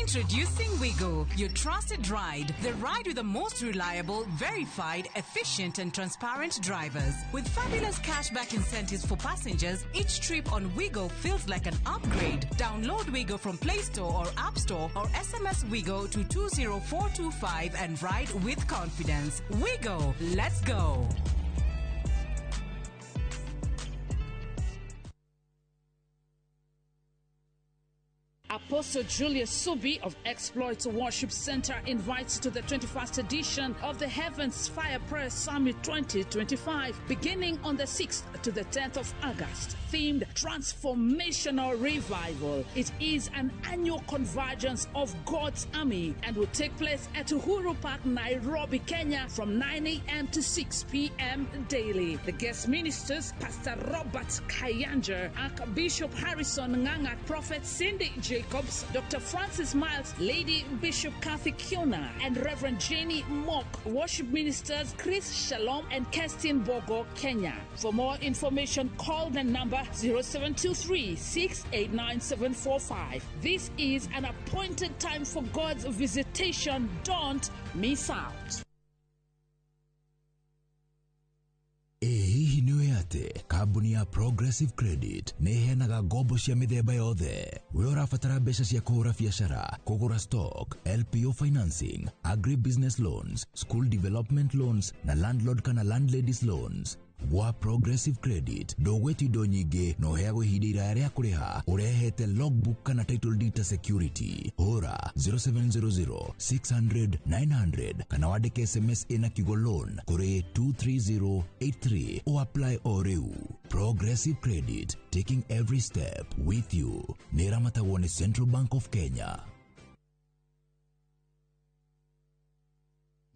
Introducing Wigo, your trusted ride. The ride with the most reliable, verified, efficient, and transparent drivers. With fabulous cashback incentives for passengers, each trip on Wigo feels like an upgrade. Download Wigo from Play Store or App Store or SMS Wigo to 20425 and ride with confidence. Wigo, let's go. Apostle Julius Subi of Exploits Worship Center invites to the 21st edition of the Heavens Fire Prayer Summit 2025, beginning on the 6th to the 10th of August, themed Transformational Revival. It is an annual convergence of God's army and will take place at Uhuru Park, Nairobi, Kenya, from 9 a.m. to 6 p.m. daily. The guest ministers, Pastor Robert Kayanja, Archbishop Harrison Nganga, Prophet Cindy Jacobs, Dr. Francis Miles, Lady Bishop Kathy Kiona, and Reverend Jenny Mock. Worship ministers Chris Shalom and Kerstin Bogo, Kenya. For more information, call the number 0723 689 745. This is an appointed time for God's visitation. Don't miss out. Ĩ hihi nĩ ũĩ atĩ kambuni ya Progressive Credit nĩ ĩheanaga ngombo cia mĩthemba yothe? We ũrabatara mbeca cia kũhũra biacara, kũgũra stock, LPO financing, agri business loans, school development loans na landlord kana landladies loans. Gwa Progressive Credit ndũgwĩtio indo nyingĩ na ũheagwo ihinda iraya rĩa kũrĩha ũrehete logbook kana title deed ta security. Hũra 0700 600 900 kana wandĩke SMS ĩna kiugo loan kũrĩ 23083 o apply o rĩu. Progressive Credit, taking every step with you. Nĩ ĩramatagwo nĩ Central Bank of Kenya.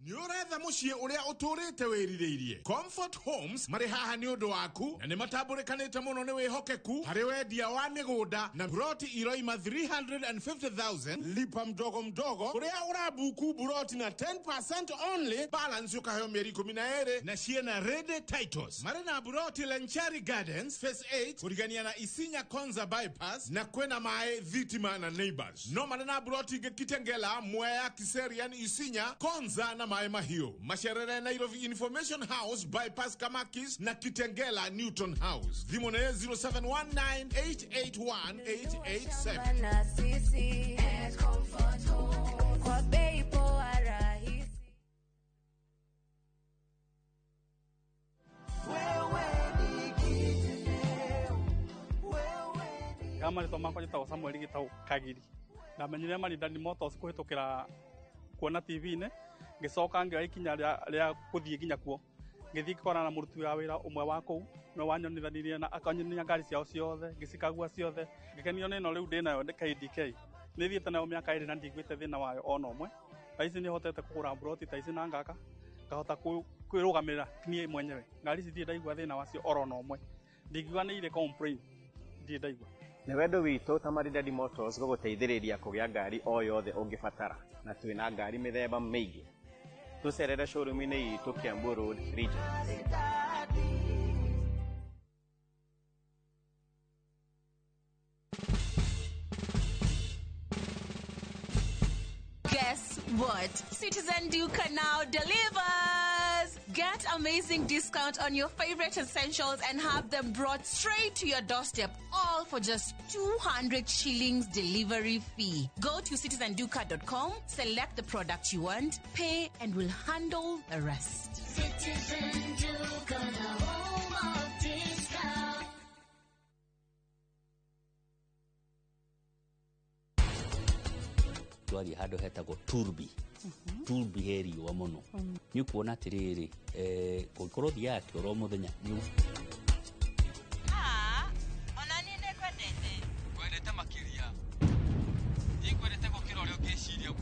Nĩ ũretha mũciĩ ũrĩa ũtũrĩte wĩrirĩirie. Comfort Homes marĩ haha nĩ ũndũ waku na nĩ matambũrĩkanĩte mũno nĩ wĩhokeku harĩ wendia wa mĩgũnda na buroti iroima 350,000 lipa mdogo mdogo kũrĩa ũrabuku buroti na 10% only, balance ũkaheo mĩeri 12 na ciĩna ready titles. Marĩ na buroti Lenchari Gardens Phase 8 kũrigania na Isinya Konza bypass na kwĩna maĩ, thitima na neighbors. No marĩ na buroti ingĩ Kitengela, Mwea, Kiserian, Isinya, Konza na Maĩ Mahiũ. Macerere Nairobi Information House bypass Kamakis na Kitengela Newton House. Thimũ nĩ 0719881887. Na sisi Comfort Home kwa bei poa rahisi. Kama marĩtwa makwa njĩtagwo Samuel Gĩtaũ Kagiri. Ndamenyire Maridadi Motors kũhĩtũkĩra kuona TV-inĩ, ngĩcoka ngĩoya ikinya rĩa gũthiĩ nginya kuo. Ngĩthiĩ ngĩkorana na mũruti wa wĩra ũmwe wa kũu, nĩwe wanyonithanirie na akanyonia ngari ciao ciothe, ngĩcikagua ciothe. Ngĩkenio nĩ ĩno rĩu ndĩnayo KDK. Nĩ thiĩte nayo mĩaka 2 na ndiguĩte thĩna wayo ona ũmwe. Thaa ici nĩ hotete kũgũra mburoti ta ici na ngaka, ngahota kwĩrũgamĩrĩra niĩ mwenyewe. Ngari ici ndirĩ ndaigua thĩna wacio oro na ũmwe. Ndingiuga nĩ irĩ complain, ndirĩ ndaigua. Nĩ wendo witũ ta Maridadi Motors gũgũteithĩrĩria kũgĩa ngari o yothe ũngĩbatara, na twĩna ngari mĩthemba mĩingĩ. Tũcerere showroom-inĩ itũ Kiambu Road, Region. Guess what? Citizen Duka now delivers! Get amazing discount on your favorite essentials and have them brought straight to your doorstep, all for just 200 shillings delivery fee. Go to citizenduka.com, select the product you want, pay, and we'll handle the rest. Citizen Duka, the home of discount. Twaria handå hetagwo Turbi. Turbi he riũa mũno. Nĩ ũkuona atĩrĩrĩ, kũngĩkorwo ũthiaga kĩoro mũthenya nĩ Ona niĩ nĩ ngwendete. Ngwendete makĩria. Niĩ ngwendete gũkĩra ũrĩa ũngĩciria.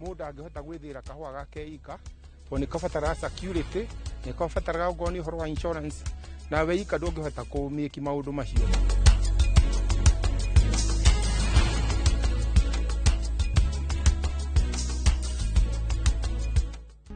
Mũndũ angĩhota gwĩthĩra kahũa gake ika tondũ nĩ kabataraga security, nĩ kabataraga okorwo nĩ ũhoro wa insurance, nawe ika ndũngĩhota kũmĩki maũndũ macio.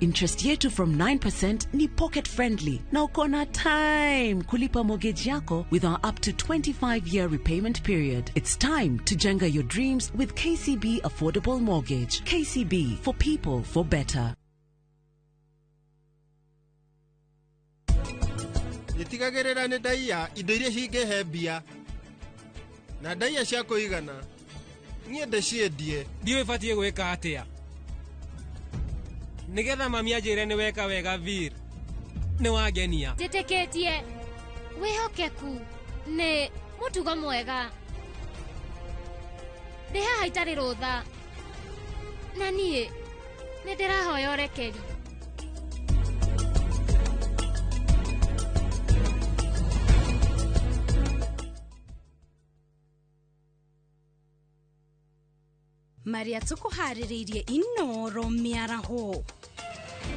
Interest yetu from 9% ni pocket friendly na uko na time kulipa mortgage yako with our up to 25-year repayment period. It's time to jenga your dreams with KCB Affordable Mortgage. KCB, for people, for better. Nĩtigagĩrĩra nĩ ndaiya indo iria cingĩhe mbia na ndaiya cia kũigana niĩ ndĩciendie. Ndiũĩ batiĩ gwĩka atĩa nĩgetha mami anjĩre nĩ weka wega vir nĩ wangenia. Njĩtĩkĩtie wĩhokeku nĩ mũtugo mwega. Ndĩ haha itarĩ rũtha na niĩ nĩ ndĩrahoya ũrekeri. Maria tũkũharĩrĩirie Inoro mĩaraho.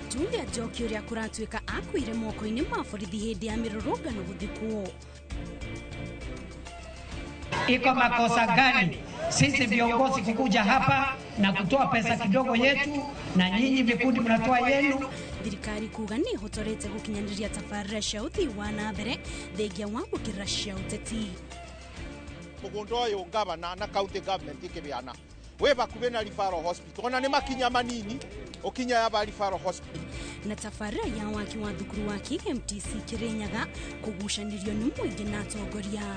Julia Njoki ũrĩa kũratuĩka akuire moko-inĩ ma borithi hĩndĩ ya mĩrũrũngano gũthikwo. Iko makosa gani sisi viongozi kukuja hapa na kutoa pesa kidogo yetu na nyinyi vikundi mnatoa yenu? Thirikari kuga nĩ ĩhotorete gũkinyanĩria tabarĩra cia ũthii wa na mbere thengia wa gũkĩra cia ũteti. Mũgũnda ũyũ gavana na county government ĩkĩbeana wĩ hakuhĩ na Referral Hospital, ona nĩ makinya manini ũkinya ya Referral Hospital. Na tabarĩra ya waki wa thukuru wa KMTC Kirinyaga kũgucanĩrio nĩ mũingĩ na atongoria.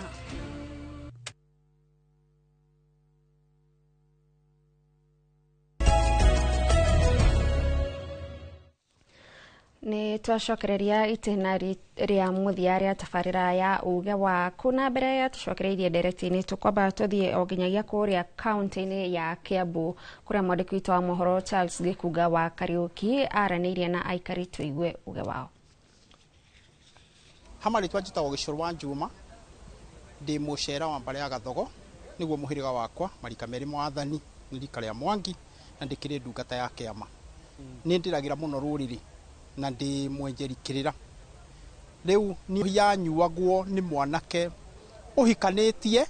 Nĩ twacokereria itĩna rĩa mũthia rĩa tabarĩra ya uge waku, na mbere ya tũcokereirie ndereti-inĩ tũkwamba tũthiĩ o nginyagia kũrĩa kaunti-inĩ ya Kiambu, kũrĩa mwandĩki witũ wa mohoro Charles Gĩkunga wa Kariũki aranĩirie na aikari tũigue uge wao. Hama rĩtwa njĩtagwo Gĩcũrũ wa Njuma, ndĩ mũcera wa mbarĩ ya Gathogo, nĩguo mũhĩrĩga wakwa, marika merĩ mwathani nĩ rika rĩa Mwangi, na ndĩkĩrĩ ndungata ya kĩama. Nĩ ndĩragĩra mũno rũrĩrĩ na ndĩ mwenjeri kĩrĩra. Rĩu nĩ yanyuagwo nĩ mwanake ũhikanĩtie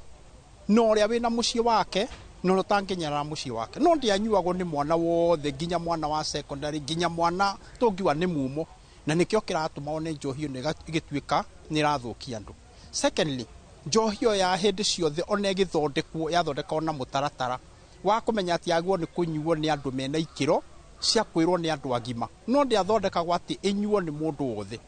na ũrĩa wĩna mũciĩ wake na ũrĩa ũtangĩnyarara mũciĩ wake, no ndĩanyuagwo nĩ mwana wothe, nginya mwana wa secondary, nginya mwana tũngiuga nĩ mumo, na nĩkĩo kĩratũma one njohi ĩno ĩgĩtuĩka nĩ ĩrathũkia andũ. Secondly, njohi ĩyo ya hĩndĩ ciothe ona ĩgĩthondekwo yathondekwo na mũtaratara wa kũmenya atĩ yagĩrĩirwo nĩ kũnyuo nĩ andũ mena ikĩro cia kwĩrwo nĩ andũ agima, no ndĩathondekagwo atĩ ĩnyuo nĩ mũndũ wothe.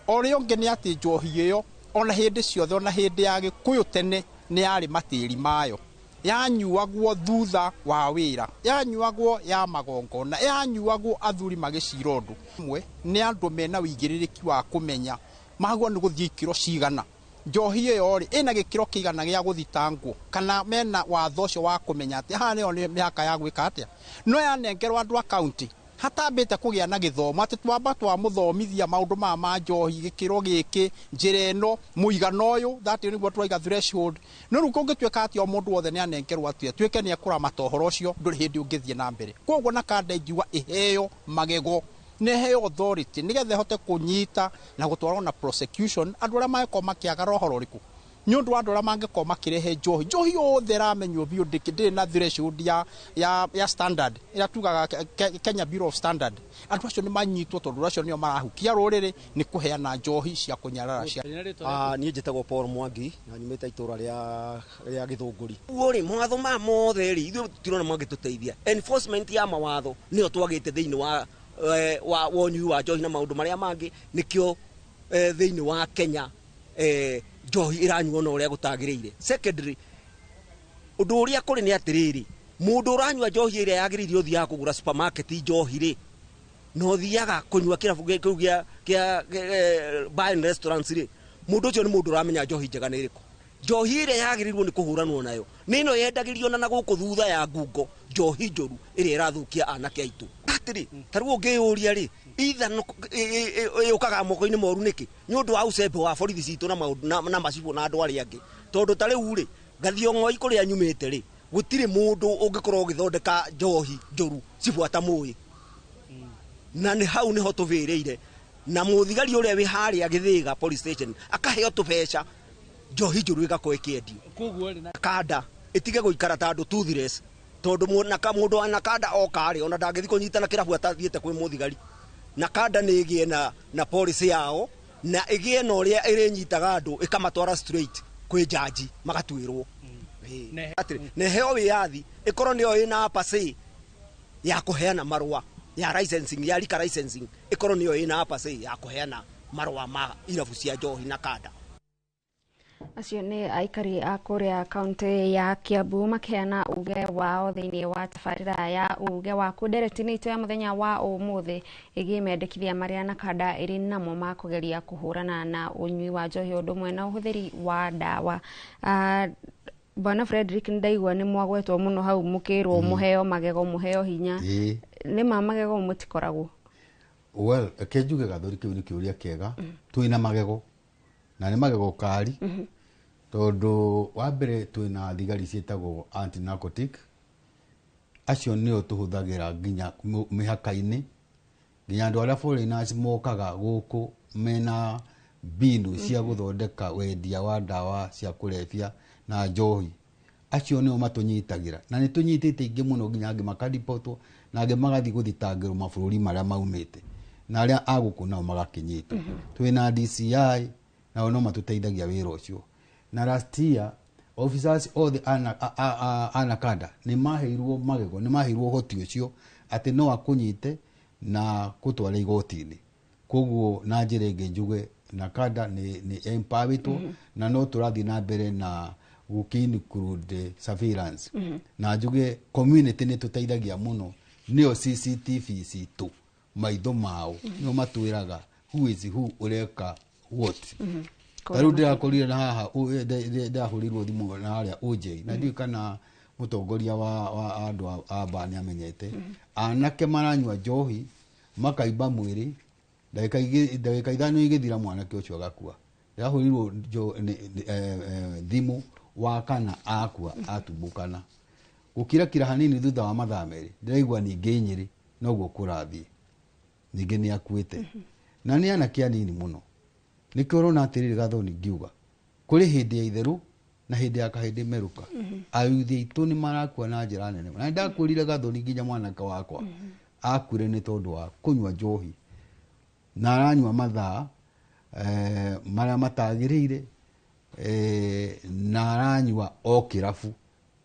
Ũrĩa ũngĩ nĩ atĩ njohi ĩyo ona hĩndĩ ciothe, ona hĩndĩ ya Gĩkũyũ tene nĩ yarĩ matĩri mayo, yanyuagwo thutha wa wĩra, yanyuagwo ya magongona, yanyuagwo athuri magĩcira ũndũ. Mwe nĩ andũ mena ũigĩrĩrĩki wa kũmenya magwo nĩ gũthiĩ ikĩro cigana, njohi ĩyo rĩ ĩna gĩkĩro kĩigana gĩa gũthitangwo, kana mena watho ũcio wa kũmenya atĩ haha nĩyo nĩ mĩhaka ya gwĩka atĩa. No yanengerwo andũ a kaunti hatambĩte kũgĩa na gĩthomo atĩ twamba twamũthomithia maũndũ maya ma njohi, gĩkĩro gĩkĩ, njĩra ĩno, mũigana ũyũ, that nĩguo twaiga threshold. No rĩu kũngĩtuĩka atĩ o mũndũ wothe nĩ anengerwo atĩ atuĩke nĩ ekũramata ũhoro ũcio, ndũrĩ hĩndĩ ũngĩthiĩ na mbere. Koguo na kanda ingiuga ĩheo magego, nĩ ĩheo authority nĩgetha ĩhote kũnyita na gũtwarwo na prosecution andũ arĩa mangĩkorwo makĩagara ũhoro ũrĩkũ, nĩ ũndũ wa andũ arĩa mangĩkorwo makĩrehe njohi. Njohi yothe ĩramenywo biũ ndĩrĩ na threshold ya standard ĩrĩa tugaga Kenya Bureau of Standard. Andũ acio nĩ manyitwo tondũ acio nĩo marahukia rũrĩrĩ nĩ kũheana njohi cia kũnyarara cia. Niĩ njĩtagwo Paul Mwangi na nyumĩte itũra rĩa Gĩthũngũri. Ũguo rĩ, mawatho maya mothe rĩ, ithuĩ tũtirona mangĩtũteithia. Enforcement ya mawatho nĩyo twagĩte thĩinĩ wa wonyui wa njohi na maũndũ marĩa mangĩ, nĩkĩo thĩinĩ wa Kenya njohi ĩranyuo na ũrĩa gũtagĩrĩire. Secondary, ũndũ ũrĩa kũrĩ nĩ atĩrĩrĩ, mũndũ ũranyua njohi ĩrĩa yagĩrĩire ũthiaga kũgũra supermarket njohi rĩ, na ũthiaga kũnyua kĩrabu kĩu kĩa bar and restaurants rĩ, mũndũ ũcio nĩ mũndũ ũramenya njohi njega nĩ ĩrĩkũ. Njohi ĩrĩa yagĩrĩirwo nĩ kũhũranwo nayo nĩ ĩno yendagĩrio na gũkũ thutha ya ngungo, njohi njũru ĩrĩa ĩrathũkia anake aitũ. Atĩrĩ, ta rĩu ũngĩyũria rĩ, itha yũkaga moko-inĩ moru nĩkĩ? Nĩ ũndũ wa ũcembe wa borithi citũ na maũndũ na macibũ na andũ arĩa angĩ. Tondũ ta rĩu rĩ, Gathiong'oi kũrĩa nyumĩte rĩ, gũtirĩ mũndũ ũngĩkorwo ũgĩthondeka njohi njũru cibũ atamũĩ. Na nĩ hau nĩho tũbĩrĩire. Na mũthigari ũrĩa wĩ harĩa Gĩthĩga police station akaheo tũbeca, njohi njũru ĩgakorwo ĩkĩendio. Kanda ĩtige gũikara ta andũ toothless, tondũ mũndũ wa Nakanda oka rĩ, ona ndangĩthiĩ kũnyitana kĩrabu atathiĩte kwĩ mũthigari. Nakanda nĩ ĩgĩe na policy yao, na ĩgĩe na ũrĩa ĩrĩnyitaga andũ ĩkamatwara straight kwĩ jaji magatuĩrwo. Atĩrĩ, na ĩheo wĩyathi ĩkorwo nĩyo ĩna upper ya kũheana marũa ya licensing, ya liquor licensing, ĩkorwo nĩyo ĩna upper ya kũheana marũa ma irabu cia njohi na kanda. Acio nĩ aikari a kũrĩa kaunti ya Kiambu makĩheana uge wao thĩinĩ wa tabarĩra ya uge waku. Ndereti-inĩ itũ ya mũthenya wa ũmũthĩ ĩgiĩ mendekithia marĩa Nakanda ĩrĩ namo ma kũgeria kũhũrana na ũnyui wa njohi ũndũ ũmwe na ũhũthĩri wa ndawa. Bwana Frederick, nĩ ndaigua nĩ mwagwetwo mũno hau mũkĩrwo mũheo magego, mũheo hinya. Nĩ ma magego mũtikoragwo? Well, reke njuge Gathuri, kĩu nĩ kĩũria kĩega. Twĩna magego na nĩ magego kari, tondũ wa mbere twĩna thigari ciĩtagwo anti narcotic, acio nĩo tũhũthagĩra nginya mĩhaka-inĩ, nginya andũ arĩa foreigners mokaga gũkũ mena mbinu cia gũthondeka wendia wa ndawa cia kũrebia na njohi, acio nĩo matũnyitagĩra, na nĩ tũnyitĩte ingĩ mũno, nginya angĩ makaribotwo na angĩ magathiĩ gũthitangĩrwo mabũrũri marĩa maumĩte, na arĩa a gũkũ nao magakĩnyitwo. Twĩna DCI, nao no matũteithagia wĩra ũcio. Na last year officers othe a Nakanda nĩ maheirwo magego, nĩ maheirwo ũhoti ũcio atĩ no akũnyite na kũtwara igoti-inĩ. Koguo na njĩra ĩngĩ njuge Nakanda nĩ empowered, na no tũrathiĩ na mbere na gũkĩ include surveillance. Na njuge community nĩ tũteithagia mũno, nĩyo CCTV citũ. Maitho mao nĩo matwĩraga who is who, ũreka what. Ta rĩu ndĩrakorire na haha ndahũrĩirwo thimũ na harĩa OJ, na ndiũĩ kana mũtongoria wa andũ a ba nĩ amenyete anake maranyua njohi makaimba mwĩrĩ, ndagĩka 5 igĩthira mwanake ũcio agakua. Ndĩrahũrĩirwo thimũ wa kana akua atumbũkana gũkirakira hanini, thutha wa mathaa 2 ndĩraigua ningĩ Nyĩrĩ noguo kũrathiĩ, ningĩ nĩ akuĩte, na nĩ anake anini mũno. Nĩkĩo ũrona atĩrĩrĩ Gathoni, ngiuga kũrĩ hĩndĩ ya itherũ na hĩndĩ ya kahĩndĩ merũka. Ayuthi aitũ nĩ marakua na njĩra nene, na nĩndakwĩrire Gathoni, nginya mwanake wakwa akuire nĩ tondũ wa kũnyua njohi, na aranyua mathaa marĩa matagĩrĩire, na aranyua o kĩrabu,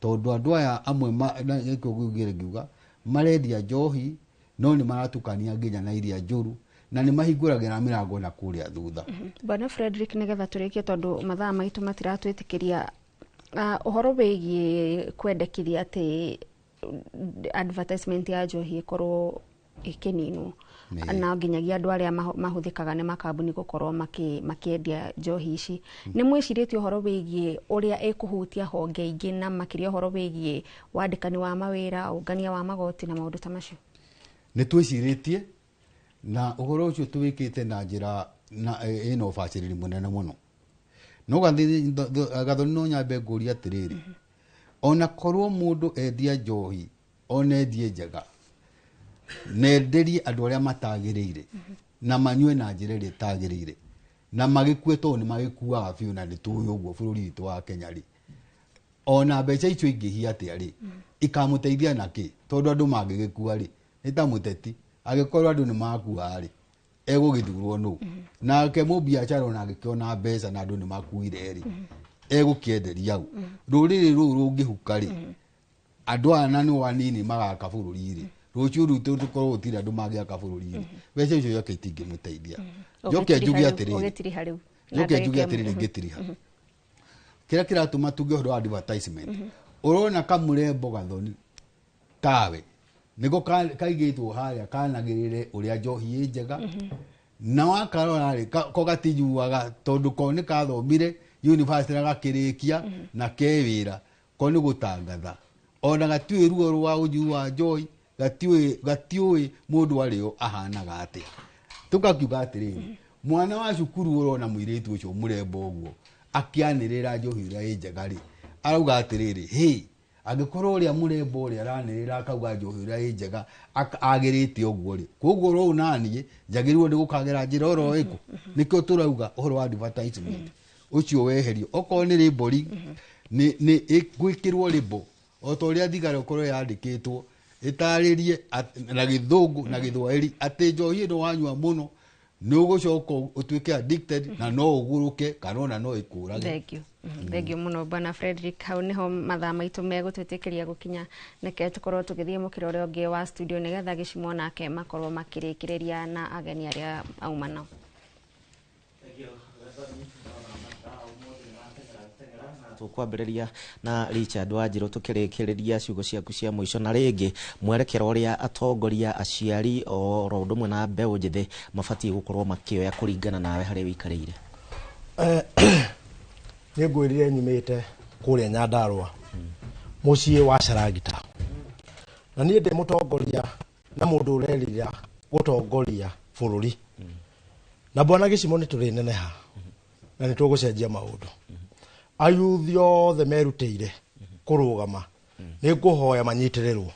tondũ andũ aya amwe nĩkĩo ngĩugire ngiuga marendia njohi no nĩ maratukania nginya na iria njũru, na nĩ mahingũragĩra mĩrango na kũrĩa thutha. Bwana Frederick, nĩgetha tũrĩkie tondũ mathaa maitũ matiratwĩtĩkĩria, ũhoro wĩgiĩ kwendekithia atĩ advertisement ya njohi ĩkorwo ĩkĩninwo na nginyagia andũ arĩa mahũthĩkaga nĩ makambuni gũkorwo makĩendia njohi ici, nĩ mwĩcirĩtie ũhoro wĩgiĩ ũrĩa ĩkũhutia honge ingĩ, na makĩria ũhoro wĩgiĩ wandĩkani wa mawĩra, ũngania wa magoti na maũndũ ta macio? Nĩ twĩcirĩtie, na ũhoro ũcio tũwĩkĩte na njĩra na ĩna ũbacĩrĩri mũnene mũno. No Gathoni, no nyambe ngũrie atĩrĩrĩ, ona korwo mũndũ endia njohi, ona endie njega, nenderie andũ arĩa matagĩrĩire na manyue na njĩra ĩrĩa ĩtagĩrĩire na magĩkue, tondũ nĩ magĩkuaga biũ, na nĩ tũĩ ũguo bũrũri witũ wa Kenya rĩ, ona mbeca icio ingĩhia atĩa rĩ, ikamũteithia na kĩ? Tondũ andũ mangĩgĩkua rĩ, nĩ ta mũteti, angĩkorwo andũ nĩ makua rĩ, egũgĩthurwo nũ? Nake mũbiacara ona angĩkĩona mbeca na andũ nĩ makuire rĩ, egũkĩenderia ũ? Rũrĩrĩ rũu rũngĩhuka rĩ, andũ aya na nĩo anini magaka bũrũri rĩ, rũciũ rwitũ tũkorwo gũtirĩ andũ mangĩaka bũrũri rĩ, mbeca icio ciake itingĩmũteithia. Njoke njuge atĩrĩrĩ, Ũgĩtiriha rĩu. njoke njuge atĩrĩrĩ, ngĩtiriha kĩrĩa kĩratũma tuge ũhoro wa advertisement, ũrona kamũrembo Gathoni tawe nĩko kaigĩtwo harĩa kanagĩrĩre ũrĩa njohi ĩ njega, na wakarora rĩ, ko gatinyuaga, tondũ ko nĩ kathomire university na gakĩrĩkia na ke wĩra, ko nĩ gũtangatha, ona gatiũĩ ruo rwa ũnyui wa njohi, gatiũĩ mũndũ arĩo ahanaga atĩa. Tũkakiuga atĩrĩrĩ, mwana wa cukuru ũrona mũirĩtu ũcio mũrembo ũguo akĩanĩrĩra njohi ũrĩa ĩ njega rĩ, arauga atĩrĩrĩ, hĩ, angĩkorwo ũrĩa mũrembo ũrĩa aranĩrĩra akauga njohi ũrĩa ĩ njega agĩrĩte ũguo rĩ, koguo ro naniĩ njagĩrĩirwo nĩ gũkagera njĩra oro ĩkũ. Nĩkĩo tũrauga ũhoro wa advertisement ũcio weherio, okorwo nĩ labeling, nĩ gwĩkĩrwo label o ta ũrĩa thigara ũkorwo yandĩkĩtwo ĩtarĩrie na gĩthũngũ na gĩthwaĩri atĩ njohi ĩno wanyua mũno nĩ ũgũcoka ũtuĩke addicted na no ũgũrũke kana ona no ĩkũrage. Thank you. Thank you mũno Bwana Frederick. Hau nĩho mathaa maitũ megũtwĩtĩkĩria gũkinya. Nĩke tũkorwo tũgĩthiĩ mũkĩra ũrĩa ũngĩ wa studio nĩgetha Gĩcimo nake makorwo makĩrĩkĩrĩria na ageni arĩa auma nao. Tũkwambĩrĩria na Richard Wanjirũ tũkĩrĩkĩrĩria ciugo ciaku cia mũico, na rĩngĩ mwerekero ũrĩa atongoria, aciari oro ũndũ ũmwe na mbeũ njĩthĩ mabatiĩ gũkorwo makĩoya kũringana nawe harĩa wĩikarĩire. Nĩ ngwĩrire nyumĩte kũrĩa Nyandarũa, mũciĩ wa Carangita, na niĩ ndĩ mũtongoria na mũndũ ũrerira gũtongoria bũrũri, na bwana Gĩcimo nĩ tũrĩneneha na nĩ tũgũcenjia maũndũ. Ayuthi othe merutĩire kũrũgama, nĩ ngũhoya manyitĩrĩrwo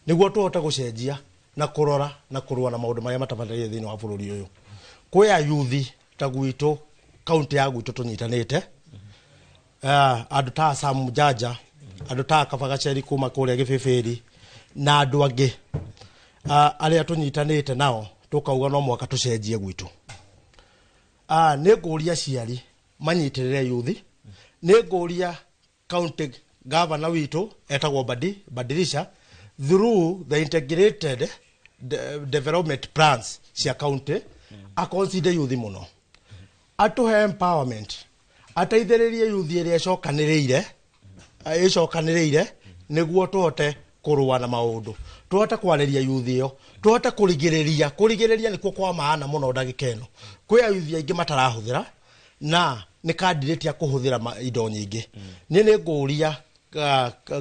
nĩguo tũhote gũcenjia na kũrora na kũrũa na maũndũ marĩa matabatairie thĩinĩ wa bũrũri ũyũ. Kwĩ ayuthi ta gwitũ, kaunti ya gwitũ tũnyitanĩte, andũ ta Sam Jaja, andũ ta Kabagaceri kuma kũrĩa Gĩbĩbĩri na andũ angĩ arĩa tũnyitanĩte nao tũkauga no mwaka tũcenjie gwitũ. Nĩ ngũria aciari manyitĩrĩre yuthi, nĩ ngũria county governor witũ etagwo Badirisha through the integrated development plans cia county aconsider yuthi mũno, atũhe empowerment, ateithĩrĩrie yuthi ĩrĩa ĩcokanĩrĩire nĩguo tũhote kũrũa na maũndũ. Tũhote kwarĩria yuthi ĩyo, tũhote kũrigĩrĩria. Kũrigĩrĩria nĩkuo kwa maana mũno ndagĩka ĩno. Kwĩ ayuthi aingĩ matarahũthĩra na nĩ candidate ya kũhũthĩra indo nyingĩ. Niĩ nĩ ngũria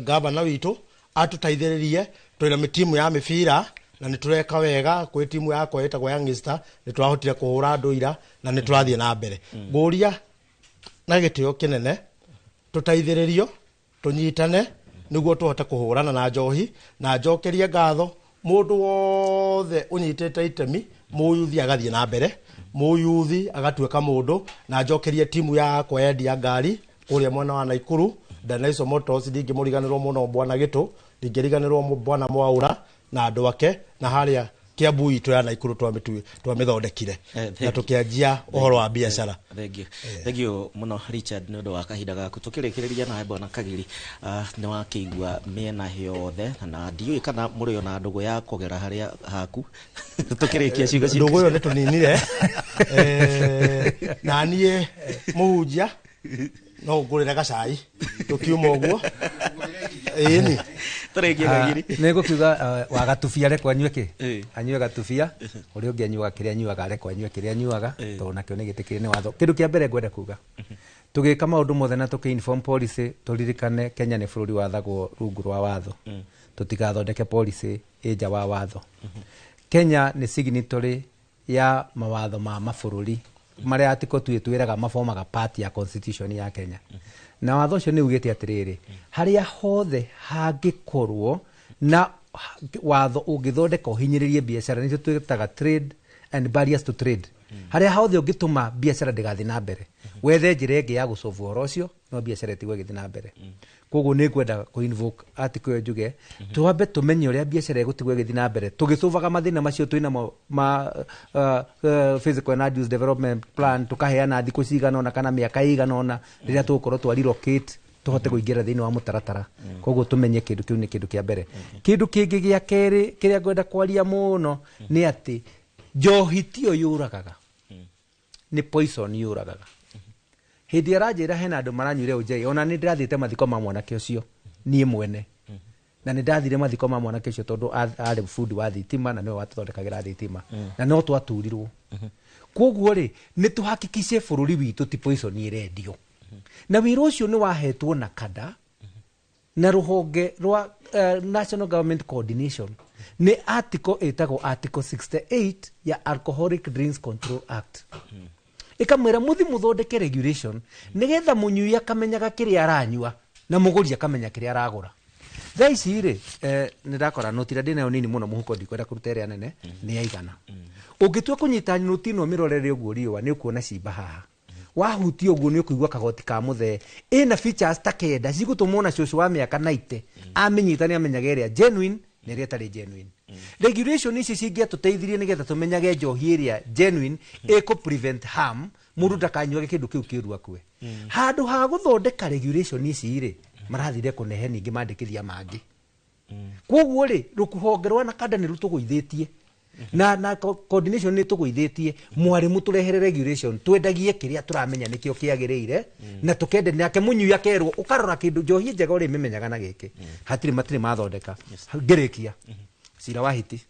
gavana witũ atũteithĩrĩrie. Twĩna timu ya mĩbira na nĩ tũreka wega. Kwĩ timu yakwa ĩtagwo Young Star, nĩ tũrahotire kũhũra andũ ira na nĩ tũrathiĩ na mbere. Ngũria na gĩtĩo kĩnene tũteithĩrĩrio, tũnyitane nĩguo tũhote kũhũrana na njohi. Na njokerie ngatho mũndũ wothe ũnyitĩte itemi, mũyuthi agathiĩ na mbere, mũyuthi agatuĩka mũndũ. Na njokerie timu yakwa yendia ngari kũrĩa mwena wa Naikuru, Danaiso Motors, ndingĩmũriganĩrwo mũno bwana Gĩtũ, ndingĩriganĩrwo bwana Mwaura na andũ ake, na harĩa Kiambu itũ ya Naikuru twamĩthondekire na tũkĩanjia ũhoro wa biacara. Thank you. Thank you mũno Richard nĩ ũndũ wa kahinda gaku. Tũkĩrĩkĩrĩria nawe bwana Kagiri, nĩ wakĩigua mĩena yothe na ndiũĩ kana mũrĩ ona ndũgũ ya kũgera harĩa haku tũkĩrĩkia ciugo ciaku. Ndũgũ ĩyo nĩ tũninire. Na niĩ mũhunjia no ngũrĩre gacai tũkiuma ũguo, ĩni. Tũrĩkie Kagiri. Nä gå kiuga wa gatubia rekwo anyue kä anyue gatubia, å rä a å ngä anyuaga kä rä a anyuaga rekwo anyue kä rä a anyuaga, tondå nakĩo nä gä tä kä nä watho. Kä ndå kä a mbere ngwenda kuga, tå gä ka maå ndå mothe na tå kä inform policy, tå ririkane Kenya nä bå rå ri wathagwo rungu rwa watho. Tå tigathondeke policy ä nja wa watho. Kenya nä signatory ya mawatho ma mabũrũri marĩa article 2 ĩtwĩraga mabomaga part ya constitution ya Kenya. Na watho ũcio nĩ ugĩte atĩrĩrĩ, harĩa hothe hangĩkorwo na watho ũngĩthondeka ũhinyĩrĩrie biacara, nĩcio twĩtaga trade and barriers to trade, harĩa hothe ũngĩtũma biacara ndĩgathiĩ na mbere, wethe njĩra ĩngĩ ya gũcobu ũhoro ũcio, no biacara ĩtigwo ĩgĩthiĩ na mbere. Koguo nĩ ngwenda kũ invoke article ĩyo njuge twambe tũmenye ũrĩa biacara ĩgũtigwo ĩgĩthiĩ na mbere, tũgĩcũvaga mathĩna macio twĩnamo ma physical and use development plan, tũkaheana thikũ cigana ũna kana mĩaka ĩigana ũna rĩrĩa tũgũkorwo twa relocate tũhote kũingĩra thĩinĩ wa mũtaratara. Koguo tũmenye kĩndũ kĩu nĩ kĩndũ kĩa mbere. Kĩndũ kĩngĩ gĩa kerĩ kĩrĩa ngwenda kwaria mũno nĩ atĩ njohi tiyo yũragaga, nĩ poison yũragaga. Hĩndĩ aranjĩra hena andũ maranyuire ũnjei, ona nĩ ndĩrathiĩte mathiko ma mwanake ũcio niĩ mwene, na nĩ ndathire mathiko ma mwanake ũcio tondũ arĩ bundi wa thitima na nĩwe watũthondekagĩra thitima, na no twaturirwo. Koguo rĩ, nĩ tũhakikice bũrũri witũ ti poison ĩrendio. Na wĩra ũcio nĩ wahetwo na kada na rũhonge rwa National Government Coordination, nĩ article ĩtagwo article 68 ya Alcoholic Drinks Control Act, ĩkamwĩra mũthi mũthondeke regulation nĩgetha mũnyui akamenyaga kĩrĩa aranyua na mũgũri akamenya kĩrĩa aragũra. Thaa ici rĩ, nĩ ndakora noti ĩrĩa ndĩnayo nini mũno mũhuko, ndikwenda kũruta ĩrĩa nene, nĩ yaigana. Ũngĩtua kũnyita noti ĩno mĩrorere ũguo riũa, nĩ ũkuona cimba haha, wahutia ũguo nĩ ũkũigua kagoti ka mũthee. Ĩna features ta 9 cigũtũma ona cũcũ wa mĩaka 90 amĩnyita nĩ amenyaga ĩrĩa genuine na ĩrĩa ĩtarĩ genuine. Regulation ici cingĩatũteithirie nĩgetha tũmenyage njohi ĩrĩa genuine ĩkũ prevent harm, mũndũ ndakanyuage kĩndũ kĩu kĩũru akue. Handũ ha gũthondeka regulation ici rĩ, marathire kũnehe ningĩ mandĩkithia mangĩ. Koguo rĩ, rũhonge rwa NACADA nĩ rũtũgũithĩtie na coordination nĩ tũgũithĩtie mwarĩ mũtũrehere regulation, twendagie kĩrĩa tũramenya nĩkĩo kĩagĩrĩire na tũkende nake mũnyui akerwo ũkarora kĩndũ njohi njega ũrĩa ĩmĩmenyaga na gĩkĩ hatirĩ matirĩ mathondeka. Ngĩrĩkia cira wa hiti,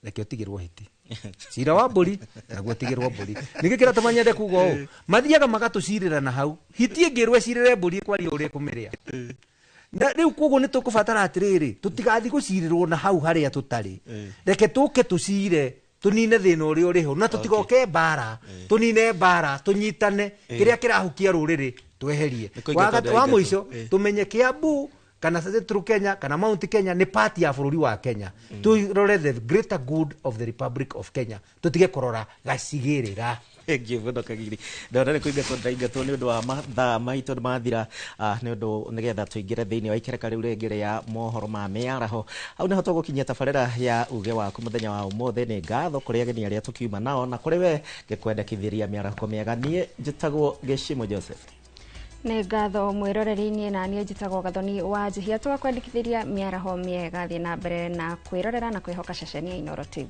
reke ũtigĩrwo hiti, cira wa mbũri naguo ũtigĩrwo mbũri. Nĩkĩ kĩratũma nyende kuga ũũ? Mathiaga magatũcirĩra na hau hiti ĩngĩrwo ĩcirĩre mbũri ĩkwaria ũrĩa ĩkũmĩrĩa. Na rĩu koguo nĩ tũkũbatara atĩrĩrĩ, tũtigathiĩ gũcirĩrwo na hau harĩa tũtarĩ, reke tũke tũcire tũnine thĩna ũrĩa ũrĩ ho na tũtigoke mbara, tũnine mbara, tũnyitane kĩrĩa kĩrahukia rũrĩrĩ tweherie. Wa mũico, tũmenye Kiambu kana Central Kenya kana Mount Kenya nĩ part ya bũrũri wa Kenya. Tũrore the greater good of the Republic of Kenya, tũtige kũrora gacigĩrĩra. Thank you mũno Kagiri. Ndona nĩ kũingatwo ndaingatwo nĩ ũndũ wa mathaa maitũ nĩ mathira, nĩ ũndũ nĩgetha tũingĩre thĩinĩ wa ikereka rĩu rĩngĩ rĩa mohoro ma mĩaraho. Hau nĩho tũgũkinyia tabarĩra ya uge waku mũthenya wa ũmũthĩ. Nĩ ngatho kũrĩ ageni arĩa tũkiuma nao na kũrĩ we ngĩkwendekithĩria mĩaraho mĩega. Niĩ njĩtagwo Gĩcimo Joseph. Nĩ ngatho mwĩroreri-inĩ, na niĩ njĩtagwo Gathoni wa Njihia. Tũgakwendekithĩria mĩaraho mĩega, thiĩ na mbere na kwĩrorera na kwĩhoka ceceni ya Inooro TV.